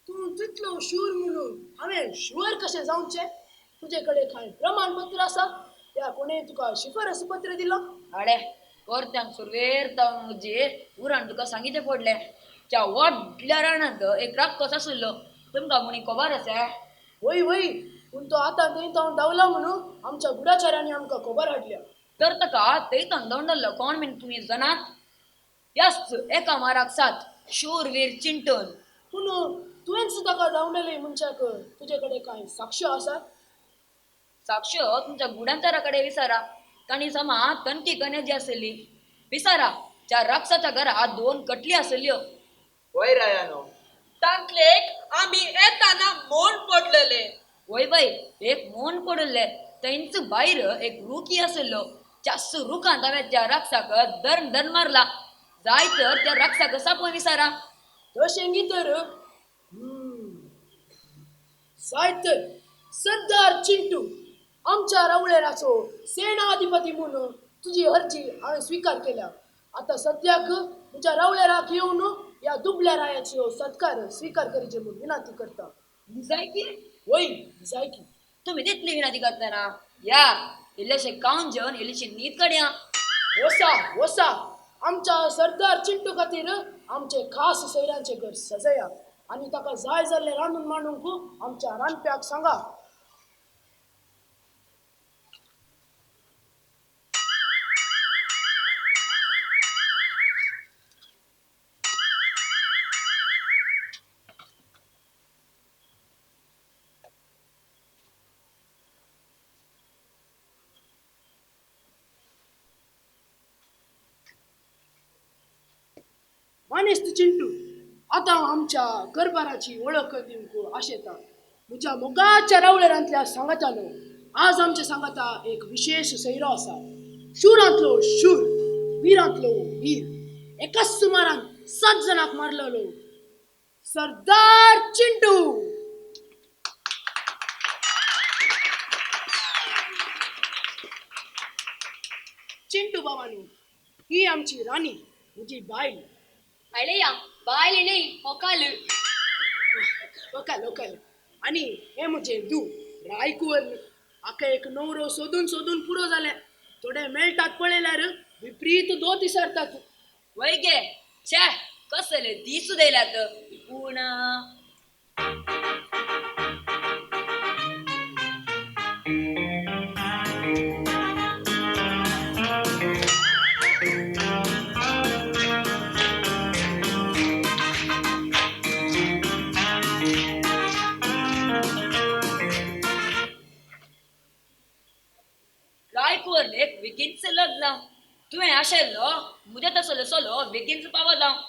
तूं तितलो शूर म्हणून हांवें शुअर कशें जावचें? तुजे कडेन कांय प्रमाणपत्र आसा? या कोणें तुका शिफारस पत्र दिलां? आडे कोर्त्यांक सुरवेर तावन म्हजे उरान तुका सांगिचें पडलें. त्या व्हडल्या रानांत एक राक्षस आशिल्लो. तुमकां म्हणी खबर आसा? वय वय, पूण तो आतां थंय तावन धांवला म्हणून आमच्या गुढाचारांनी आमकां खबर हाडल्या. तर ताका थंय तावन धांवडलो कोण म्हण तुमी जाणात? यस एका माराक 7 शूरवीर चिंटून. पूण तुवेंच ताका धांवडले मनशाक तुजे कडेन कांय साक्ष आसात? साक्ष तुमच्या गुढांचारा कडेन विचारा. तांणी समा तनकी कन्या जी आशिल्ली विचारा. त्या राक्षसाच्या घरा 2 कटली आशिल्ल्यो. वय रायानो तांतले एक आमी येताना मोन पडलेले. वय बाय एक मोन पडिल्ले. थंयच भायर एक रुकी आशिल्लो. त्या रुखांत हांवें त्या राक्षसाक दर्न दर्न मारला. जाय तर त्या राक्षसाक सापोवन विचारा. तशें गी तर जाय तर सरदार चिंटू आमच्या रावळेराचो सेनाधिपती म्हणून तुजी अर्जी हांवें स्विकार केल्या. आतां सद्याक म्हज्या रावळेराक येवन ह्या दुबल्या रायाचो सत्कार स्विकार करीचे म्हूण विनंती करता. जायकी? वय जायकी. तुमी तितली विनंती करतना या इल्लेशें खावन जेवन इल्लीशी न्हीद काडया. वसा वसा आमच्या सरदार चिंटू खातीर आमचे खास सैरांचें घर सजया आनी ताका जाय जाल्लें रांदून मांडूंक आमच्या रांदप्याक सांगा. मानेस्त चिंटू आतां आमच्या करबाराची वळख दिवंक आशेता. म्हज्या मोगाच्या रावळेरांतल्या सांगातालो आज आमच्या सांगाता एक विशेश सैरो आसा. शूरांतलो शूर, वीरांतलो वीर, एकाच सुमारान 7 जणांक मारलेलो सरदार चिंटू. चिंटू बाबानू ही आमची राणी, म्हजी बायल. अळेया बायल न्ही होकाल. होकाल होकाल. आनी हें म्हजें दू रायकुवर. हाका एक नवरो सोदून सोदून पुरो जालें. थोडे मेळटात पळयल्यार विपरीत दोत विसरतात. वय गे छे कसले दीस उदयल्यात. पूण रायकुवरलेक बेगीनच लग्न जावं. तुवें आशिल्लो म्हज्या तसलो चलो बेगीनच पावत जावं.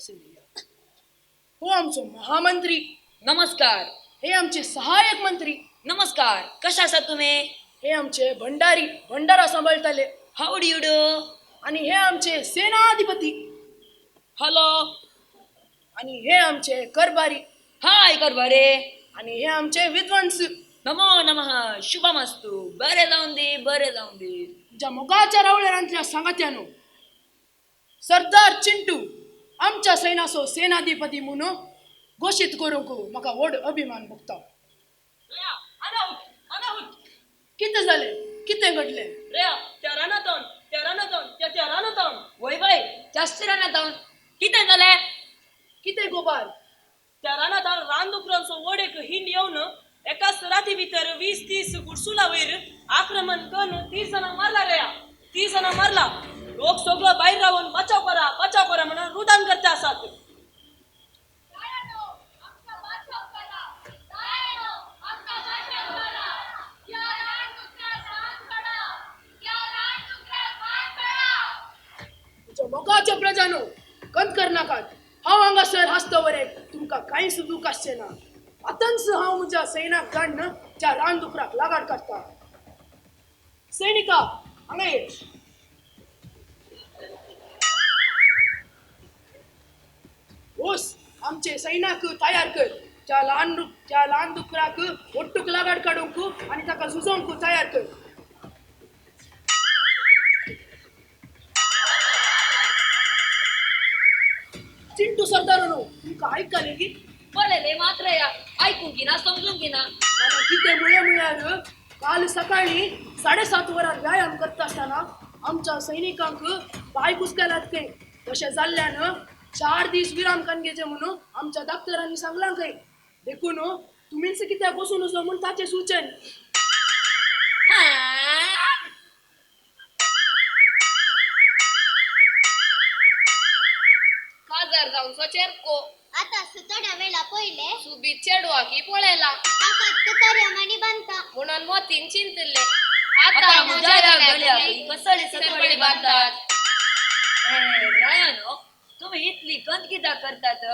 बसयल्या. हो आमचो महामंत्री. नमस्कार. हे आमचे सहाय्यक मंत्री. नमस्कार. कशा आसात तुम्ही? हे आमचे भंडारी, भंडारा सांभाळताले. How do you do? आणि हे आमचे सेनाधिपती. हॅलो. आणि हे आमचे करबारी. हाय करबारे. आणि हे आमचे विद्वांस. नमो नमः. शुभमस्तु. बरे जाऊन दे, बरे जाऊन दे. तुमच्या मोगाच्या रावळेरांतल्या सांगात्यानो, सरदार चिंटू आमच्या सैनाचो सेनाधिपती म्हणून घोशीत करूंक म्हाका व्हड अभिमान भोगता. कितें जालें? कितें घडलें? त्या रानांत, त्या रानांत, त्या रानांत. वय बाय, जास्त रानांत कितें जालें? कितें गोपाल? त्या रानांत रानदुकरांचो व्हड एक हिंड येवन एकाच राती भितर 20-30 गुडसुला वयर आक्रमण करून 30 जाणांक मारला रे. 30 जाणांक मारला. लोक सगळो भायर रावन बचाव करा, बचाव करा म्हणून रुदान करता आसात. मोगाच्या प्रजानो, कंत करनाकात. हांव हांगासर हासतवरे तुमकां कांयच दूख आसचें ना. आतांच हांव म्हज्या सैनाक धाडून त्या रानदुकराक लागाड काडटा. सैनिका हांगा ये. ओस आमचे सैनाक तयार कर. त्या ल्हान दुकराक ಒಟ್ಟುಕ್ लागाड काडूंक आनी ताका झुजोवंक तयार कर. चिंटू सरदारानो, तुमकां आयकलें की? पळयलें मात्र या, आयकूंक ना, समजूंक ना. कितें मुळे म्हळ्यार काल सकाळीं 7:30 वरार व्यायाम करता आसतना आमच्या सैनिकांक पांय कुसकेलात खंय. तशें जाल्ल्यान 4 दीस विराम कान घेवचें म्हणून आमच्या डॉक्टरांनी सांगलां खंय. देखून तुमीच कित्याक वचूं नजो म्हूण ताचें सुचन. काजार जावचो चेरको. आतां थोड्या वेळा पयले सुबीत चेडवाकी पळयला. ताका तुकाऱ्या माणी बांदता म्हणून मोतीन चिंतिल्ले. आतां म्हज्या गळ्याक कसली सरपळी बांदतात. रायानो, तुम्ही इतली कंत कित्याक करतात?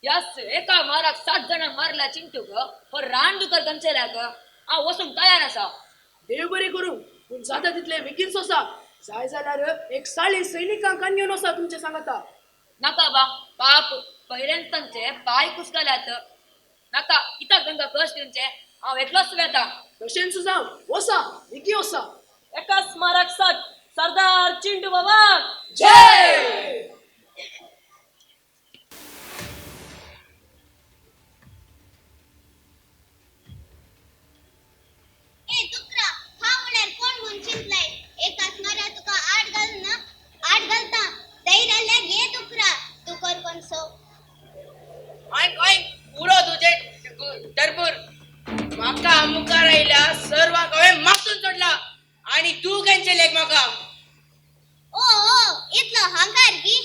यास एका माराक 7 जाणांक मारला चिंटूक. हो रानदुकर कंचेल्याक हांव वचूंक तयार आसा. देव बरें करूं, पूण जाता तितले बेगीन सोसा. जाय जाल्यार एक 40 सैनिकांक आनी घेवन वसा तुमचे सांगाता. नाका बा, पाप पयल्यान तांचे पांय कुसकल्यात. नाका, कित्याक तांकां कश्ट दिवचे? हांव एकलोच वेता. तशेंच जावं, वसा बेगीन वसा. एकाच माराक 7 सरदार चिंटू बाबा जय. ए दुकरा, हांव म्हळ्यार कोण म्हूण चिंतलाय? एकाच मारा तुका आड घालना, आड घालता. धैर्य जाल्यार ये दुकरा, तूं कर कोणसो. आयक आयक, पुरो तुजें टरबूर. म्हाका मुखार आयल्या सर्वांक हांवें मातून सोडला आनी तूं खंयचें लेख म्हाका. ओ ओ, इतलो हांकार गी?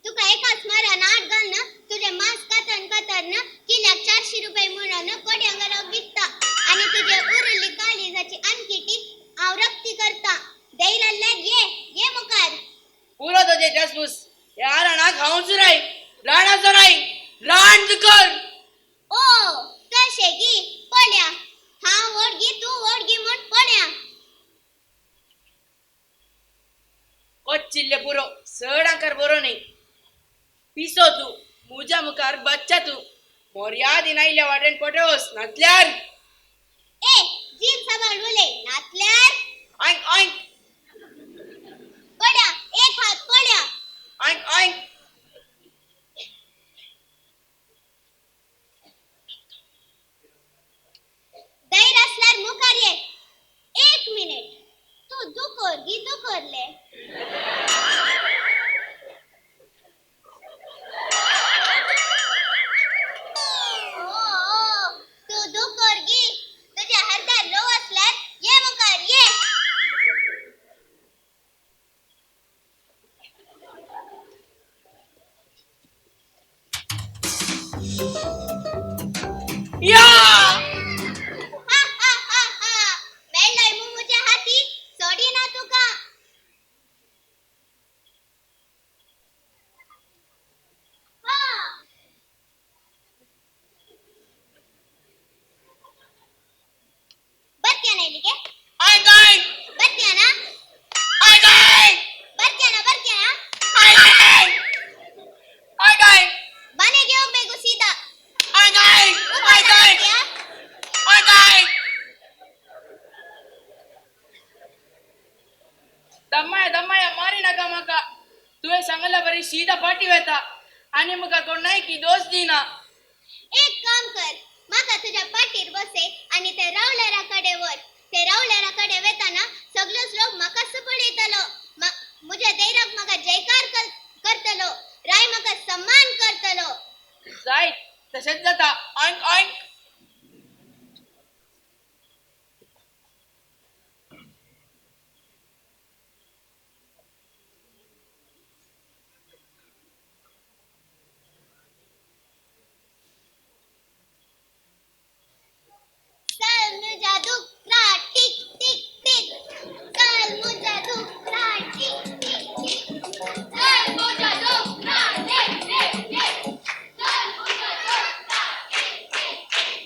तुका एकाच मारान आड घालना तुजें मांस कातन कातन किल्याक 400 रुपये म्हणून कोड्यांक विकता आनी तुजे उरिल्ली काळिजाची आणखी हांव रक्ती करता. धैर्य जाल्यार ये, ये मुखार. पुरो तुजें जासपूस. ह्या रानाक हांव चुराय, रानाचो राय, रान दुकर. ओ तशें गी? पळया हांव व्हड गी तूं व्हड गी म्हूण पळया. कोच्चिल्ले पुरो, चड आंकार बरो न्ही. पिसो तूं, म्हज्या मुखार बच्चा तूं. मोर्या दिनायल्या वाटेन पटोस नातल्यार. ए जीभ सांबाळ उलय, नातल्यार. आयक आयक. पळया एक हात पळया. आयक आयक. धैर्य आसल्यार मुखार ये. 1 मिनिट, तूं दुकोर गी दुकोरले? ओ तूं दुकोर गी? तुज्या हरदार लोव आसल्यार ये मुखार ये. ಮನೆಗೆ? I'm going. ಬರ್ತೀಯಾನ? I'm going. ಬರ್ತೀಯಾನ ಬರ್ತೀಯಾನ? I'm going. I'm going. ಮನೆಗೆ ಹೋಗ್ಬೇಕು ಸೀದಾ. I'm going. I'm going. I'm going. दम्माया दम्माया मारी नाका म्हाका. तुवें सांगला बरी सीधा पाटी वेता आनी म्हाका कोणाय की दोश दिना. एक काम कर, म्हाका तुज्या पाटीर बसय आनी ते रावळेरा कडेन व्हर. ते रावळेरा कडेन वेताना सगळोच लोक म्हाकाच पळयतलो. म्हज्या धैर्याक म्हाका जयकार करतलो. राय म्हाका सम्मान करतलो. जायत तशेंच जाता. ऑयंक ऑयंक. चल मुझा दुकरा टिक टिक टिक. चल मुझा दुकरा टिक टिक टिक. चल मुझा दुकरा टिक टिक टिक. चल मुझा दुकरा टिक टिक टिक.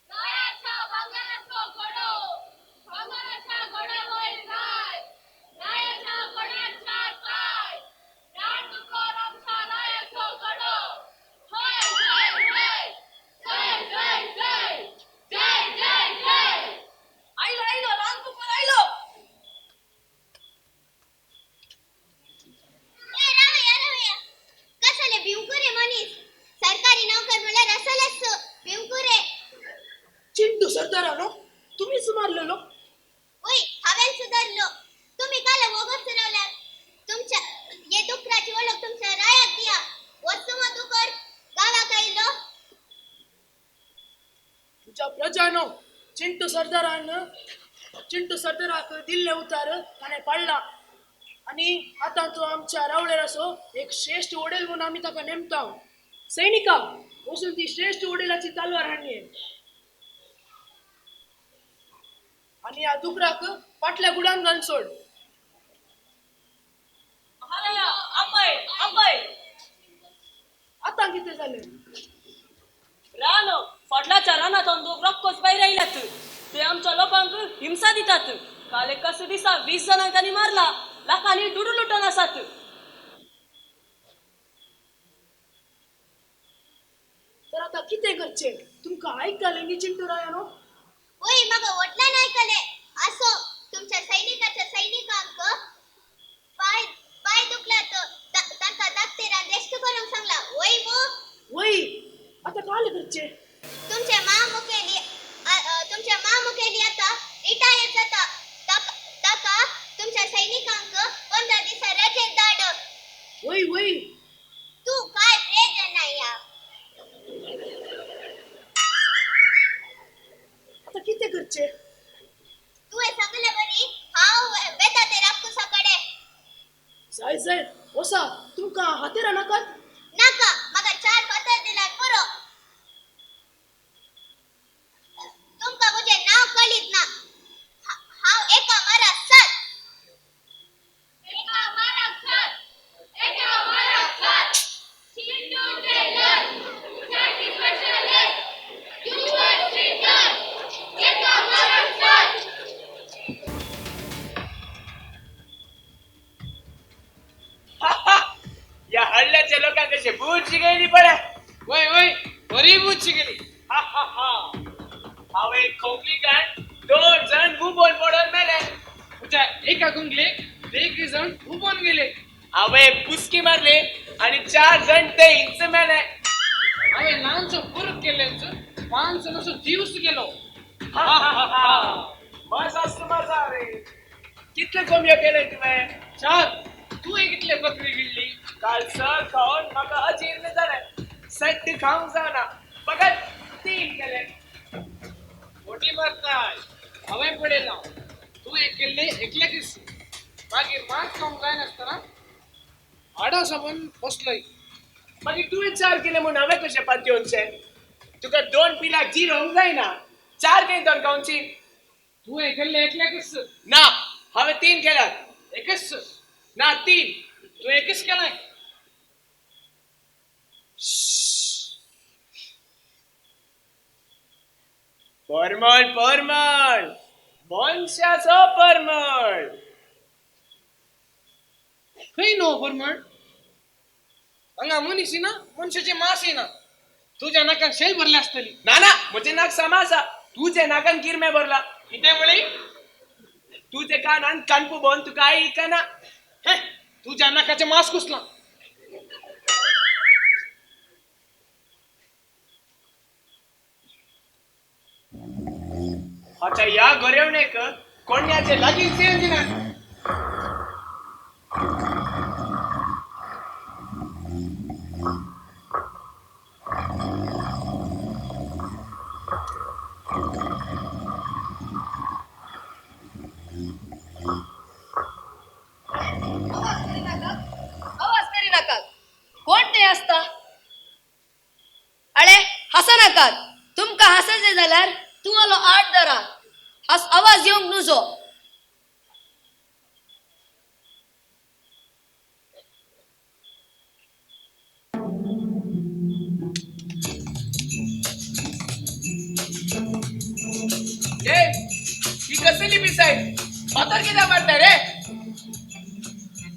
रायाच्या भांगाराचो घोडो, भांगाराच्या घोड्यावयर राय, रायाच्या घोड्यार चार पाय, रानडुकर आमच्या रायाचो घोडो. हय हय हय, जय जय जय, जय जय जय. आयलो आयलो रानदुकर आयलो. ए रावया रावया, कसले भिवकुरे मनीस. सरकारी नोकर म्हणल्यार असलेच भिवकुरे. चिंटू सरदारानो तुम्हीच मारलेलो. वय हांवें सुदारलो. तुमी काल वोगोच रावल्यात. तुमच्या हे दुकराची वळख तुमच्या रायाक दिया. वचूं दुकर गांवाक आयलो. तुझ्या प्रजानो चिंटू सरदारान चिंटू सरदाराक दिल्ले उतार ताणें पाडला आनी आतां तो आमच्या रावळेराचो एक श्रेश्ठ वडील म्हणून आमी ताका नेमता. सैनिका वचून ती श्रेश्ठ वडिलाची तलवार हाडली आनी ह्या दुकराक पाटल्या गुडान घालून सोड. महाराया आपय आपय. आतां कितें जालें? रान फाटल्याच्या रानांत दोग रोखोच भायर आयल्यात. ते आमच्या लोकांक हिंसा दितात. काल एकाच दिसा 20 जाणांक तांणी मारला. लाखांनी दुडू लुटून आसात. तर आतां कितें करचें? तुमकां आयकलें न्ही चिंटू रायानो? वय म्हाका व्हडल्यान आयकलें. आसो तुमच्या सैनिकाच्या सैनिकांक पांय पांय दुखल्यात तांकां दाक्तेरान रेस्ट करूंक सांगला. वय मू? वय आतां काल करचें? तुमचे मा मुखेली तुमच्या मा मुखेली आतां रिटायर जाता. ताका तुमच्या सैनिकांक 15 दिसां रजेर धाड. वय वय. तूं काय प्रयोजन ना या. आतां कितें करचें? तुवें सांगलें बरी हांव वेता ते राक्षसा कडेन. जाय जाय वसा. तुमकां हातेरां नाकात? नाका, म्हाका 4 फातर दिल्यार पुरो. तुमकां म्हजें नांव कळीत ना. हांव एका माराक 7. एका माराक 7, एका Marak 7. Chintu tailor, Jackie specialist, US return. एका माराक 7. या हल्ल्याच्या लोकांक कशे बूट शिकयली पळय. वय वय बरी बूट शिकयली. हा हा हा. हांवें खोंकलीकान 2 जण बुबोन पडोन मेले. तुझ्या एका गुंगलेक 1 जण उबोन गेले. हांवें पुस्की मारली आनी 4 जण ते इंच मेले. हांवें ल्हानसो पुरक केल्ल्याचो 5 जणांचो जीवच गेलो. हा हा हा. मजा मजा रे. कितले कोंबयो केले तुवें? 4. तुवें कितले बकरी गिळ्ळी? काल सर खावन म्हाका अजीर्ण जालें. सट्ट खावंक जायना. फकत 3 केले. मोटी मारताय. हांवें पळयलां तुवें केल्ले एकल्याकच. मागीर मांस खावंक जायनासतना हाडां सामून बसलोय. मागीर तुवें 4 केले म्हूण हांवें कशें पातयेवचें? तुका 2 पिलाक जिरोवंक जायना. 4 केली दोन खावची. तुवें केल्ले एकल्याकच. ना, हांवें 3 केल्यात. एकच. ना, 3. तुवें एकच केलाय. परमळ परमळ मनशाचो परमळ. खंय न्हू परमळ? हांगा मनीस ना, मनशाचे मास येना. तुज्या नाकान शेल भरले आसतली. ना ना, म्हजें नाक सामा आसा. तुजें नाकान किरमे भरला. कितें म्हळी? तुजे कानान कानपू भोवन तुका आयकना. तुज्या नाकाचें मास कुसलां. आतां ह्या गोरेवणेक कोण्याचे लागींच येवन दिनात. आवाज करी नाकात. कोण ते आसता? अळे हसनाकात. तुमकां हसायचें जाल्यार तुंवालो आठ धरा. आवाज येवंक नुजो. ए, ही कसली पिसाय? फातर कित्याक मारता रे?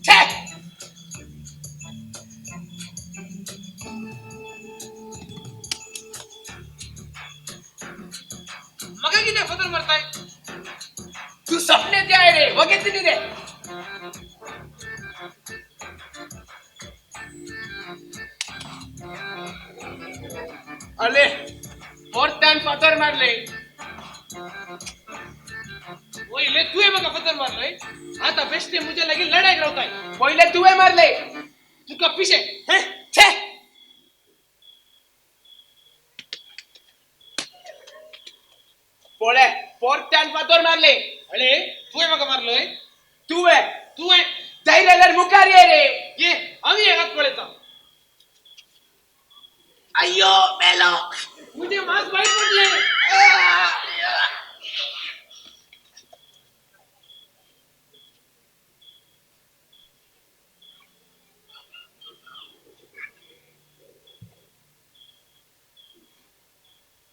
छे! मगा कित्याक फातर मारताय? तू सपने ते आहे रे, वगेच न्ही रे. अले परत्यान फातर मारले. पयले तुवें म्हाका फातर मारलय, आतां बेश्टे म्हज्या लागीं लडायक रावताय. पयले तुवें मारले. तुका पिशें. हें? छे! पळय परत्यान फातर मारले. अळे तुवें म्हाका मारलय. तुवें तुवें जाय जाल्यार मुखार ये रे. ये, आमी हेगात पळयता. अय्यो मेलो. म्हजें मास भायर पडलें.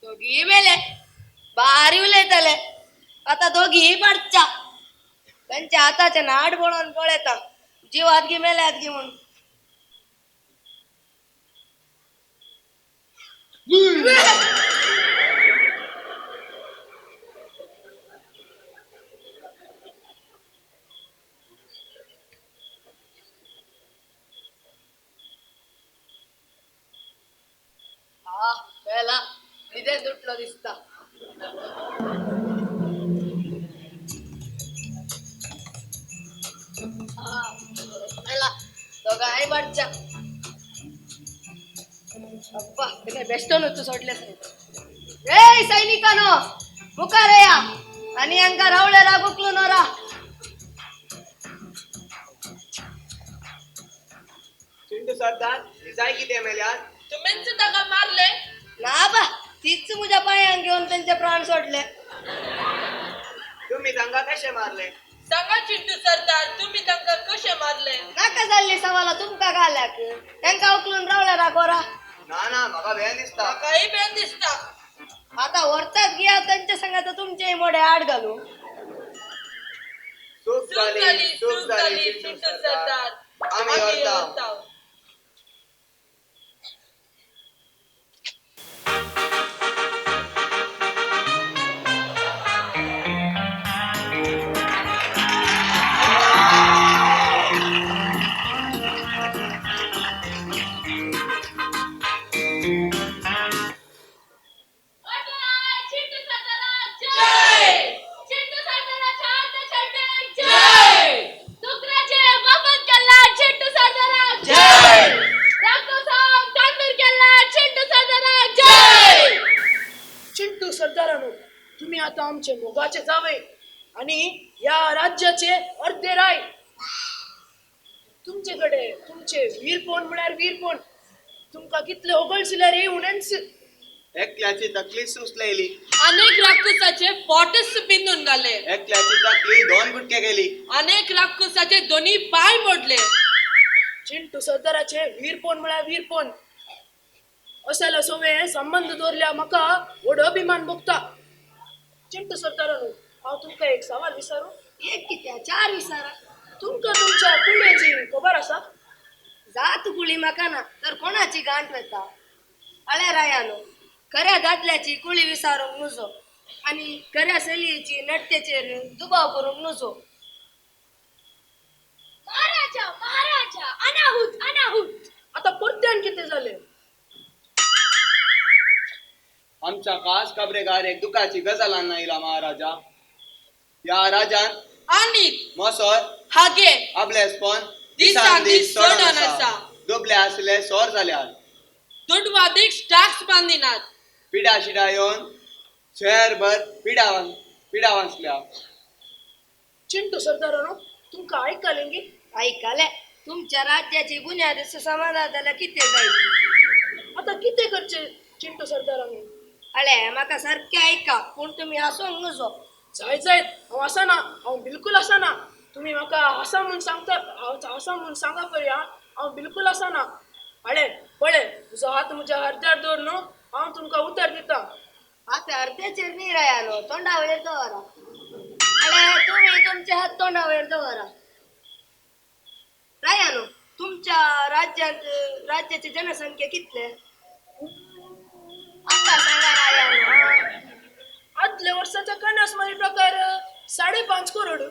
दोगीय मेले. बारी उलयताले. आतां दोगीय पडच्या. तांच्या हाताचें नाट पळोवन पळयता जीव आदगी मेले आदगी म्हूण. हा मेला न्हिदेन उठलो दिसता. मेला दोगांय पडच्या. अप्पा तिने बेश्टोनूच सोडले साहेब. ए सैनिकानो मुखार येया आनी हांकां रावळे राग उखलून व्हरा. चिंटू सरदार, निजाय कितें मेल्यार? तुमीच ताका मारले? ना बा, तीच म्हज्या पांयांक घेवन तेंचे प्राण सोडले. तुम्ही तांकां कशें मारले? सांगा चिंटू सरदार, तुम्ही तांकां कशें मारले? नाका जाल्ली सवालां तुमकां घाल्याक. तांकां उखलून रावळे राग व्हरा. ना ना, म्हाका भेन दिसता. म्हाकाय भेन दिसता. आतां व्हरतात घेयात तांच्या संगात तुमचेय मोडे आड घालू. चूक जाली, चूक जाली चिंटू सरदार. आमी व्हरता. चिंटू सरदारानो, तुम्ही आता आमचे मोगाचे जावई आणि या राज्याचे अर्धे राय. तुमचे कडे तुमचे वीरपण म्हळ्यार वीरपण. तुमकां कितले होगळशिल्यार उणेंच. एकल्याची तकली सुचलेली. अनेक राक्षसाचे पोटच बिंदून घाले. एकल्याची तकली 2 गुटके गेली. अनेक राक्षसाचे दोन्ही पाय मोडले. चिंटू सरदाराचे वीरपोण म्हळ्यार वीरपोण. असल्या सोवे संबंध दवरल्या म्हाका व्हड अभिमान भोगता. चिंटू सरदारानू, हांव तुमकां एक सवाल विचारू? एक कित्या 4 विचारा. तुमकां तुमच्या कुळयेची खबर आसा? जात कुळी म्हाका ना तर कोणाची गांठ वेता? अळे रायानो, खऱ्या दादल्याची कुळी विसारूंक नुजो आनी खऱ्या चलयेची नडतेचेर दुबाव करूंक नुजो. महाराजा महाराजा, अनाहूत अनाहूत. आता परत्यान कितें जालें? आमच्या खास खबरेगार एक दुखाची गजाल आयला महाराजा. ह्या राजान आनी मोसोर हागे आपलेसपण दिसान दीस चडोन आसा. दुबले आसले सोर जाल्यार दुडवादीक स्टाक्स बांदिनात. पिडा शिडा येवन शहरभर पिडा वाचल्या. चिंटू सरदारानो, तुमकां आयकलें गी? आयकलें. तुमच्या राज्याची बुन्याद सुसमाधान जाल्यार कितें जायत? आतां कितें करचें चिंटू सरदारानो? अळे म्हाका सारकें आयका, पूण तुमी हांसोंक नुजो. जाय जायत, हांव आसना, हांव बिलकूल आसना. तुमी म्हाका आसा म्हूण सांगता, हांव आसा म्हूण सांगा पळया, हांव बिलकूल आसना. अळे पळय, तुजो हात म्हज्या अर्द्यार दवर न्हू, हांव तुमकां उतर दिता. हात अर्द्याचेर न्ही रायानो, तोंडा वयर दवरा. अळे तुमी तुमचे हात तोंडा वयर दवरा. रायानो, तुमच्या राज्यांत राज्याची जनसंख्या कितले? आता सांगा रायानो. आदल्या वर्साच्या कन्यासमारी प्रकार 5.5 करोड.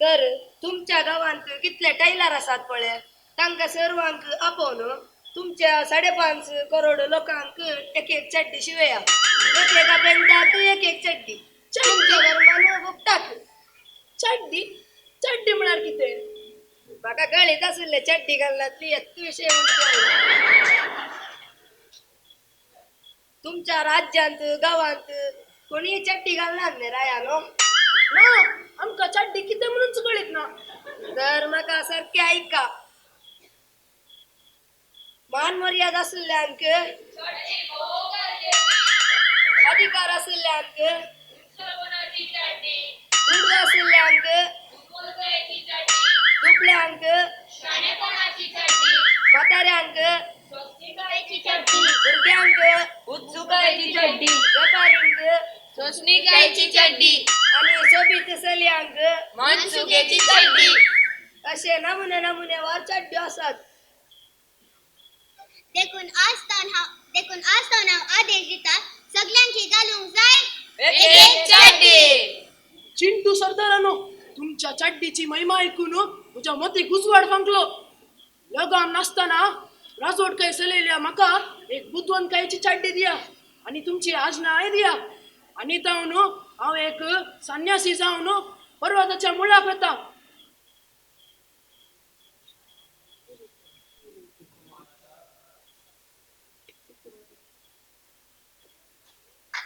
तर तुमच्या गांवांत कितले टेलर आसात पळय, तांकां सर्वांक आपोवन तुमच्या 5.5 करोड लोकांक एक एक चड्डी शिवया. एक एका पेंटाक एक एक चड्डी. तुमच्या धर्मान बुकटाक चड्डी? चड्डी म्हळ्यार कितें? म्हाका कळीत आशिल्लें चड्डी घालनात ती येत विशय. तुमच्या राज्यांत गांवांत कोणीय चड्डी घालनात न्ही रायानो? ना, आमकां चड्डी कितें म्हणूनच कळीत ना. तर म्हाका सारकें आयका. मान मर्याद आशिल्ल्यांक, अधिकार आशिल्ल्यांक, दुडू आशिल्ल्यांक, दुबळ्यांक, म्हाताऱ्यांक, भुरग्यांक उत्सुकायेची चड्डी, वेपारींक सोसणिकायेची चड्डी आनी सोबीत चलयांक मनसुखेची चड्डी. अशे नमुने नमुने वार चड्ड्यो आसात. देखून आज तावन हांव आदेश दिता, सगल्यांची घालूंक जाय एक एक चड्डी. चिंटू सरदारानो, तुमच्या चड्डीची महिमा ऐकून म्हज्या मतीक उजवाड फांकलो. लगाम नासतना राजवटकाय चलयल्या म्हाका एक बुदवंतकायेची चड्डी दिया आनी तुमची आज्ञाय दिया. आनी तावन हांव एक संन्यासी जावन पर्वताच्या मुळाक वता.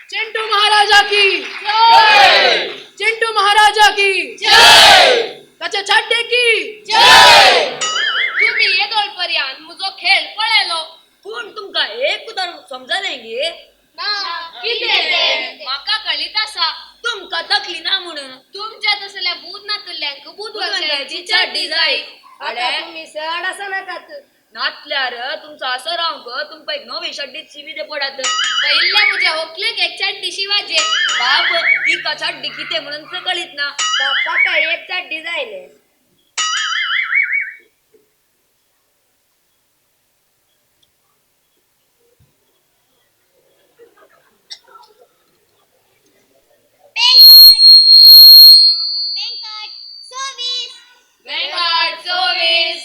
चिंटू महाराजा की जय! चिंटू महाराजा की जय! ताच्या चड्डे की जय! तुम्ही येदोळ पर्यंत म्हजो खेळ पळयलो, पूण तुमकां एक उदाहरण समजलें गे? ना, कितें तें म्हाका कळीत आसा. तुमकां तकली ना म्हणून तुमच्या तसल्या बूद नातल्ल्यांक बुदवंतकायेची चड्डी जाय. आतां तुमी चड आसा नाकात. नातल्यार तुमचो असो रावंक तुमकां एक नवी चड्डी शिवी पडात. पयिल्ल्या म्हज्या होकलेक एक चड्डी शिवाजे. बाब, तिका चड्डी कितें म्हणून कळीत ना. ताका एक चड्डी जायले. वेंकट 24, वेंकट 24,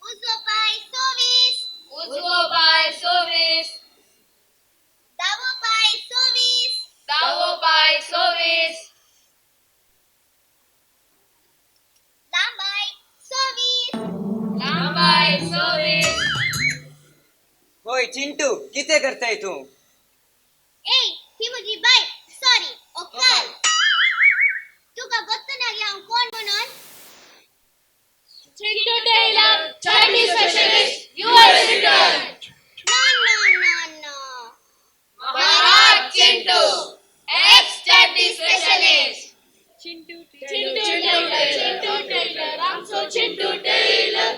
उजवो पाय 24, उजवो पाय 24, दावो पाय 24, दावो पाय 24, लांबाय 24, लांबाय 24. होय चिंटू, कितें करताय तूं? ए, ही म्हजी बायल, सॉरी ओकाल. तुका गोत्त ना गे हांव कोण म्हणून? चिंटू टेलर, चड्डी स्पेशलिस्ट, US return. ना ना Chintu, ex chaddi specialist. Chintu tailor, Chintu tailor, आमचो चिंटू टेलर,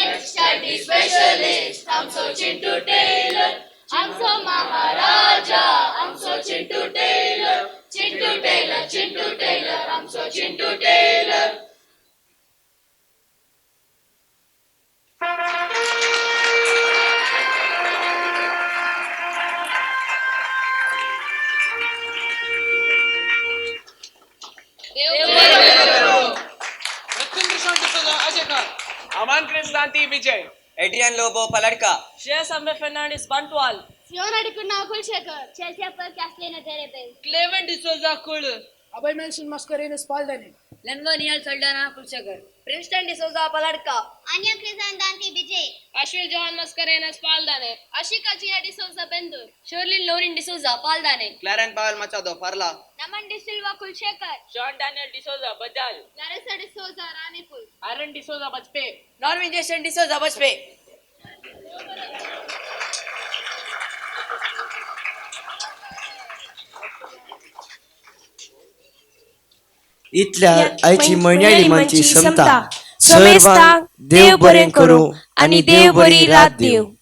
एक्स चाड्डी स्पेशलिस्ट, आमचो चिंटू टेलर, आमचो महाराजा, आमचो Chintu tailor, Chintu tailor, Chintu tailor, आमचो Chintu tailor. Aman Krishnanti Vijay, Adrian Lobo Paladka, Shreyas Ambe Fernandes Bantwal, Fiona D'Cunha Kulshekar, Chelsea Upper Castellana Terepel, Clement D'Souza Kul, Abhay Melson Mascarenhas Paldane, Lenva Nihal Saldanha Kulshekar, Princeton D'Souza Paladka, Anya Krishandanti Vijay, Ashwin Johan Mascarenhas Paldane, Ashika Gia D'Souza Bendur, Sherlyn Lorin D'Souza Paldane, Claren Pavel Machado Parla, Naman D'Silva Kulshekar, Sean Daniel D'Souza Bajal, Larissa D'Souza Ranipur, Aaron D'Souza Bajpe, Norvin Jason D'Souza Bajpe. इतल्या आयची म्हयन्याळी मानची क्षमता समेस्तांक देव बरें करूं आनी देव बरी रात दिवं.